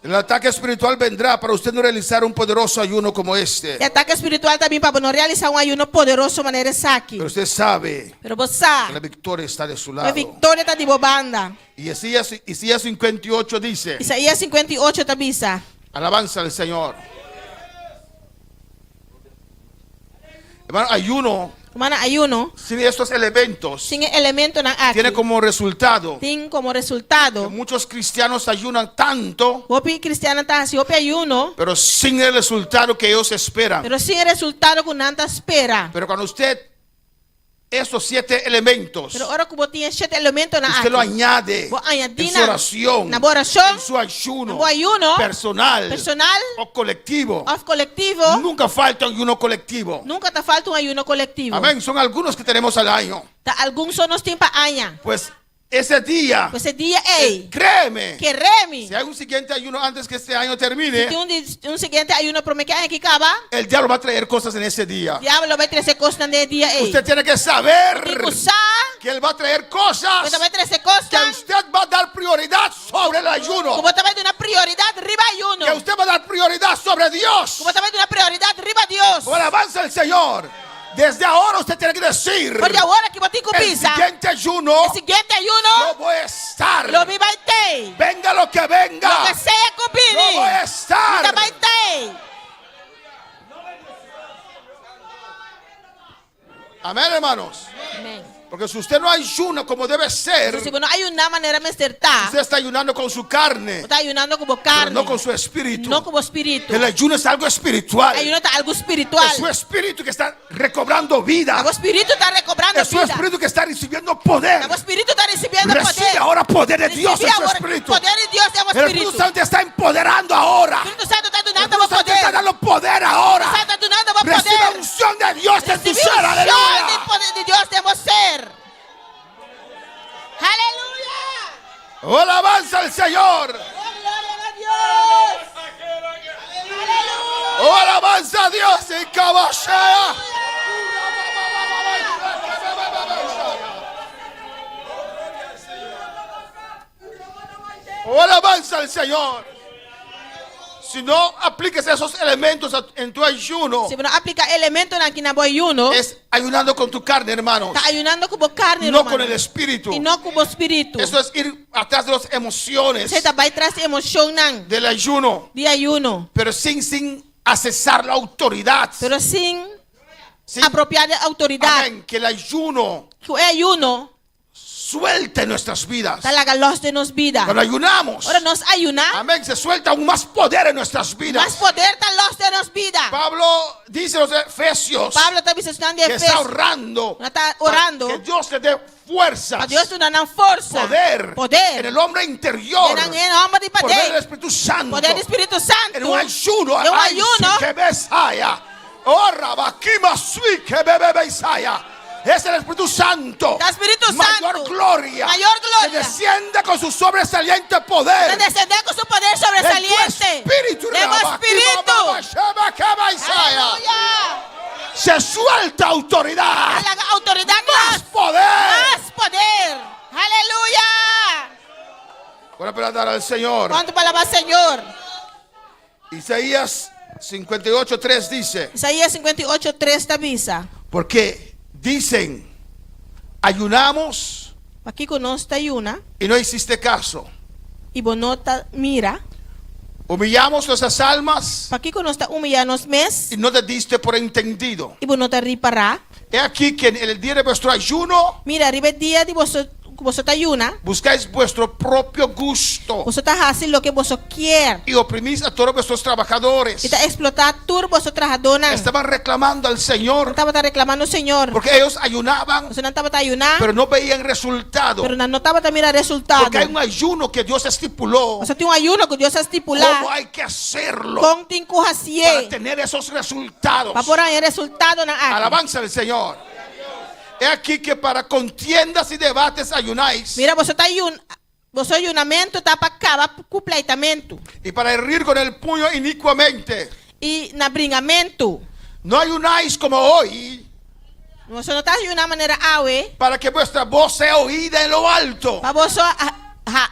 El ataque espiritual vendrá para usted no realizar un poderoso ayuno como este. E atake spiritual ta bin pa bo no realisá un ayuno poderoso manera esaki. Pero usted sabe Pero bo sa que la victoria está de su ku e lado. viktoria ta di bo banda. Y Isaías, Isaías 58 dice, Isaías 58 ta bisa. Alabanza al Señor. Hermano, ayuno Rumannan, ayuno sin estos elementos sin e elementonan aki tiene como resultado tin komo resultado que muchos cristianos ayunan tanto, hopi kristiannan ta hasi hopi ayuno, pero sin el resultado que ellos esperan. pero sin e resultado ku nan ta spera. Pero cuando usted estos siete elementos, Pero ora ku bo tin e shete elementonan usted lo aki, añade bo añadí en su nan oración, na bo orashon, en su ayuno, na bo ayuno personal, personal o colectivo. òf kolektivo, Nunca falta un ayuno colectivo. nunka ta falta un ayuno kolektivo. Amén. Son algunos que tenemos al año. Ta algun so nos tin pa aña. Pues ese día, Pues e dia ei, créeme, kere mi, si hay un siguiente ayuno antes que este año termine, si tin un di- un siguiente ayuno promé ku e aña aki kaba, el diablo va a traer cosas en ese día. diablo lo bai trese kosnan den e dia ei. Usted tiene que saber Tin ku sa que él va a traer cosas ku e ta bai trese que kosnan usted va a dar prioridad sobre el ayuno. ku bo ta bai duna prioridat riba ayuno. Que usted va a dar prioridad sobre Dios. Ku bo ta bai duna prioridat riba Dios. Con alabanza al Señor. Desde ahora usted tiene que decir. For di awor aki bo tin ku El bisa. siguiente ayuno. E siguiente ayuno. Yo voy a estar. Lo mi bai tei. Venga lo que venga. Loke sea ku bini. Yo voy a estar. Mi ta bai tei. Amén, hermanos. Amén. Porque si usted no ayuna como debe ser, Si bo no ayuná manera mester ta, usted está ayunando con su carne, bo ta ayunando ku bo pero karni, no con su espíritu. no ku bo spiritu. El ayuno es algo espiritual. Ayuno ta algu spiritual. Es su espíritu que está recobrando vida. Ta bo spiritu ta rekobrando Es su bida. espíritu que está recibiendo poder. Ta bo spiritu ta risibiendo Recibe poder. ahora poder de Dios Risibí en su awor espíritu. Poder di Dios den bo El Espíritu spiritu. Santo está empoderando ahora. Spiritu Santu ta El dunando bo Espíritu Santo poder. está dando poder ahora. Spiritu Santu ta dunando bo Recibe poder. unción de Dios en tu Risibí ser. unshon Aleluya. di poder di Dios den bo ser. Aleluya. Oh, alabanza al Señor. Oh, gloria na Dios. Oh, alabanza a Dios y caballea. Oh, alabanza al Señor. Si no apliques esos elementos en tu ayuno, Si bo no apliká e elementonan aki na bo ayuno, es ayunando con tu carne, hermanos. ta ayunando ku bo karni, No rumannan. con el espíritu. I no ku bo spiritu. Eso es ir atrás de las emociones Esei ta bai tras di emoshonnan del ayuno, di ayuno. pero sin, sin accesar la autoridad. Pero sin Sin, apropiá di outoridat. amén, que el ayuno Ku e ayuno suelte nuestras vidas. ta laga lòs den nos bida. Cuando ayunamos, Ora nos ayuná, amén, se suelta aún más poder en nuestras vidas. mas poder ta lòs den nos bida. Pablo dice a los Efesios Pablo ta bisa esnan di que está Efesio, orando nan ta orando para que Dios le dé fuerzas, pa Dios duna nan forsa, poder, poder en el hombre interior, den nan hòmber di poder del paden, Espíritu Santo, poder di Spiritu Santu, en un ayuno, den un ay, ayuno, que besaya, oh, rabakima sui que bebe besaya. Es el Espíritu Santo. Ta Spiritu Mayor Santu. gloria. Mayor gloria. Que desciende con su sobresaliente poder. Ta desendé ku su poder En tu sobresaliente. espíritu. Den bo rabakima spiritu. baba sheba keba isaya. Aleluya. Se suelta autoridad. Ta laga outoridat Más mas. poder. Mas poder. Aleluya. Voy a dar al Señor. Kuantu pa alabá Señor? Isaías 58:3 dice. Isaías 58, 3 ta bisa. Porque dicen, ayunamos Pakiko nos ta yuna y no hiciste caso. i bo no ta mira? Humillamos nuestras almas Pakiko nos ta humiyá nos mes y no te diste por entendido. i bo no ta ripará? He aquí que en el día de vuestro ayuno Mira, riba e dia di boso ku boso ta yuna, buscáis vuestro propio gusto boso ta hasi loke boso kier y oprimís a todos vuestros trabajadores. i ta eksplotá tur boso trahadónan. Estaban reclamando al Señor Nan tabata reklamando Señor. porque ellos ayunaban, Pasobra nan tabata ayuná, pero no veían resultado. pero nan no tabata mira resultado. Porque hay un ayuno que Dios estipuló. Pasobra tin un ayuno ku Dios a stipulá. ¿Cómo hay que hacerlo? Kon tin ku hasié. Para tener esos resultados. Pa por haña e resultadonan aki. Alabanza al Señor. He aquí que para contiendas y debates ayunáis. Mira, boso ta ayun, boso ayunamentu ta pa kaba ku pleitamentu. Y para herir con el puño inicuamente. I na bringamentu. No ayunáis como hoy. Boso no ta ayuná manera awe. Para que vuestra voz sea oída en lo alto. Pa boso ha,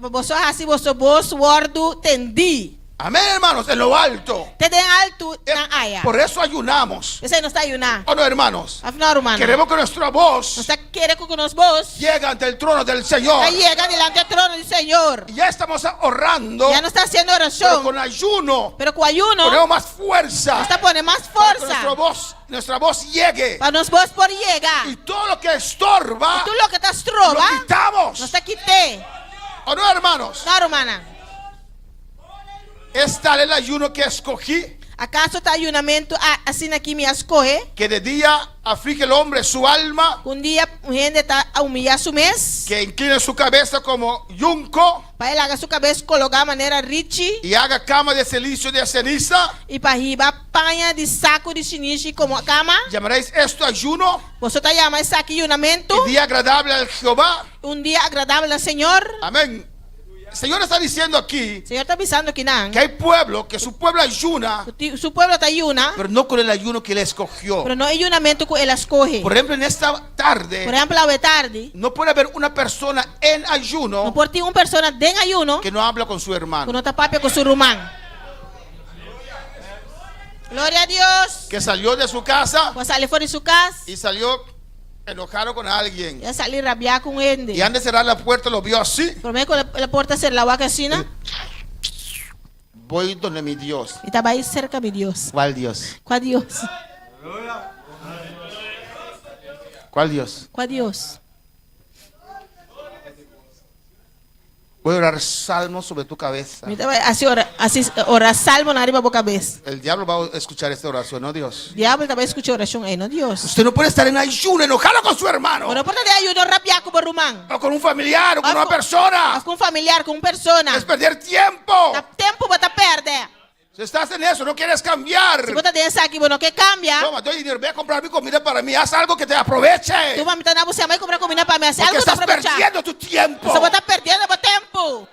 Pa boso hasi boso bos wòrdu tendí. Amén, hermanos, en lo alto. Te den altu nan aya. Por eso ayunamos. P'esei nos ta ayuná. ¿O no, hermanos? Òf no, rumannan? Queremos que nuestra voz Nos ta kere ku nos bos llegue ante el trono del Señor. ta yega dilanti e trono di Señor. Y ya estamos orando. Ya nos ta hasiendo Pero orashon. con ayuno Pero ku ayuno ponemos más fuerza. nos ta pone mas Para que forsa nuestra voz llegue. pa nos bos por yega. Y todo lo que estorba, I tur loke ta stroba, lo quitamos. nos ta kit'é. ¿O no, hermanos? No, rumannan? ¿Es tal el ayuno que escogí? Akaso ta ayunamentu asina aki mi a skohe? Que de día aflige el hombre su alma. Un dia un hende ta humillá su mes. Que incline su cabeza como yunco. Pa e laga su kabes kologá manera richi. Y haga cama de cilicio de ceniza. I pa hiba paña di saku di shinishi komo kama. ¿Llamaréis esto ayuno? Boso ta yama esaki yunamentu? ¿Y día agradable al Jehová? Un dia agradabel na Señor. Amén. El Señor está diciendo aquí Señor ta bisando akinan que hay pueblo, que su pueblo ayuna, ku su pueblo ta yuna, pero no con el ayuno que él escogió. pero no e yunamentu ku el a skohe. Por ejemplo, en esta tarde, Por ehèmpel, awe tardi, no puede haber una persona en ayuno no por tin un persona den ayuno que no habla con su hermano. ku no ta papia ku su ruman. Gloria a Dios. Que salió de su casa Ku a sali for di su kas y salió enojado con alguien. I a sali rabiá ku un hende. Y antes de cerrar la puerta lo vio así. Promé ku e porta sera el a wak asina. Voy donde mi Dios. Mi ta bai serka mi Dios. ¿Cuál Dios? Kua Dios? ¿Cuál Dios? Kua Dios? Voy a orar salmos sobre tu cabeza. Mi ta bai hasi ora, hasi ora salmonan riba bo kabes. El diablo va a escuchar esta oración, no Dios. Diabel ta bai skucha orashon ei, no Dios. Usted no puede estar en ayuno, enojado con su hermano. Bo no por ta den ayuno rabiá ku bo ruman. O con un familiar, o con una persona. Òf ku un familiar, ku un persona. Es perder tiempo. Ta tempu bo ta pèrdè. Si estás en eso, no quieres cambiar. Si bo ta den esaki, bo no ke kambia. Toma, doy dinero, ve a comprar mi comida para mí. Haz algo que te aproveche. Tuma, mi ta na bo sea, bai kumpra kumida pa mi. Hasi Porque algu ku ta estás aprovechá. perdiendo tu tiempo. Pasobra bo ta perdiendo bo tempu.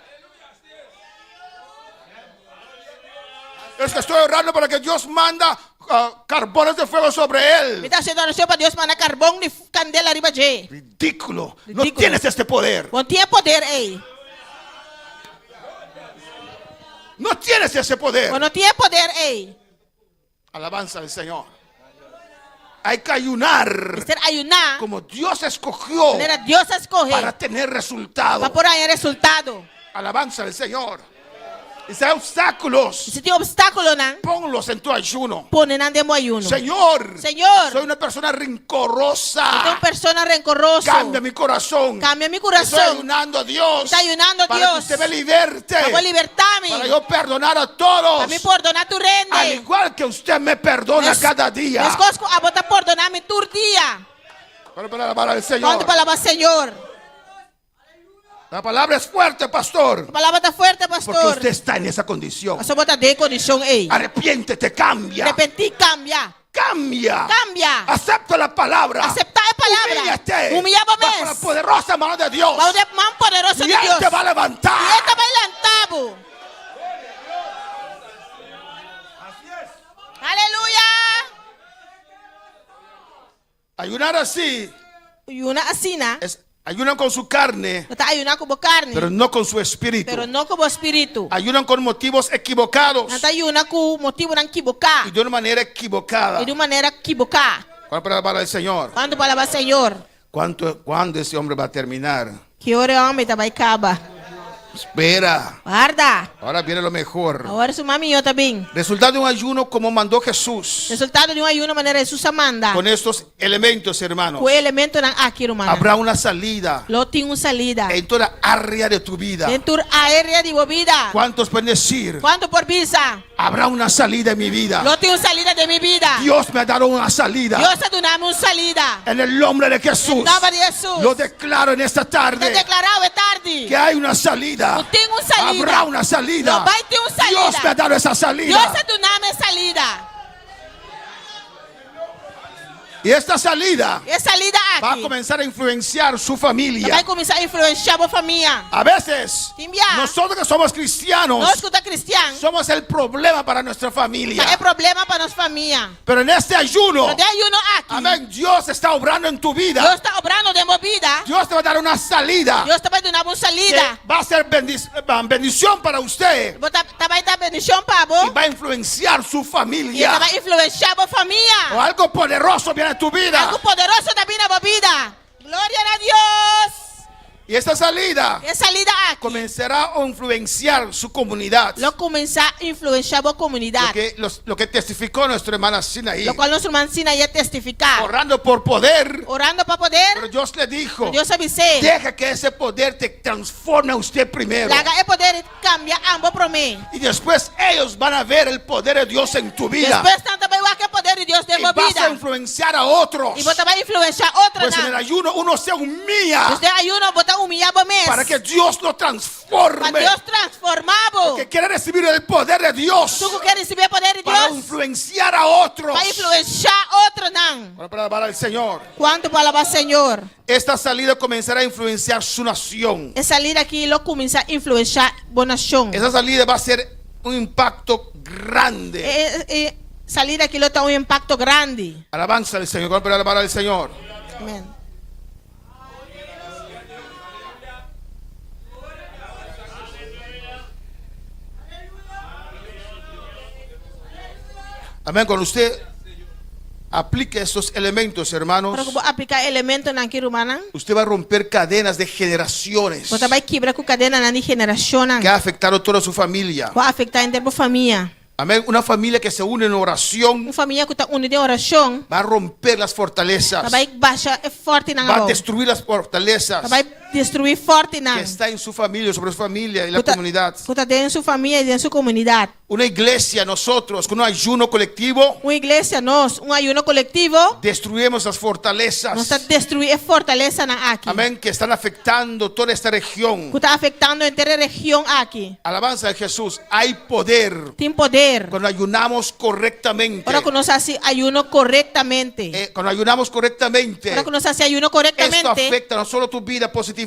Es que estoy orando para que Dios manda ah, carbones de fuego sobre él. Mi ta hasiendo orashon pa Dios manda karbon di kandela riba dje. Ridículo. No tienes este poder. Bo no tin e poder ei. No tienes ese poder. Bo no tin e poder ei. Alabanza al Señor. Hay que ayunar. Mester ayuná. Como Dios escogió. Manera Dios a skohe. Para tener resultado. Pa por haña resultado. Alabanza al Señor. Y si hay obstáculos. Y si tin obstáculonan. Ponlos en tu ayuno. Pone nan den bo ayuno. Señor. Señor. Soy una persona rencorosa. Mi ta un persona rencoroso. Cambia mi corazón. Cambia mi corazón. Estoy ayunando a Dios. Mi ta ayunando a para Dios. que usted me liberte. Pa bo libertá mi. Para yo perdonar a todos. Pa mi pordoná tur hende. Al igual que usted me perdona cada día. Meskos ku abo ta pordoná mi tur dia. Para alabar al Señor. Kuantu pa alabá Señor. La palabra es fuerte, pastor. La palabra ta fuerte, pastor. Porque usted está en esa condición. Pasobra bo ta den e kondishon ei. Arrepiéntete, cambia. Arepentí, kambia. Cambia. Kambia. Acepta la palabra. Aseptá e palabra. Humíllate. Humillá bo mes. Bajo la poderosa mano de Dios. Bou e man poderoso Y di Él Dios. te va a levantar. I E ta bai lantá bo. Aleluya. Ayunar así. Ayuna asina. Es ayunan con su carne. Bo ta ayuná ku bo karni. Pero no con su espíritu. Pero no ku bo spiritu. Ayunan con motivos equivocados. Nan ta ayuná ku motibunan kiboká. Y de una manera equivocada. I di un manera kiboká. ¿Cuál para alabar al Señor? Kuantu pa alabá Señor? ¿Cuánto, ¿Cuándo ese hombre va a terminar? Ki ora e hòmber ta bai kaba? Espera. Warda. Ahora viene lo mejor. Awor esun mas mihó ta bin. Resultado de un ayuno como mandó Jesús. Resultado di un ayuno manera Hesus a manda. Con estos elementos, hermanos. Ku e elementonan aki, rumannan. Habrá una salida. Lo tin un salida. En toda área de tu vida. Den tur área di bo bida. ¿Cuántos pueden decir? Kuantu por bisa? Habrá una salida en mi vida. Lo tin un salida den mi bida. Dios me ha dado una salida. Dios a duna mi un salida. En el nombre de Jesús. Den nòmber di Hesus. Lo declaro en esta tarde. Ta deklará awe tardi. Que hay una salida. Ku tin un salida. Habrá una salida. Lo bai tin un salida. Dios me ha dado esa salida. Dios a duna mi e salida. Y esta salida E salida va a aki. comenzar a influenciar su Ta familia. bai kuminsá influensiá bo famia. A veces, Tin bia. nosotros que somos cristianos, Nos ku ta kristian. somos el problema para nuestra familia. Ta e problema pa nos famia. Pero en este ayuno, Pero den e ayuno aki. amén, Dios está obrando en tu vida. Dios ta obrando den bo bida. Dios te va a dar una salida. Dios ta bai duna bo un salida. Que va a ser bendición para usted. Bo ta ta bai ta bendishon pa bo. Y va a influenciar su I familia. ta bai influensiá bo famia. O algo poderoso viene a tu vida. Algu poderoso ta bin na bo bida. Gloria na Dios. Y esta salida E salida aki. comenzará a influenciar su comunidad. Lo kuminsá influensiá bo Lo komunidat. que, lo que testificó nuestra hermana Sinaí. Lokual nos ruman Sinaí a testifiká. Orando por poder. Orando pa poder. Pero Dios le dijo. Dios a bis'é. Deja que ese poder te transforme a usted primero. Laga e poder kambia abo promé. Y después ellos van a ver el poder de Dios en tu vida. Despues nan ta bai wak e poder di Dios den Y bo vas a bida. influenciar a otros. I bo ta bai influensiá Pues en el otronan. ayuno uno se humilla. Dus den ayuno bo ta humiliá bo mes. Para que Dios lo transforme. Pa Dios transformá bo. Que quiere recibir el poder de Dios. Tur ku ke risibí e poder di Para Dios. influenciar a otros. Pa influensiá otronan. Para alabar al Señor. Kuantu por alabá Señor? Esta salida comenzará a influenciar su nación. E salida aki lo kuminsá influensiá bo nashon. Esa salida va a ser un impacto grande. E, e salida aki lo ta un impakto grandi. Alabanza al Señor. Para alabar al Señor. Amèn. Amén. Cuando usted aplique estos elementos, hermanos, Ora ku bo apliká e elementonan aki, rumannan. usted va a romper cadenas de generaciones Bo ta bai kibra ku kadenanan di generashonnan. que ha afectado toda su familia. Ku a afektá henter bo famia. Amén. Una familia que se une en oración. Un famia ku ta uni den orashon. Va a romper las fortalezas. Ta bai basha e fòrtinan Va a abou. destruir las fortalezas Ta bai destruí fòrtinan. que está en su familia, sobre su familia y la comunidad. Ku ta den su famia i den su komunidat. Una iglesia, nosotros, con un ayuno colectivo, Un iglesia, nos, un ayuno kolektivo, destruimos las fortalezas. nos ta destruí e fortalesanan aki. Amén, que están afectando toda esta región. Ku ta afektando henter e region aki. Alabanza de Jesús. Hay poder. Tin poder. Cuando ayunamos correctamente. Ora ku nos hasi ayuno korektamente. Cuando ayunamos correctamente. Ora ku nos hasi ayuno Esto korektamente. afecta no solo tu vida positivamente,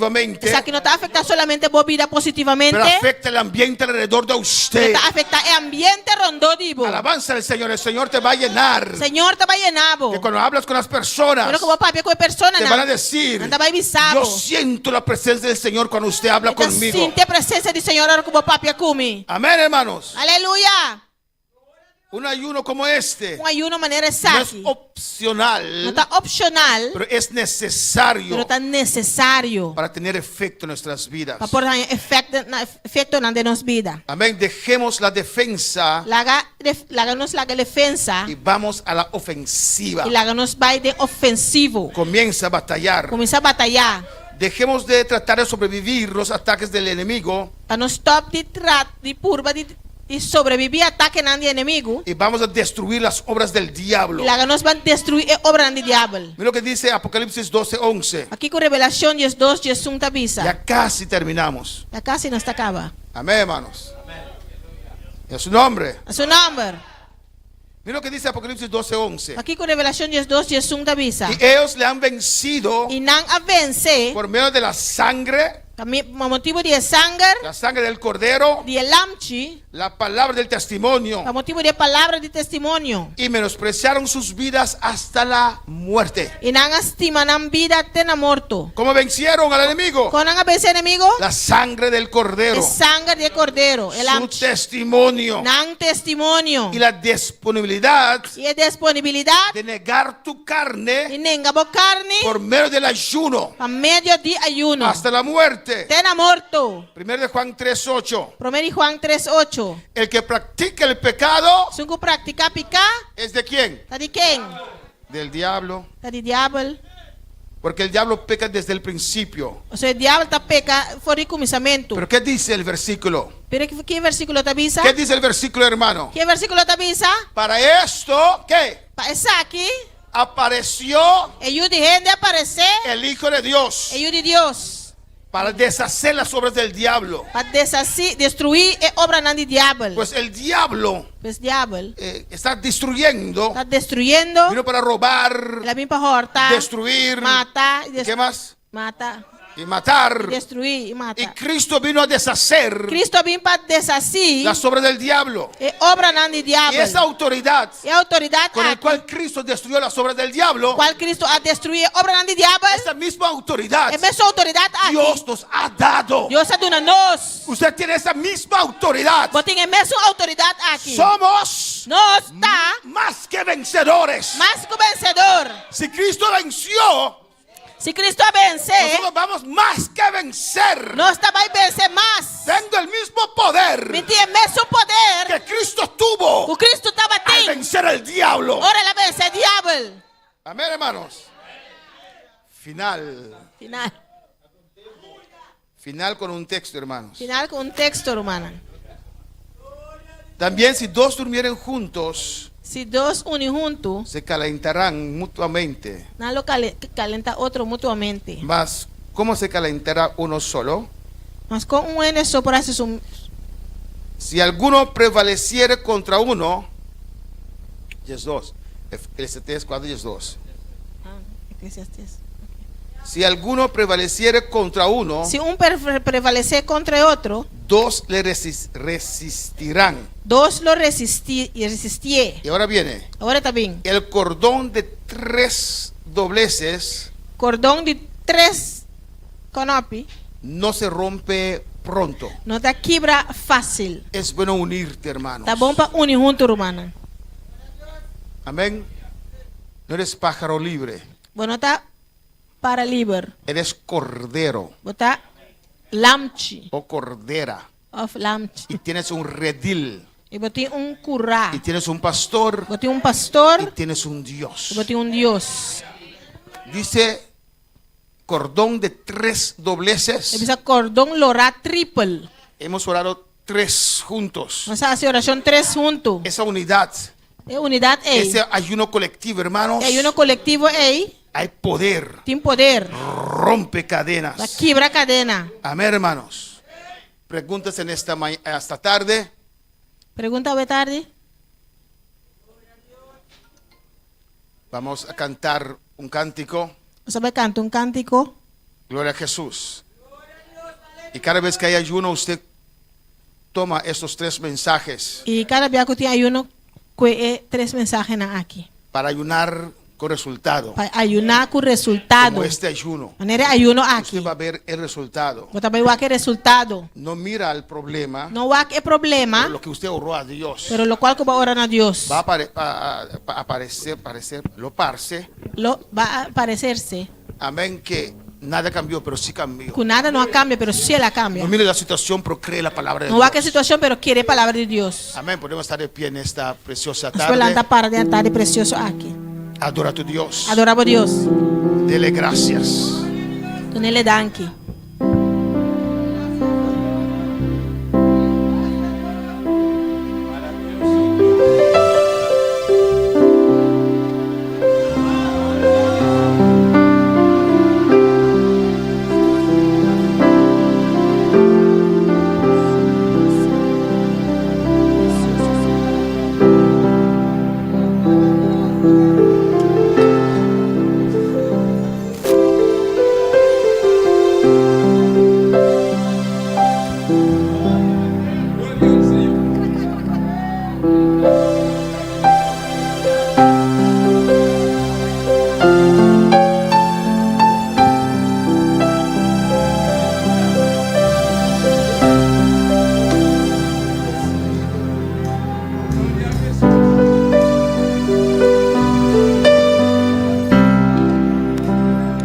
Esaki no ta afektá solamente bo bida positivamente. pero afecta el ambiente alrededor de usted. Ta afektá e ambiente rondó di bo. Alabanza al Señor, el Señor te va a llenar. Señor ta bai yena bo. Que cuando hablas con las personas, Ora ku bo papia ku e personanan. te van a decir, Nan ta bai bisa bo. yo siento la presencia del Señor cuando usted habla Mi ta conmigo. sinti e presensia di Señor ora ku bo papia ku mi. Amén, hermanos. Aleluya. Un ayuno como este Un ayuno manera no es esaki. opcional, No ta opshonal, pero es necesario pero ta nesesario para tener efecto en nuestras vidas. pa por haña efekto na efektonan den nos bida. Amén. Dejemos la defensa Laga def, laga nos laga defensa y vamos a la ofensiva. i laga nos bai den ofensivo. Comienza a batallar. Kuminsá batayá. Dejemos de tratar de sobrevivir los ataques del enemigo Pa nos stòp di trat di purba di di sobrebibí atakenan di enemigu. y vamos a destruir las obras del diablo. I laga nos ban destruí e obranan di diabel. Mira lo que dice Apocalipsis 12, 11. Kiko Revelashon 12, 11 ta bisa. Ya casi terminamos. Ya kasi nos ta kaba. Amén, hermanos. Y a su nombre. A su nòmber. Mira lo que dice Apocalipsis 12, 11. Kiko Revelashon 12, 11 ta bisa. Y ellos le han vencido I nan a vense. por medio de la sangre, Pa motibu di e sanger. la sangre del cordero, Di e lamchi. la palabra del testimonio. Pa motibu di e palabra di testimonio. Y menospreciaron sus vidas hasta la muerte. I nan a stima nan bida te na morto. ¿Cómo vencieron al enemigo? Kon nan a vense enemigu? La sangre del cordero. E sanger di e kordero. E Su lamchi. testimonio. Nan testimonio. Y la disponibilidad I e disponibilidat. de negar tu carne. Di nenga bo karni. Por medio del ayuno. Pa medio di ayuno. Hasta la muerte. Te na morto. Primero de Juan 3:8. Promé di Juan 3:8. El que practica el pecado. Esun ku praktiká piká. ¿Es de quién? Ta di ken? Del diablo. Ta di diabel. Porque el diablo peca desde el principio. Pasobra diabel ta peka for di kuminsamentu. Pero ¿qué dice el versículo? Pero ki versíkulo ta bisa? ¿Qué dice el versículo, hermano? Ki versíkulo ta bisa? Para esto, ¿qué? Pa esaki. Apareció E Yu di Hende a aparesé. el Hijo de Dios. E Yu di Dios. Para deshacer las obras del diablo. Pa deshasí, destruí e obranan di diabel. Pues el diablo Pues diabel está destruyendo. ta destruyendo. Vino para robar, El a bin pa hòrta, destruir. mata, i ¿Y qué más? mata, Y matar. i destruí i mata. Y Cristo vino a deshacer Kristu a bin pa deshasí las obras del diablo. e obranan di Y diabel. esa autoridad E outoridat con el aki, cual Cristo destruyó las obras del diablo, kual Kristu a destruí e obranan di diabel, esa misma autoridad e mesun outoridat aki, Dios nos ha dado. Dios a duna nos. Usted tiene esa misma autoridad. Bo tin e mesun outoridat aki. Somos Nos ta más que vencedores. mas ku vensedor. Si Cristo venció, Si Kristu a vense, nosotros vamos más que vencer. nos ta bai vense mas. Tengo el mismo poder Mi tin e mesun poder que Cristo tuvo ku Kristu al tabatin vencer al diablo. ora el a vense diabel. Amén, hermanos. Final. Final. Final con un texto, hermanos. Final ku un teksto, rumannan. También si dos durmieren juntos, Si dos uni huntu, se calentarán mutuamente. nan lo kalentá otro mutuamente. Mas, ¿cómo se calentará uno solo? Mas kon un hende so por hasi su Si alguno prevaleciere contra uno, 2, Eclesiastés 4, 2. Ah, Eclesiastés. Si alguno prevaleciere contra uno, Si un prevalesé kontra e otro, dos le resistirán. Dos lo resistí i resistié. Y ahora viene. Awor ta bin. El cordón de tres dobleces. Kordon di tres kònòpi. No se rompe pronto. No ta kibra fásil. Es bueno unirte, hermanos. Ta bon pa uni huntu, rumannan. Amén. No eres pájaro libre. Bo no ta para liber. Eres cordero. Bo ta lamchi. O cordera. Òf lamchi. Y tienes un redil. I bo tin un kurá. Y tienes un pastor. Bo tin un pastor. Y tienes un Dios. I bo tin un Dios. Dice cordón de tres dobleces. E bisa kordon lorá tripel. Hemos orado tres juntos. Nos a hasi orashon tres huntu. Esa unidad. E unidat ei. Ese ayuno colectivo, hermanos. E ayuno kolektivo ei. Hay poder. Tin poder. Rompe cadenas. Ta kibra kadena. Amén, hermanos. Preguntas en esta esta tarde. Pregunta awe tardi. Vamos a cantar un cántico. Nos a bai kanta un kántiko. Gloria a Jesús. Y cada vez que hay ayuno, usted toma estos tres mensajes. I kada bia ku tin ayuno, kue e tres mensahenan aki. Para ayunar con resultado. Pa ayuná ku resultado. Como este ayuno. Manera e ayuno aki. Usted va a ver el resultado. Bo ta bai wak e resultado. No mira al problema. No wak e problema. Pero lo que usted oró a Dios. Pero lokual ku bo a ora na Dios. Va a aparecer, parecer, lo parce. Lo va a parecerse. Amén que nada cambió, pero sí cambió. Ku nada no a kambia, pero sí el a kambia. No mire la situación, pero cree la palabra de No wak e Dios. situashon, pero kere e palabra di Dios. Amén. Podemos estar de pie en esta preciosa Nos por lanta tarde. para den e tardi precioso aki. Adora a tu Dios. Adora bo Dios. Dele gracias. Dunele danki.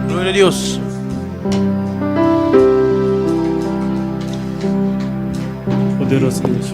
Gloria a Dios. Poderoso Dios.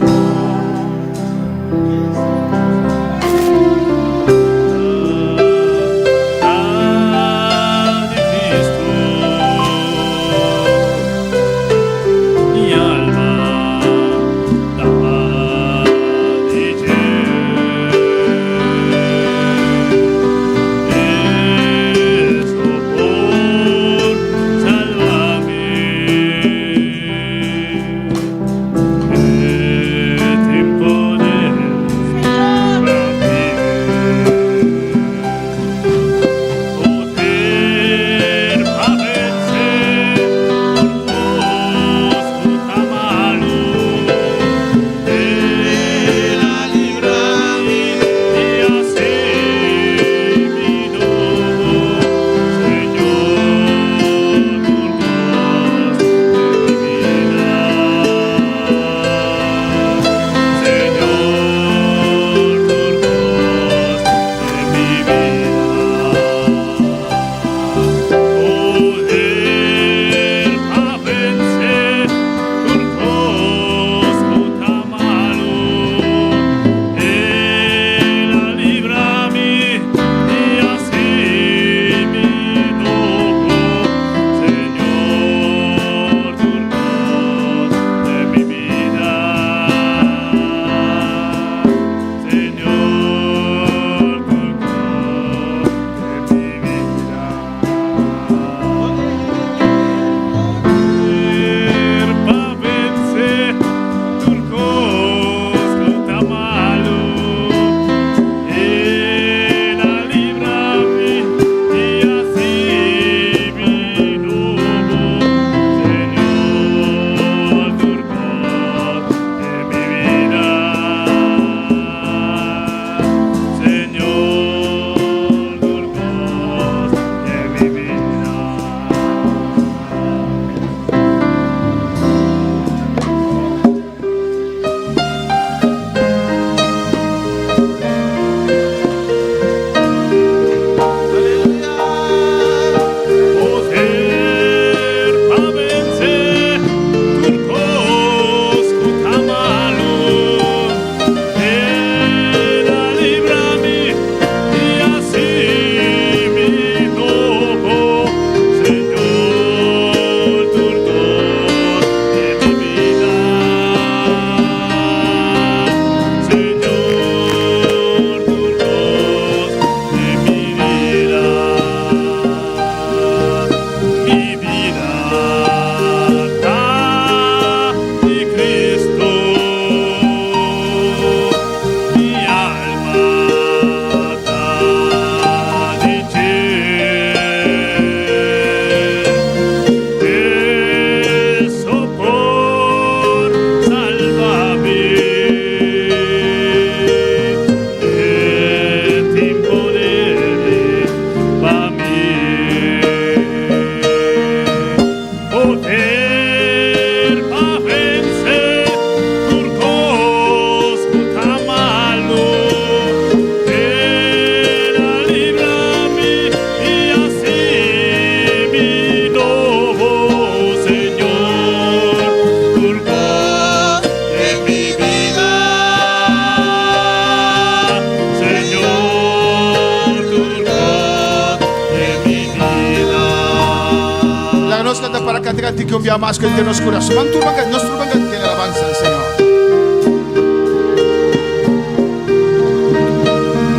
kantika un bia mas ku henter nos kurason. Ban tur ban kanta, nos tur ban kanta alabansa al Señor.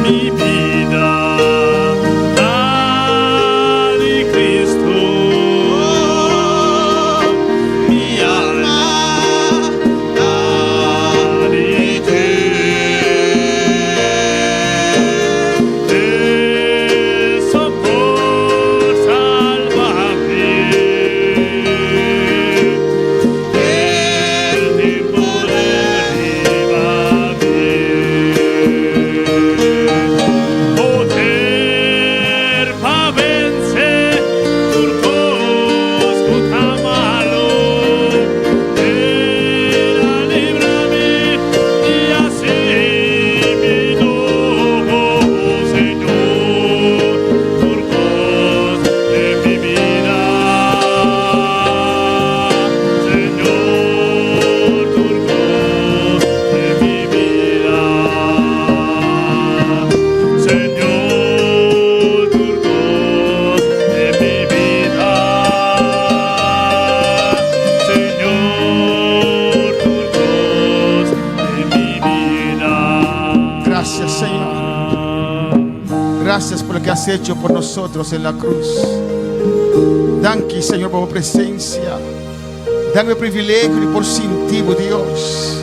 Mi bida ta di Cristo, mi alma ta di dje. Eso por salvarme. El tiempo Poder pa vencer turcos ku ta malo. Era líbrame y así mi nuevo Señor, turcos de mi vida. Señor, turcos de mi vida. Señor, turcos de mi vida. Señor, turcos de mi vida. Gracias, Señor. Gracias por lo que has hecho por nosotros en la cruz. Danki, Señor, por tu presencia. Dame el privilegio di por sinti, Dios.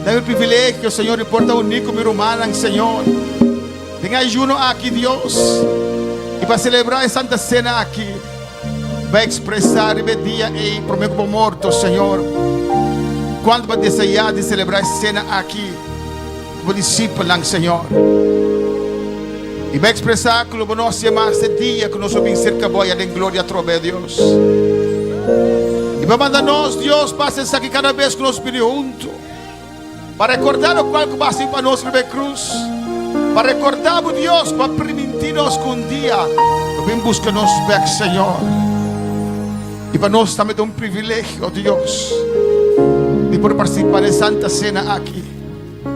Dame el privilegio, Señor, di por ta uní ku mi rumannan, Señor. Den ayuno aki, Dios. I pa selebrá e Santa Sena aki. Bo a ekspresá riba e dia ei, promé ku bo morto, Señor. Kuantu bo a deseá di selebrá e sena aki ku bo disipelnan, Señor. I bo a ekspresá ku lo bo no hasié mas te dia ku nos lo bin serka bo aya den gloria atrobe, Dios. I bo a manda nos, Dios, pa hasi esaki kada bes ku nos bini huntu, pa rekordá lokual ku bo a hasi pa nos riba e krus, pa rekordá bo, Dios, ku a primintí nos ku un dia lo bin buska nos bèk, Señor. I pa nos tambe ta un privilegio, Dios, di por partisipá den Santa Sena aki.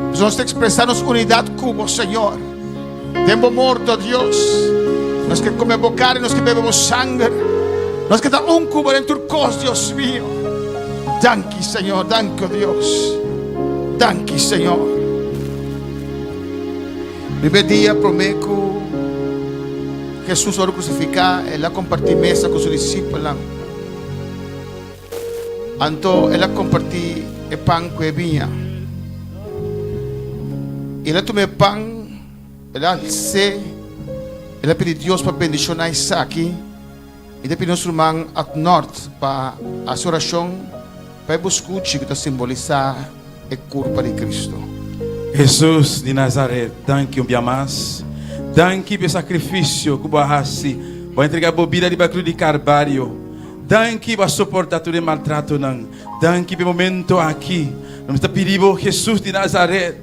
Pues nos ta ekspresá nos unidat ku bo, Señor. Den bo morto, Dios. Nos ke kome bo karni, nos ke bebe bo sanger. Nos ke ta un ku bo den tur kos, Dios mio. Danki, Señor. Danki, oh Dios. Danki, Señor. Riba e dia promé ku Hesus wòrdu krusifiká, el a kompartí mesa ku su disipelnan. Anto el a kompartí e pan ku e biña. El a tuma e pan, el a als'é, el a pidi Dios pa bendishoná esaki. I ta pidi nos ruman Adnord pa hasi orashon pa e buskuchi ku ta simbolisá e kurpa di Kristu. Hesus di Nazaret, danki un bia mas. Danki pa e sakrifisio ku bo a hasi. Bo a entregá bo bida riba krus di Karbario. Danki bo a soportá tur e maltratonan. Danki pa e momento aki. Nos ta pidi bo, Hesus di Nazaret,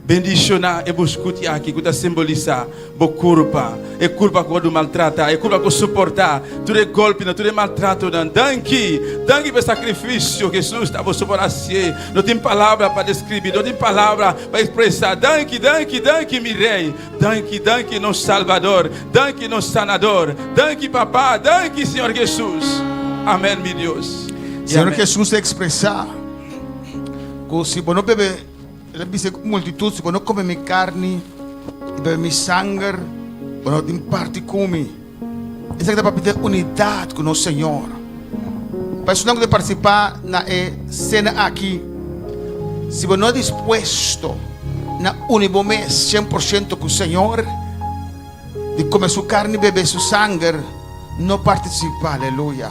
bendishoná e buskuti aki ku ta simbolisá bo kurpa, e kurpa ku wòrdu maltratá, e kurpa ku soportá tur e gòlpinan, tur e maltratonan. Danki! Danki pa e sakrifisio, Hesus, ta bo soportá hasié. No tin palabra pa deskribí, no tin palabra pa ekspresá. Danki, danki, danki, mi Rei. Danki, danki nos Salvador, danki nos Sanador, danki Papa, danki Señor Jesus. Amen mi Dios. Y Señor amen. Jesus a expresa cu si bo no bebe, el a bisa cu multitud, si bo no come mi carni y bebe mi sanger, bo no tin parti cu mi. Esaki ta papia di unidad cu nos Señor. Pa esunnan cu ta participa na e cena aki, si bo no dispuesto na uni bo mes 100% cu Señor, di come su carni y bebe su sanger, no participa. Aleluya.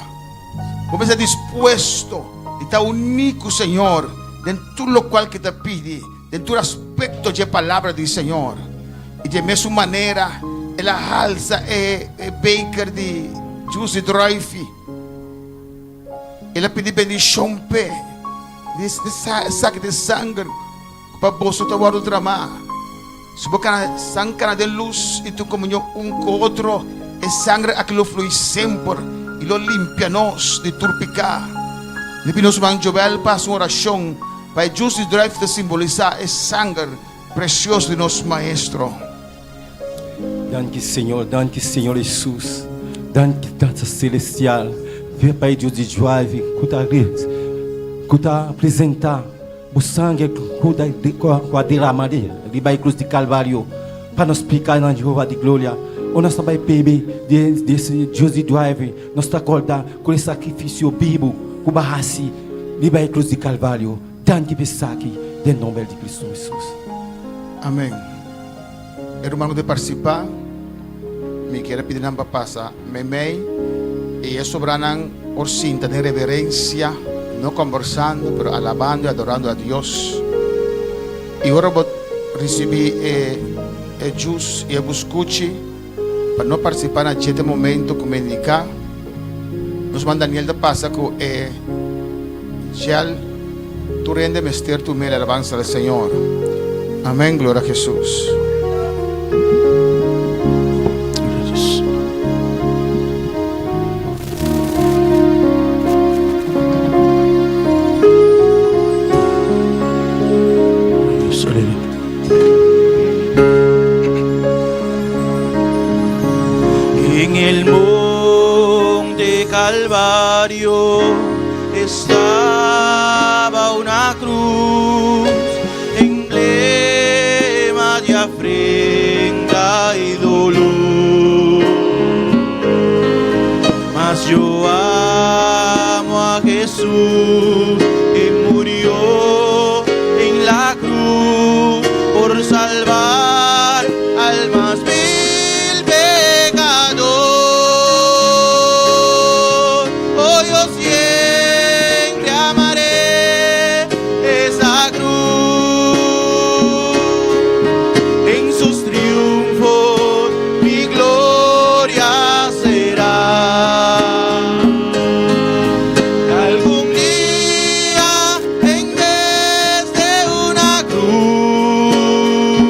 Bo mester dispuesto di ta uni cu Señor den tur locual ke ta pidi. Den tur aspekto dje Palabra di Señor. I dje mesun manera el a halsa e beker di jus di druifi. El a pidi bendishon p'e. Di esaki ta e sanger ku pa boso ta wòrdu dramá. Si bo kana san kana den lus i tin komunion un ku otro, e sanger aki lo flui semper i lo limpia nos di tur piká. Mi pidi nos ruman Joel pa hasi un orashon Pa e jus di druif ta simbolisá e sanger presioso di nos Maestro. Danki Señor, danki Señor Hesus, danki Tata Celestial, pa e Dios di Drive ku ta ku ta presentá bo sanger ku ku a derama riba e krus di Kalvario pa nos pikanan Jehová di Gloria. Ora nos ta bai bebe di di e Dios di Drive nos ta kòrda ku e sakrifisio bibu ku bo a hasi riba e krus di Kalvario. Danki pa esaki den nomber di Kristu Hesus. Amen. E ruman ku ta partisipá, mi kier a pidi nan pa pasa meimei i e sobranan por sinta den reverensia, no kombersando, pero alabando i adorando a Dios. I ora bo risibí e e jus i e buskuchi, pa no partisipá na dje te momento ku mi indiká. Nos ruman Daniel ta pasa ku e gel. Tur hende mester tum'é la alabansa del Señor. Amén, gloria a Jesús. En el monte Calvario estaba una cruz, emblema de afrenta y dolor. Mas yo amo a Jesús que murió en la cruz por salvar al más vil pecador. Oh, yo siempre amaré esa cruz. En sus triunfos mi gloria será. Algún día en vez de una cruz,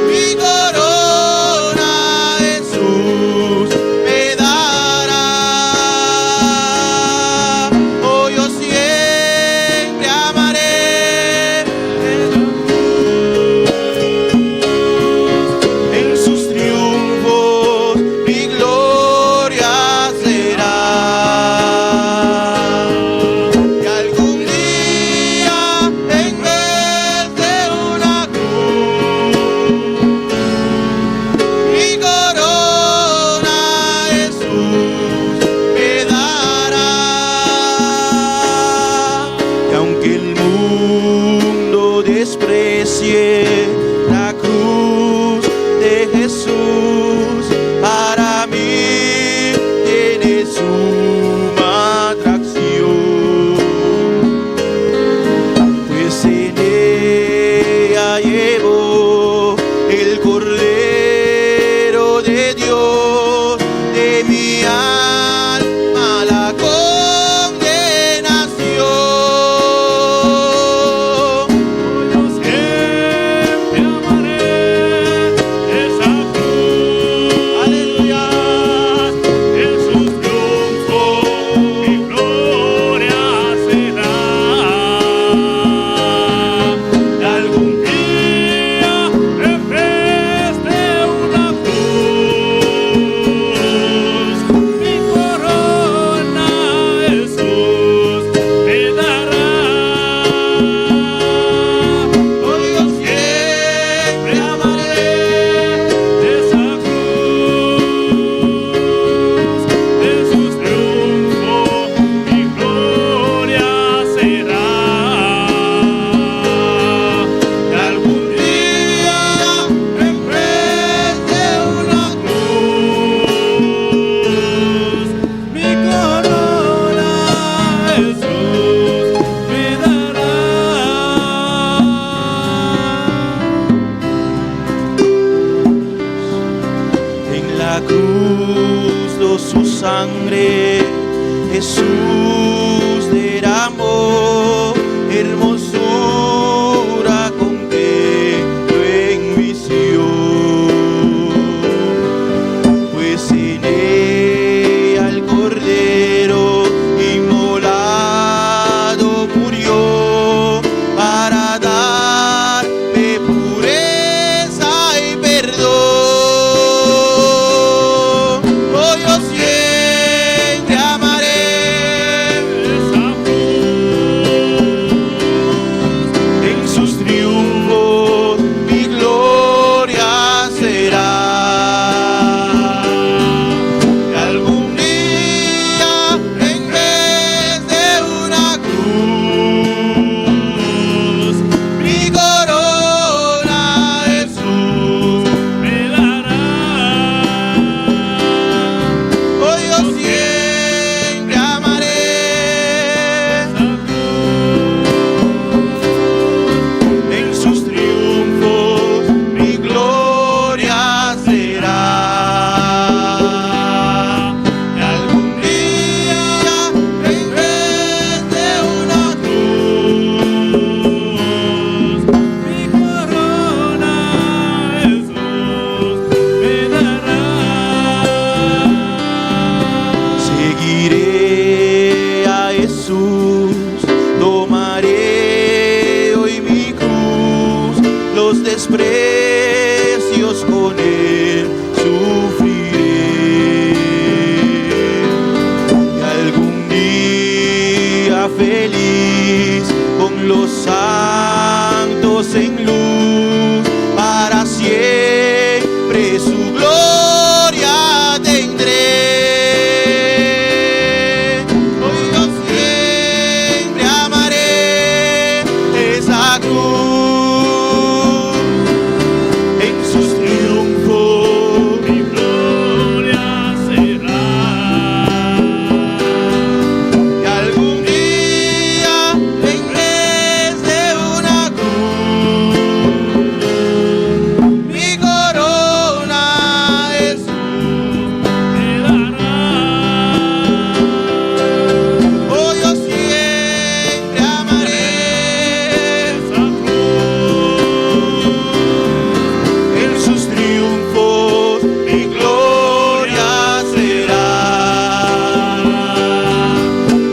mi corona Jesús me dará. Oh, yo siempre amaré en sus triunfos mi gloria será. Y algún día en vez de una cruz, mi corona Jesús me dará. Y aunque el mundo desprecie la cruz de Jesús, para mí tiene suma atracción. Pues en ella llevó el Cordero de Dios de mi alma la condenación. Yo siempre amaré esa cruz. Aleluya. En su triunfo mi gloria será. Y algún día en vez de una cruz, mi corona Jesús me dará. Oh, yo siempre amaré Esa cruz, en sus triunfos mi gloria será. Y algún día en vez de una cruz, mi corona Jesús me dará. En la cruz dio su sangre, Jesús derramó hermosura con que lo envició. Pues en ella el Cordero inmolado murió para darme pureza y perdón. Oh, yo siempre amaré Desprecios con él sufriré. Y algún día feliz con los santos en luz, para siempre su gloria tendré. Hoy yo siempre amaré esa cruz, en sus triunfos mi gloria será. Y algún día en vez de una cruz, mi corona Jesús me dará. Oh, yo siempre amaré esa cruz, en sus triunfos mi gloria será.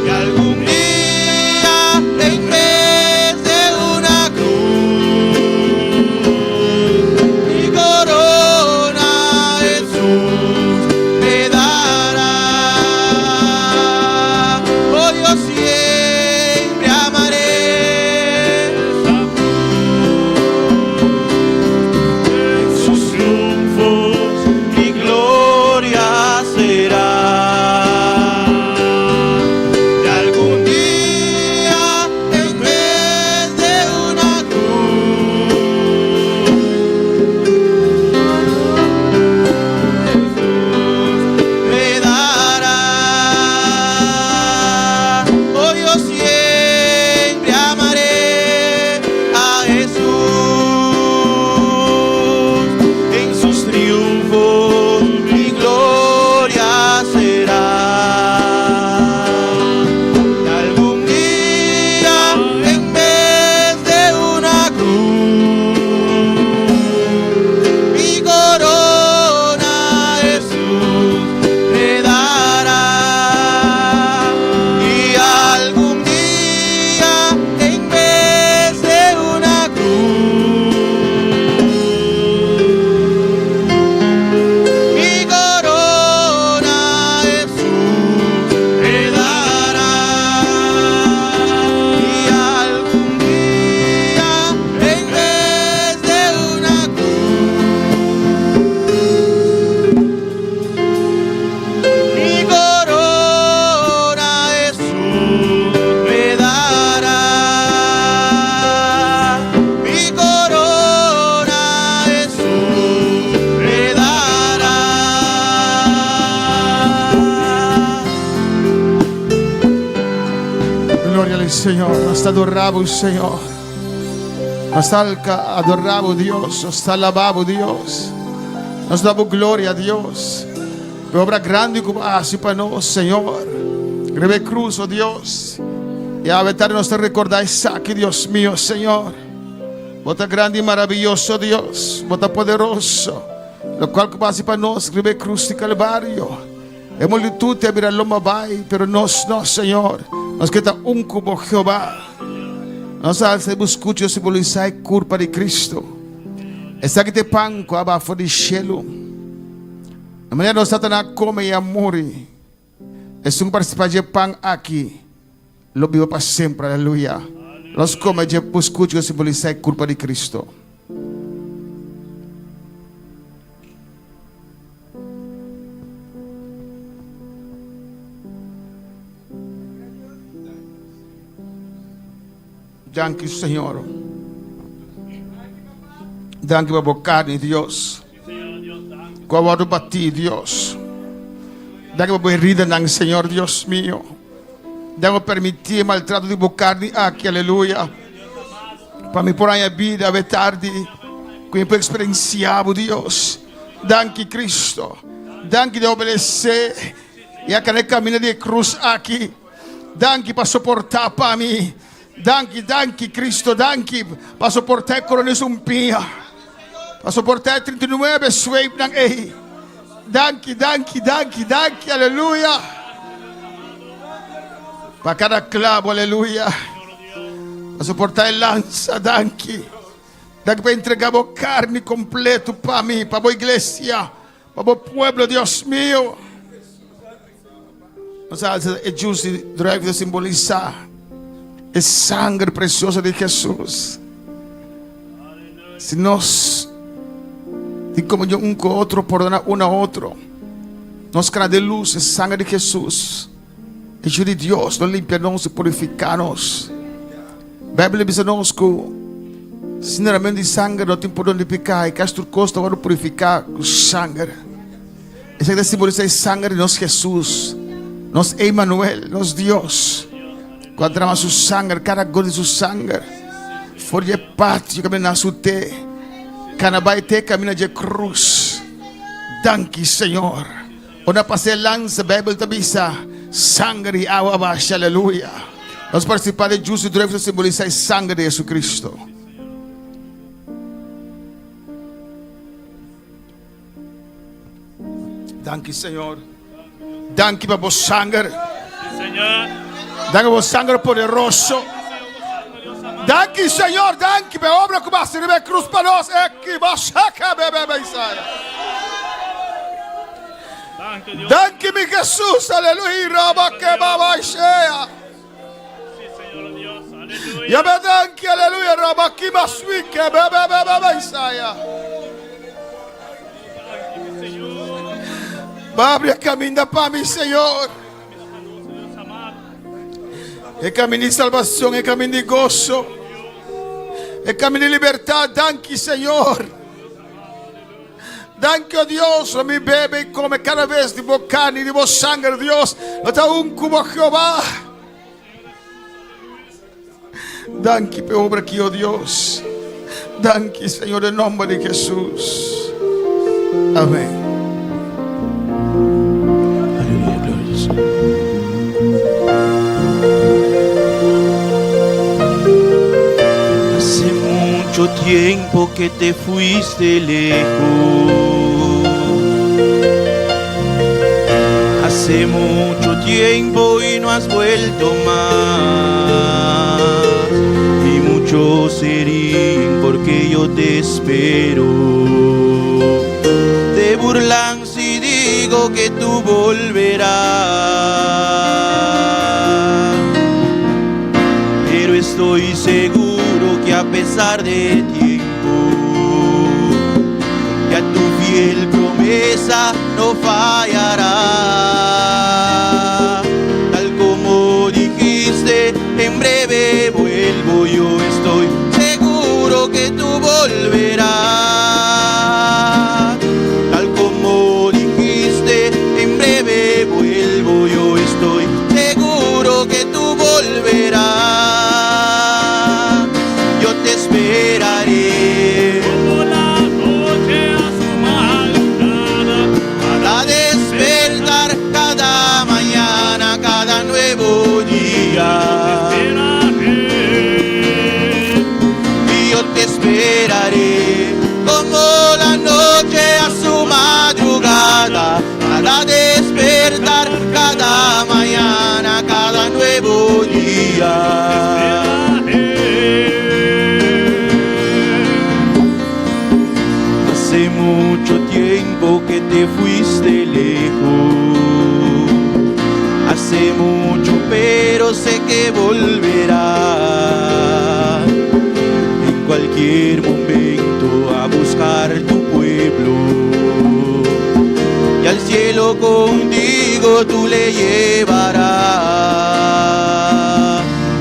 Y algún día en vez de una cruz, mi corona Jesús me dará. Oh, yo siempre amaré esa cruz, en sus triunfos mi gloria será. Y algún día en vez de una cruz, me dará. Oh, yo siempre amaré a Jesús, en sus triunfos mi gloria será. Y algún día en vez de una cruz, mi corona Jesús me dará. Y algún día en vez de una cruz, mi corona Jesús me dará. Y algún día en vez de una cruz, mi corona Jesús me dará. Mi corona Jesús me dará. Gloria al Señor. Nos ta adora bo, Señor. Nos ta adora bo, Dios. Nos ta alaba bo, Dios. Nos ta duna gloria na Dios. E obra grandi ku a hasi pa nos, Señor. Riba krus, oh Dios. I awe tardi nos ta rekordá esaki, Dios mio, Señor. Bo ta grandi i maravioso, Dios. Bo ta poderoso. Loke ku a hasi pa nos, riba krus di Kalvario. E multitut a bira lomba bai, pero nos no, Señor. Nos ke ta un ku bo, Jehová. Nos a alsa e skucha simbolisá e kurpa di Kristu. Esaki ta e pan ku a baha for di shelu. E manera nos tatanan a kome i a muri. Esun partisipá di e pan aki, lo biba pa semper. Aleluya. Nos kome di e buskuchi ku simbolisá e kurpa di Kristu. Danki, Señor. Danki pa bo karni, Dios. Ku a wòrdu batí, Dios. Danki pa bo heridanan, Señor Dios mio. Danki pa permití e maltrato di bo karni aki, aleluya. Pa mi por haña bida awe tardi, ku mi por eksperensiá bo, Dios. Danki, Kristu. Danki di obedesé i a kana e kaminda di e krus aki. Danki pa soportá pa mi. Danki, danki, Kristu, danki pa soportá e korona di sumpiña. Pa soportá e 39 sweipnan ei. Danki, danki, danki, danki, aleluya. Pa kada klabo, aleluya. Pa soportá e lansa, danki. Danki pa entrega bo carni completo pa mi, pa bo iglesia, pa bo pueblo, Dios mio. Nos alza e juice di druif ta simbolisa e sangre precioso di Jesus. Si nos tin comunion un cu otro, pordona un a otro, nos cana den luz, e sangre di Jesus, e Yu di Dios, lo limpia nos y purifica nos. Bijbel a bisa nos cu sin derramamento di sangre no tin pordon di pica y casi tur cos ta wordo purifica cu sangre. Esaki ta simbolisa e sangre di nos Jesus, nos Emanuel, nos Dios, cu a drama su sangre, cada gota di su sangre, for di e patio caminda na su te, cana bay te caminda dje cruz. Danki, Señor. Ora pasa e lansa, Bijbel ta bisa, sangre y awa basha, aleluya. Nos participa den juice di druif ta simbolisa e sangre di Jesucristo. Danki, Señor. Danki pa bo sanger. Danki pa bo sanger poderoso. Danki, Señor. Danki pa e obra ku bo hasi riba e krus pa nos. Eki bo shaka bebe be Isaiah. Danki, mi Jesus. Aleluya. Raba ke baba Isaiah. Ya be danki, aleluya. Raba ki baswike bebe bebe be Isaiah. Abre a caminda pa mi, Señor. E camino di salvación, e camino di gozo, e camino di libertad. Danki, Señor. Danki, oh Dios, lo mi bebe y come cada vez di bo carne y di bo sangre, Dios. Lo ta un cubo Jehová. Danki p'e obra aki, oh Dios. Danki, Señor, den nomber di Jesús. Amén. Aleluya, gloria a Dios. Hace mucho tiempo que te fuiste lejos. Hace mucho tiempo y no has vuelto más. Y muchos se ríen porque yo te espero. Te burlan si digo que tú volverás. Pero estoy seguro que a pesar de tiempo, ya tu fiel promesa no fallará. Tal como dijiste, en breve vuelvo, yo estoy seguro que tú volverás. Tal como dijiste, en breve vuelvo, yo estoy seguro que tú volverás. Yo te esperaré. Como la noche a su madrugada, Para despertar cada mañana, cada nuevo día. Y yo te esperaré como la noche a su madrugada, para despertar cada mañana, cada nuevo día. Hace mucho tiempo que te fuiste lejos. Hace mucho, pero sé que volverás. En cualquier momento a buscar tu pueblo. Y al cielo contigo tú le llevarás.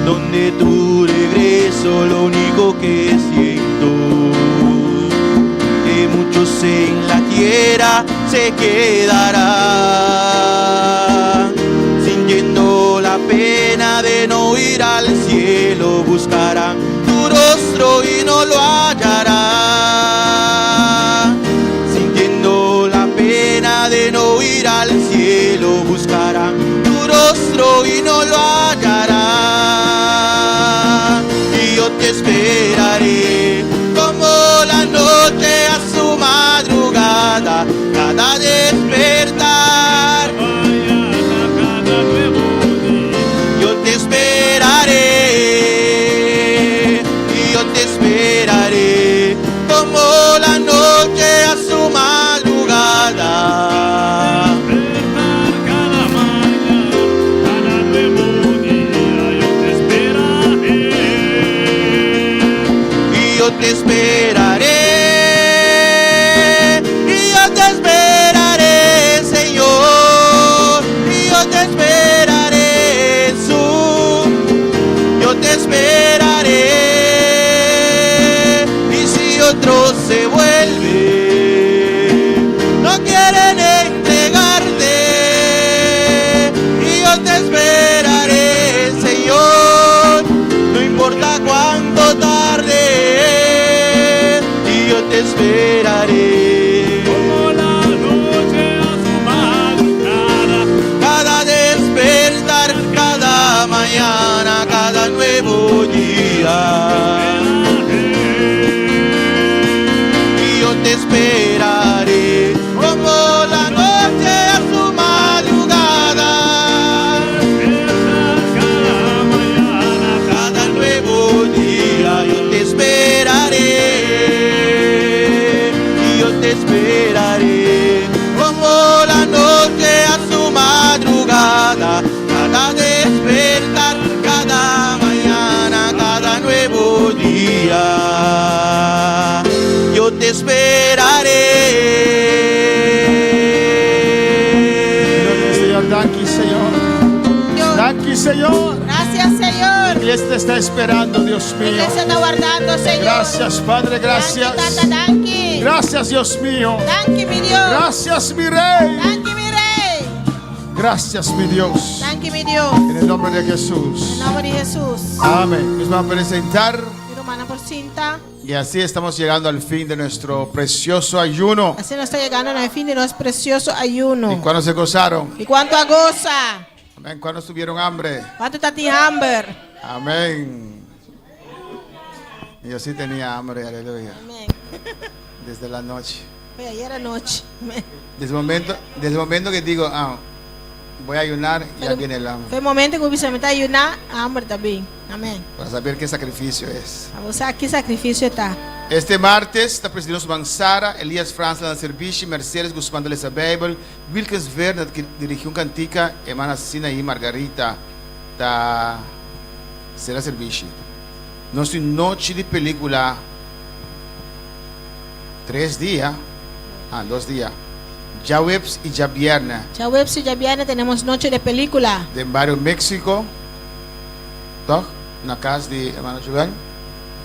Donde tu regreso lo único que siento que muchos en la tierra se quedarán sintiendo la pena de no ir al cielo, buscarán tu rostro y no lo hallarán, sintiendo la pena de no ir al cielo, buscarán tu rostro y no lo hallarán, y yo te esperaré como la noche a su madrugada, cada despertar. Yo te esperaré. yo te esperaré. Y yo te esperaré, Señor. Y yo te esperaré, Jesús. Yo te esperaré. Y si otro se vuelve, no quieren entregarte. Y yo te esperaré, Señor. No importa cuánto tarde, y yo te esperaré. Como la noche a su madrugada. Cada despertar, cada mañana, cada nuevo día. Y yo te esperaré como la noche a su madrugada. Cada nuevo día yo te esperaré. Y yo te esperaré como la noche a su madrugada. Cada despertar, cada mañana, cada nuevo día. Yo te esperaré. Señor, danki, Señor. Danki, Señor. Gracias, Señor. La iglesia te está esperando, Dios La mío. iglesia ta wardando, Señor. Gracias, Padre, gracias. Danki, Tata, danki. Gracias, Dios mío. Danki, mi Dios. Gracias, mi Rey. Danki, mi Rey. Gracias, mi Dios. Danki, mi Dios. En el nombre de Jesús. Den nòmber di Hesus. Amén. Nos van a presentar. Mi rumannan por sinta. Y así estamos llegando al fin de nuestro precioso ayuno. Asina nos ta yegando na fin di nos presioso ayuno. ¿Y cuándo se gozaron? I kuantu a gosa? Amén. ¿Cuándo tuvieron hambre? Kuantu tabatin hamber? Amén. Yo sí tenía hambre, aleluya. Amén. Desde la noche. Foi ayera nochi. Amén. Desde el momento que digo, ah, voy a ayunar, ya Pero- viene el hambre. For di momento ku mi bisa mi ta ayuná, hamber tambe. Amèn. Para saber qué sacrificio es. Pa sa ki sakrifisio ta. Este martes ta presidiendo Sara, Elias Franz na servisio, Mercedes Guzmán ta lesa Bijbel, Wilkins Werner ku dirigí un kantika, hermana Sina i Margarita ta sera servisio. Nos nochi di pelíkula 3 dia, ah, 2 dia. Djaweps i djabièrnè. Djaweps i djabièrnè tenemos noche de película. Den Barrio México, toch? Na kas di hermano Joel,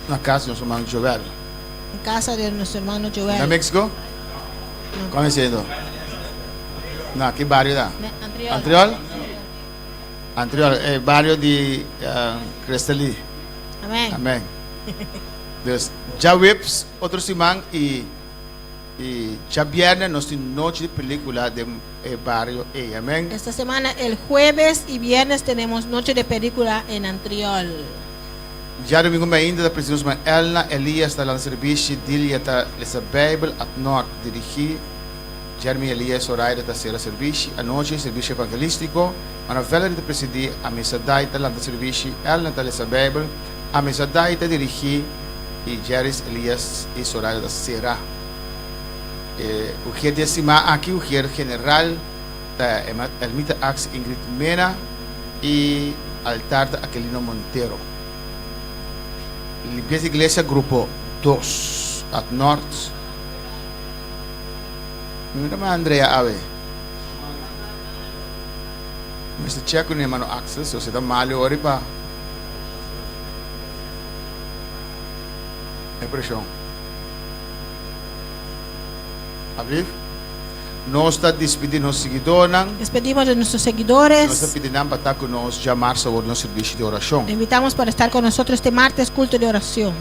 na kas di nos ruman Joel. En casa de nuestro hermano Joel. ¿Na México? Kon disiendo? No, ki bario ta? Antriol. Antriol? Antriol, bario di Cristalí. Amèn. Amèn. Dus, djaweps, otro siman i djabièrnè nos tin nochi di pelíkula den bario E. Amèn. Esta semana, el jueves y viernes, tenemos noche de película en Antriol. Djadumingu ainda ta presidiendo Elna Elias ta na servisio, Dilia ta lesa Bijbel at Nort dirigí Jeremy Elias Zoraida ta sera servisio, anochi servisio evangelístiko, Mana Valerie ta presidí, Amisadai ta lanta servisio, Elna ta lesa Bijbel, Amisadai ta dirigí i Jerry Elias i Zoraida ta sera. Ujier di siman aki, ujier general ta Elmita Ax Ingrid Mena i altar ta Aquilino Montero. Limpieza Iglesia Grupo 2 at North. Mira ma Andrea awe. Mr. Check ku hermano Axel, so se ta malo ori pa. Impreshon. Ablief. Nos ta despedí nos siguidónan. Despedimos de nuestros seguidores. Nos ta pidi nan pa ta ku nos djamars awor na servisio di orashon. Le invitamos para estar con nosotros este martes, culto de oración.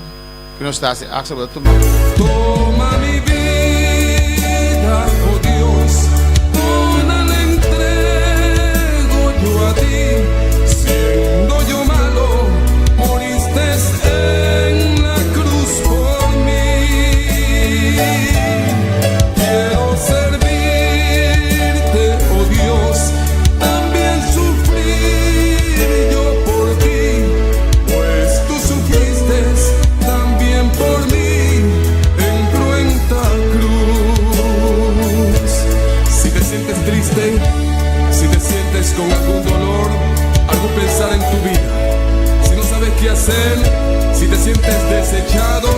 Ku nos ta Axel tuma. Toma mi vida, oh Dios, toda la entrego yo a ti. Siendo yo malo, moriste en la cruz por mí. Quiero servirte, oh Dios, también sufrir yo por ti, pues tú sufriste también por mí en cruenta cruz. Si te sientes triste, si te sientes con algún dolor, algún pensar en tu vida, si no sabes qué hacer, si te sientes desechado,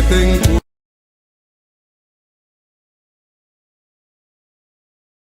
te encuentro.